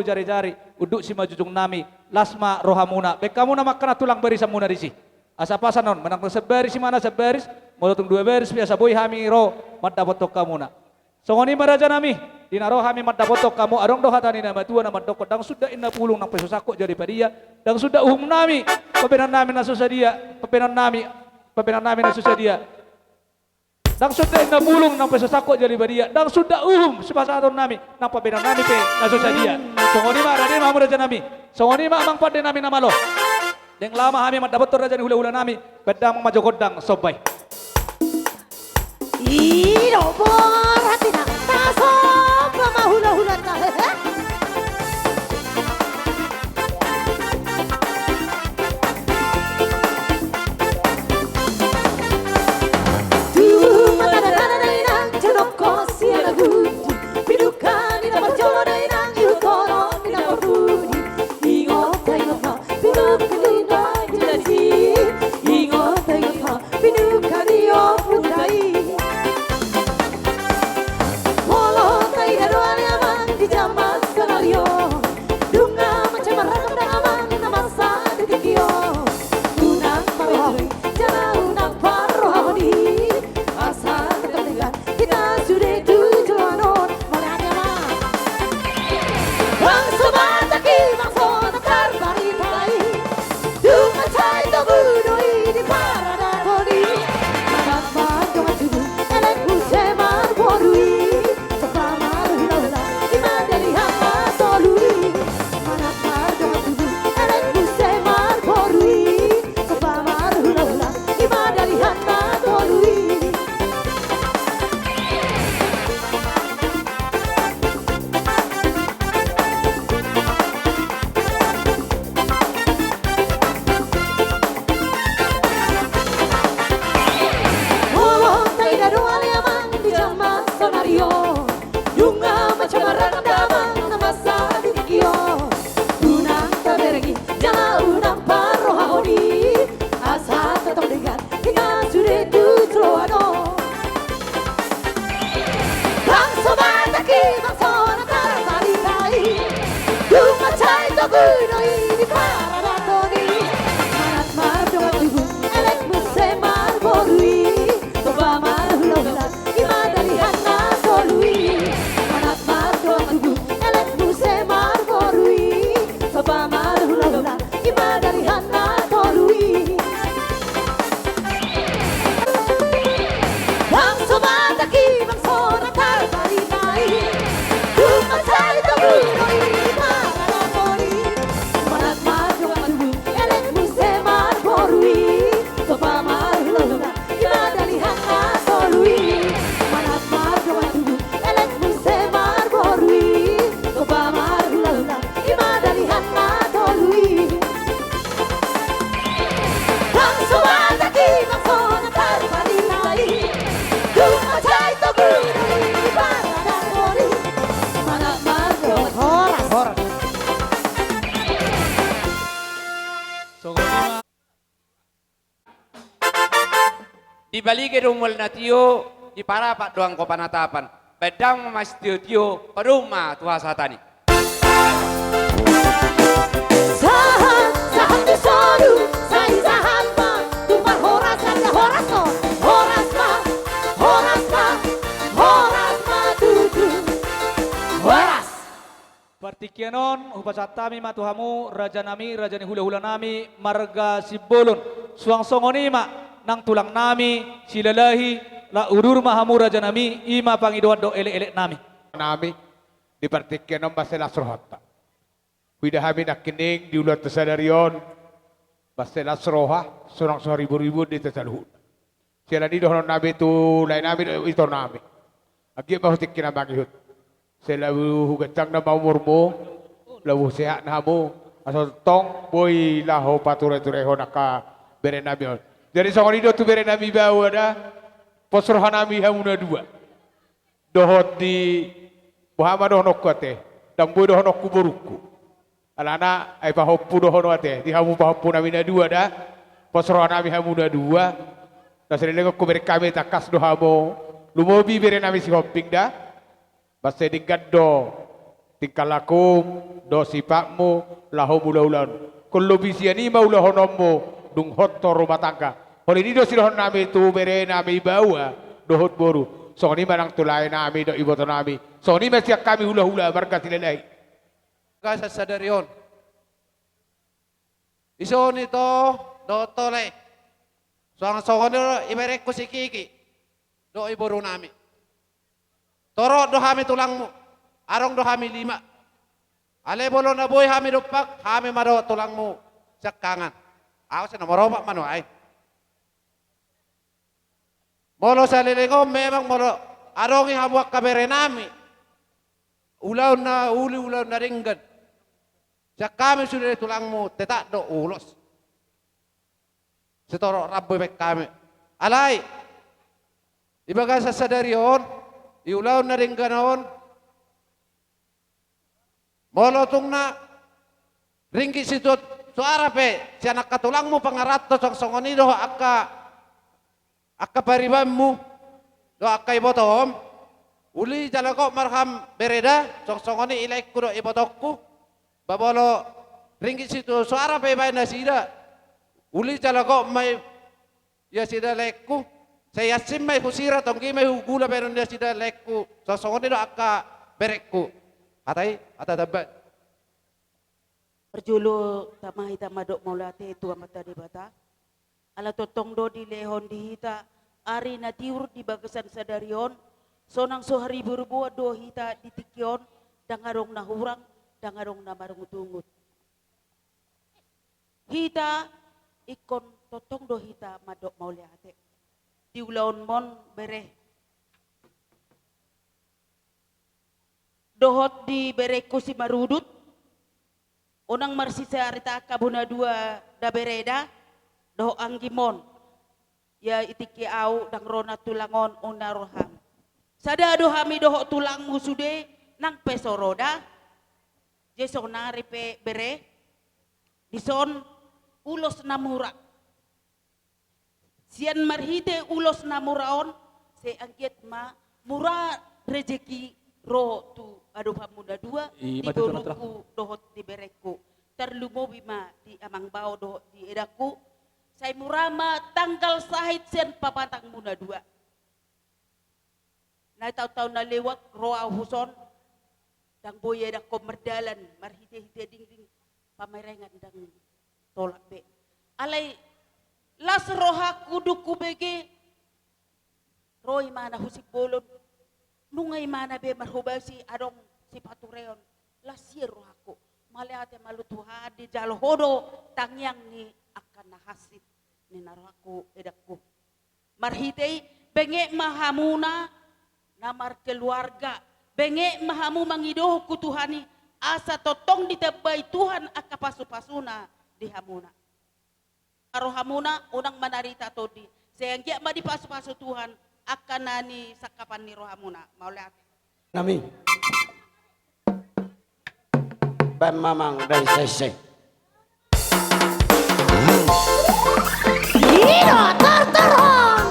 jari-jari, unduk simanjujung nami, las ma rohamuna, baen hamu ma angka na tulang barisanmuna disi. Asa pasan on, manang na sabaris i ma na sabaris, molo tung dua baris pe asa boi hami ro mandapothon hamuna. Songon i ma raja nami, di na ro hami mandapothon hamu, adong do hata ni na matua na mandokkon, ndang suda inna bulung nang pe so sangkot jala badia, ndang suda uhum nami, pambahenan nami na so sadia, pambahenan nami, pambahenan nami na so sadia. Ndang suda inna bulung nang pe so sangkot jala badia, ndang suda uhum sipasahaton nami, nang pambahenan nami pe na so sadia. Songon i ma, rade ma hamu raja nami. Songon i ma amang pande nami na malo. Dang laho ma hami mandapothon raja ni hula-hula nami, baen damang ma jo gondang somba i. I do borat i na, tasomba ma hula-hulanta, hehe. Tubu ma tanda-tanda na inang, jonok ho sian na gundi, pinungka ni na parjolo na inang, ihut holong ni na parpudi. Ingot, ingot ma, pinungka ni na gundi, ingot, ingot ma, pinungka ni ompunta i. Molo taida do ale amang di jaman sonari on, dung na mansai marragam da amang na masa di tingki on. Unang parrohahon i, jala unang parrohahon i, asa tetap denggan hita sude tu joloan on. Mauliate ma. Bangso Batak i, bangso na tarbarita i, dung mansai togu do i diparadaton i. Manat ma dongan tubu, elek muse marboru i, somba marhula-hula, i ma dalihan na tolu i. Manat ma dongan tubu, elek muse marboru i, somba marhula-hula, i ma dalihan na tolu i. Molo taida do ale amang di jaman sonari on, dung na mansai marragam da amang na masa di tingki on. Unang tabereng i, jala unang parrohahon i, asa tetap denggan hita sude tu joloan on. Bangso Batak i, bangso na tarbarita i, dung mansai togu do i diparadaton i. Manat ma dongan tubu, elek muse marboru i, somba marhula-hula, i ma dalihan na tolu i. Manat ma dongan tubu, elek muse marboru i, somba marhula-hula, i ma dalihan na tolu i. Bangso Batak i, bangso na tarbarita i, dung mansai togu do i diparadaton i. Manat ma dongan tubu, elek muse marboru i, somba marhula-hula, i ma dalihan na tolu i. Manat ma dongan tubu, elek muse marboru i, somba marhula-hula, i ma dalihan na tolu i. Bangso Batak i, bangso na tarbarita i, dung mansai togu do i diparadaton i. Manat ma dongan tubu. Horas. Horas. Songon i ma. Di balige do mual na tio, di parapat do angka panatapan. Baen damang ma sitio-tio, padomu ma tu hasahatan i. Sahat, sahat di solu, sai sahat ma tu parhorasan, horas on, horas ma, horas ma, horas ma tutu. Horas. Partingkian on, hupasahat hami ma tu hamu, raja nami, raja ni hula-hula nami, marga Simbolon. Suang songon i ma, nang tulang nami, Silalahi, la udur ma hamu raja nami, i ma pangidoan dohot elek-elek nami. Nami, di partingkian on mansai las rohanta. Huida hami nangkining di ulaonta sadari on, mansai las roha, sonang so haribu-ribu di hita saluhutna. Siala ni dohonon nami tu lae nami dohot ito nami. Anggiat ma hu tingki na mangihut. Sai laho huganjang nama umurmu, laho sehat nama hamu, asa tong boi laho pature-turehon angka bere nami on. Jadi songon i do tu bere nami baoa da, pos roha nami hamu na dua. Dohot di, boha ma dohononku ate, ndang boi dohononku borungku. Alana, ai pahompu dohonon ate, di hamu pahompu nami na dua da, pos roha nami hamu na dua, na saleleng on hubereng hami tangkas do hamu, lumobi bere nami Sihombing da, mansai denggan do, tingkah lakum dohot sifatmu laho mulaula on. Ingkon lobi sian i ma ulahononmu dung hot ho rumah tangga. Holan i do sidohononnami tu berenami baoa dohot boru. Songon i ma nang tu laenami dohot ibotonami. Songon i ma sian hami hulahula marga Silalahi. Bagasan sadari on, dison ito dohot tole, suang songon i do iberengku si Kiki dohot iborunami. Torop do hami tulangmu, adong do hami lima. Alai molo na boi hami dompak, hami ma dohot tulangmu siangkangan. Ahu si nomor opat ma nuaeng. Molo saleleng on memang molo adong i hamu angka berenami ulaon na uli, ulaon na denggan, sian hami sude tulangmu tetap do ulos. Sitorop rambu baen hami. Alai di bagasan sadari on, di ulaon na denggan on, molo tung na ringgit sitio soara pe sian angka tulangmu pangaranto, suang songon i dohot angka, angka paribanmu dohot angka ibotom, uli jala gok ma roham bereda, suang songon i laengku dohot ibotongku. Ba molo ringgit sitio soara pe ibaen nasida, uli jala gok ma i, ia sida laengku, sai ansim ma i husira, tonggi ma i hugula baenon ni nasida laengku, suang songon i do angka berengku. Hata i, hata tambahan. Parjolo tama hita mandok mauliate tu Amanta Debata. Ala tongtong do dilehon di hita ari na tiur di bagasan sadari on, sonang so hariburbuan do hita di tingki on, ndang adong na hurang, ndang adong na marungutungut. Hita ingkon tongtong do hita mandok mauliate di ulaonmon bere. Dohot di berengku si Marudut, unang marsisarita angka bona dua da bereda, dohot anggimon. Ia i tingki ahu ndang ro na tulang on, unang ro hami. Sada do hami dohot tulangmu sude nang pe so ro da. Jadi saonari pe bere, dison ulos na mura. Sian marhite ulos na mura on, sai anggiat ma mura rejeki ro tu adopanmu na dua, i ma di tu tengah-tengah. Borungku dohot di berengku. Tarlumobi ma di amang bao dohot di edangku. Sai mura ma tanggal sahit sian pamatangmu na dua. Na taon-taon na lewat ro ahu huson, ndang boi edangkon mardalan marhite-hite dingding, pamerengan ndang tolap be. Alai las rohangku dung hubege ro imana hu Simbolon, nunga imana be marhobasi adong sipatureon, las hian rohangku. Mauliate ma tu Tuhan, dijalo ho do tangiang ni angka na hansit, ninna rohangku edangku. Marhite i, benget ma hamuna na markeluarga, benget ma hamu mangidohon tu Tuhan i, asa tongtong ditambai Tuhan angka pasu-pasuna di hamuna. Rohamuna unang manarita tondi, sai anggiat ma dipasu-pasu Tuhan angka na nisangkapan ni rohamuna. Mauliate. Nami. Baen ma amang dari sese. Ino, tortor hon.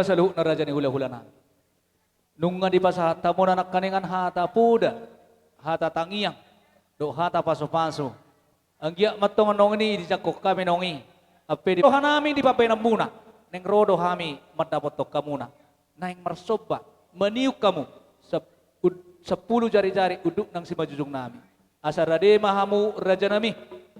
Saluhutna raja ni hulahula nami. Nunga dipasahat hamu nangkiningan hata poda, hata tangiang, dohot hata pasupasu. Anggiat ma antong annon i dijangkon hami annon i. Ampe di roha nami di pambahenanmuna, naeng ro do hami mandapothon hamuna. Naeng marsomba, maniuk hamu, sap-, ud-, sampulu jarijari unduk nang simanjujung nami. Asa rade ma hamu raja nami,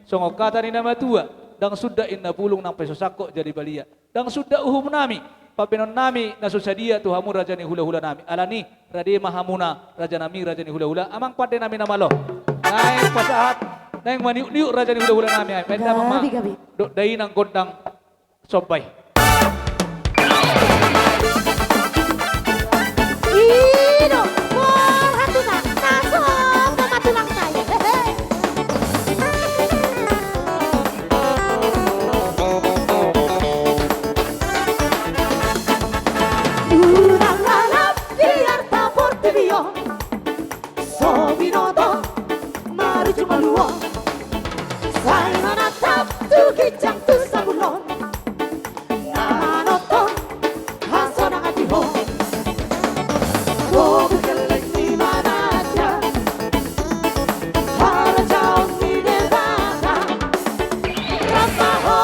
songon hata ni na matua, ndang suda inna bulung nang pe so sangkot jadi balian. Ndang suda uhum nami, pambahenon nami na so sadia tu hamu raja ni hulahula nami. Alani, rade ma hamuna raja nami, raja ni hulahula, amang pande nami na malo. Naeng pasahat, naeng maniukniuk raja ni hulahula nami. Ai, baen damang ma. Gabe, gabe. Dohot dainang gondang somba i. I do, borhat tulang, na somba ma tulangta i. Hehe. Unang lalap biar ta portibi on. So binoto marujung malua. Sai manatap tu ginjang tu sabulon. Na manonton hasonangan di ho. Bobu gelleng ni mananda. Harajaon ni Debata. Rap ma ho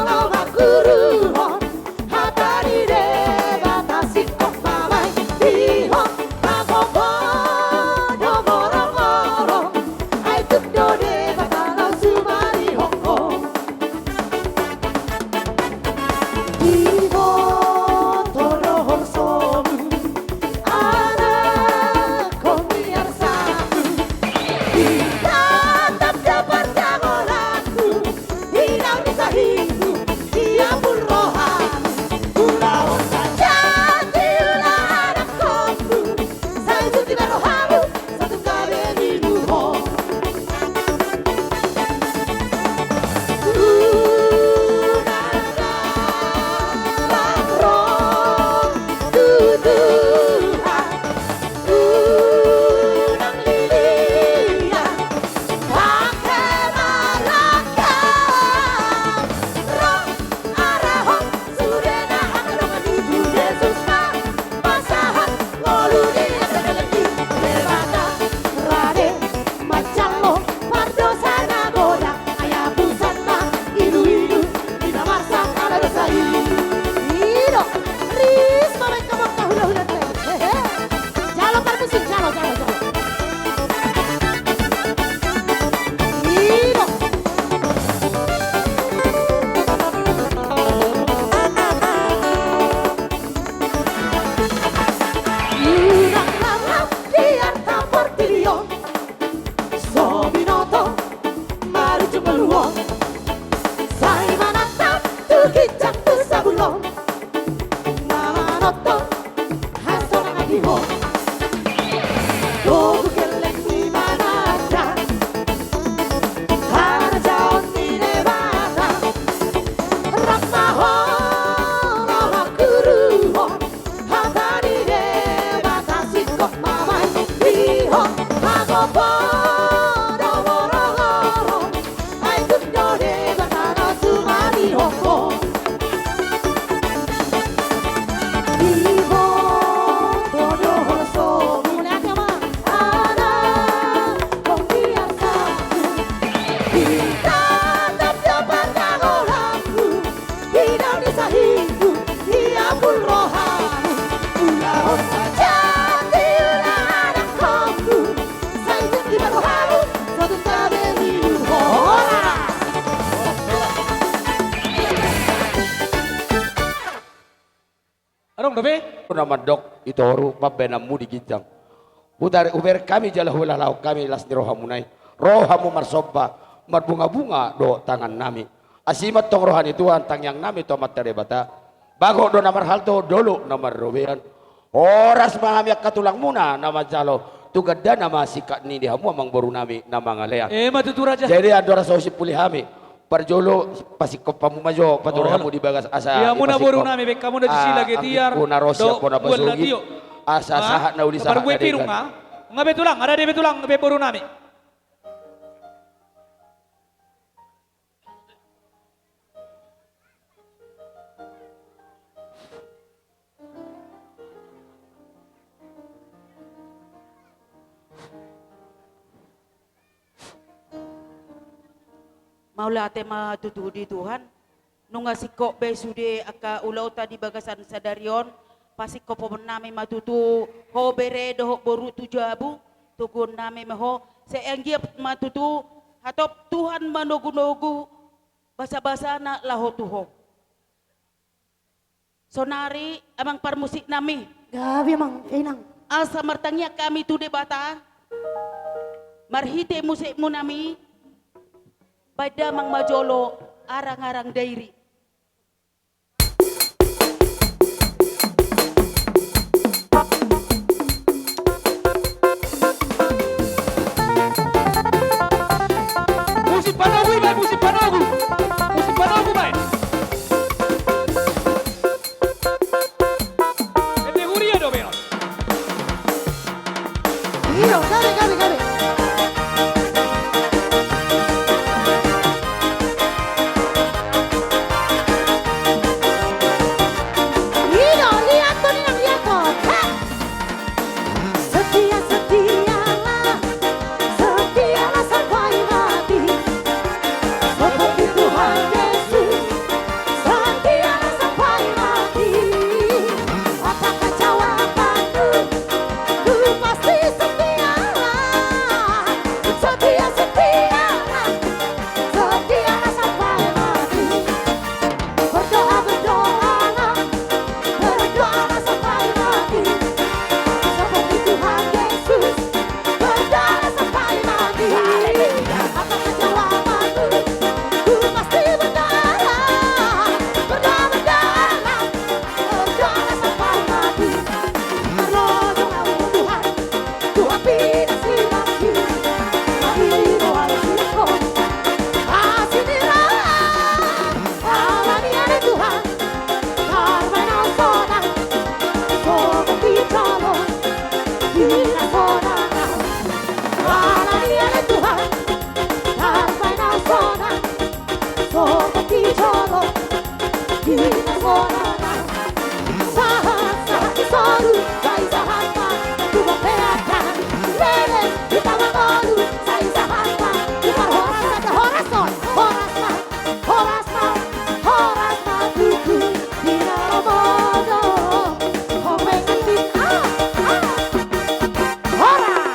laho mangguruhon. Hata ni Debata singkop ma baen di ho. Hagogoon do gorongorong. Ai tuk do Debata laho sumarihon ho. Diboto do horsomu, anakkon ni arsaku. Ditatap do parjagolanku, di naung ni sahithu, di apul roham. Ulaon na jati ulaon anakkonmu, sai jut di rohamu, satung gabe nimu ho. Unang lalap ro tu Tuhan. Unang liliang, pake ma ragam. Ro arahon sude na hangoluan ni tu Jesus ma pasahat ngolu ni angka na leleng i. Debata rade manjalo pardosa na godang. Ai apusan ma iluilu ni na marsak ala dosa i. I do, ris ma baen hamu angka hulahulanta i. Hehe. Jalo parmusikta, jalo, jalo, jalo. I do. Unang lalap biar ta portibi on. So binoto marujung malua. Sai manatap tu ginjang tu sabulon. Na manonton hasonangan di ho. Bobu gelleng ni mananda. Harajaon ni Debata. Rap ma ho laho mangguruhon. Hata ni Debata singkop ma baen di ho. Hagogoon do gorongorong. Ai tuk do Debata laho sumarihon ho. Diboto do horsomu, anakkon ni arsaku. Ditatap do parjagolanku. Di naung ni sahithu, di apul rohamu. Ulaon na jati ulaon anakkonmu. Sai jut di rohamu, satung gabe nimu ho. Horas. Adong dope? Na mandok i toru pambahenanmu di ginjang. Hubereng hami jala huhalahon hami las ni rohamuna i. Ro hamu marsomba, marbungabunga do tangannami. Asi ma antong roha ni Tuhan, tangiangnami tu Amanta Debata. Bagot do na marhalto, dolok na marrobean. Horas ma hami angka tulangmuna na manjalo. Tu gandana ma singkat ni di hamu amangborunami na mangalean. Emma tutu raja. Jadi andorang so husimpuli hami. Parjolo pasingkop hamu ma jo, pature hamu di bagas asa. Di hamu na borunami, baen hamu na disi lage tiar, anggiat bona ro sian bona pasogit, asa sahat na uli sahat na denggan. Nga be tulang, ada de be tulang be borunami. Mauliate ma tutu di Tuhan. Nunga singkop be sude angka ulaonta di bagasan sadari on. Pasingkophononnami ma tutu ho bere dohot boru tu jabu. Toguonnami ma ho. Sai anggiat ma tutu hatop Tuhan manogunogu basabasana laho tu ho. Sonari amang parmusiknami. Gabe amang, Inang. Asa martangiang hami tu Debata marhite musikmunami, baen damang ma jolo arangarang dairi. Musik panogu i baen, musik panogu. Musik panogu baen. Ende huria do baenon. Iyo, gabe, gabe, gabe. Iyo, liathon, Inang, liathon. Hei! Setia, setialah, setialah sampai mati. Seperti Tuhan Yesus, setialah sampai mati. Apakah jawabanmu? Ku pasti setialah, setia, setialah, setialah sampai mati. Berdoa, berdoalah, berdoalah sampai mati. Seperti Tuhan Yesus, berdoalah sampai mati. Apakah jawabanmu? Ku pasti berdoalah, berdoa, berdoalah, berdoalah sampai mati. Kalau doamu Tuhan, Tuhan pinasi mati. Mati doa Tuhan. Asini ra. Alani ale Tuhan, tarbaen au sonang, sogot di jolo, di na sonang. Alani ale Tuhan, tarbaen au sonang, sogot di jolo, di na sonang. Sahat, sahat di solu, sai sahat ma tu bontean. Leleng hita mangolu, sai sahat ma tu parhorasan. Horas on, horas ma. Horas ma, horas ma tutu, di na lomo do. Hopeng anting, ah, ah. Horas.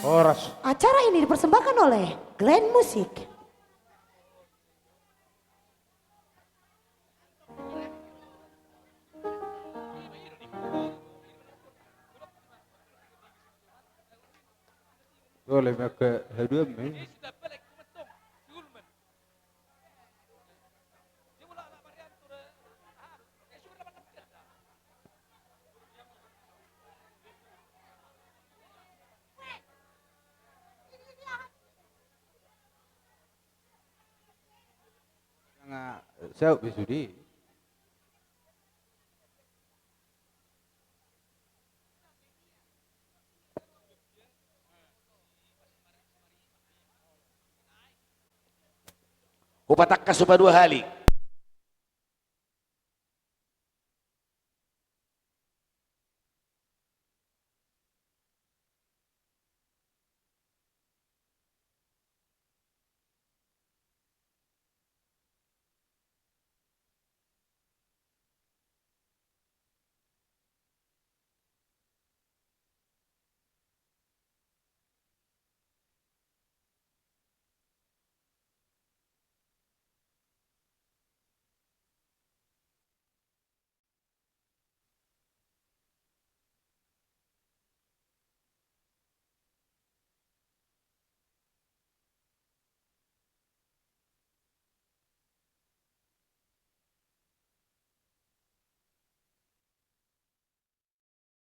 Horas. Acara ini dipersembahkan oleh Glenn Music. Boleh pakai haduan, men. Nga, eh, saut be sude. Hupatangkas supa dua hali.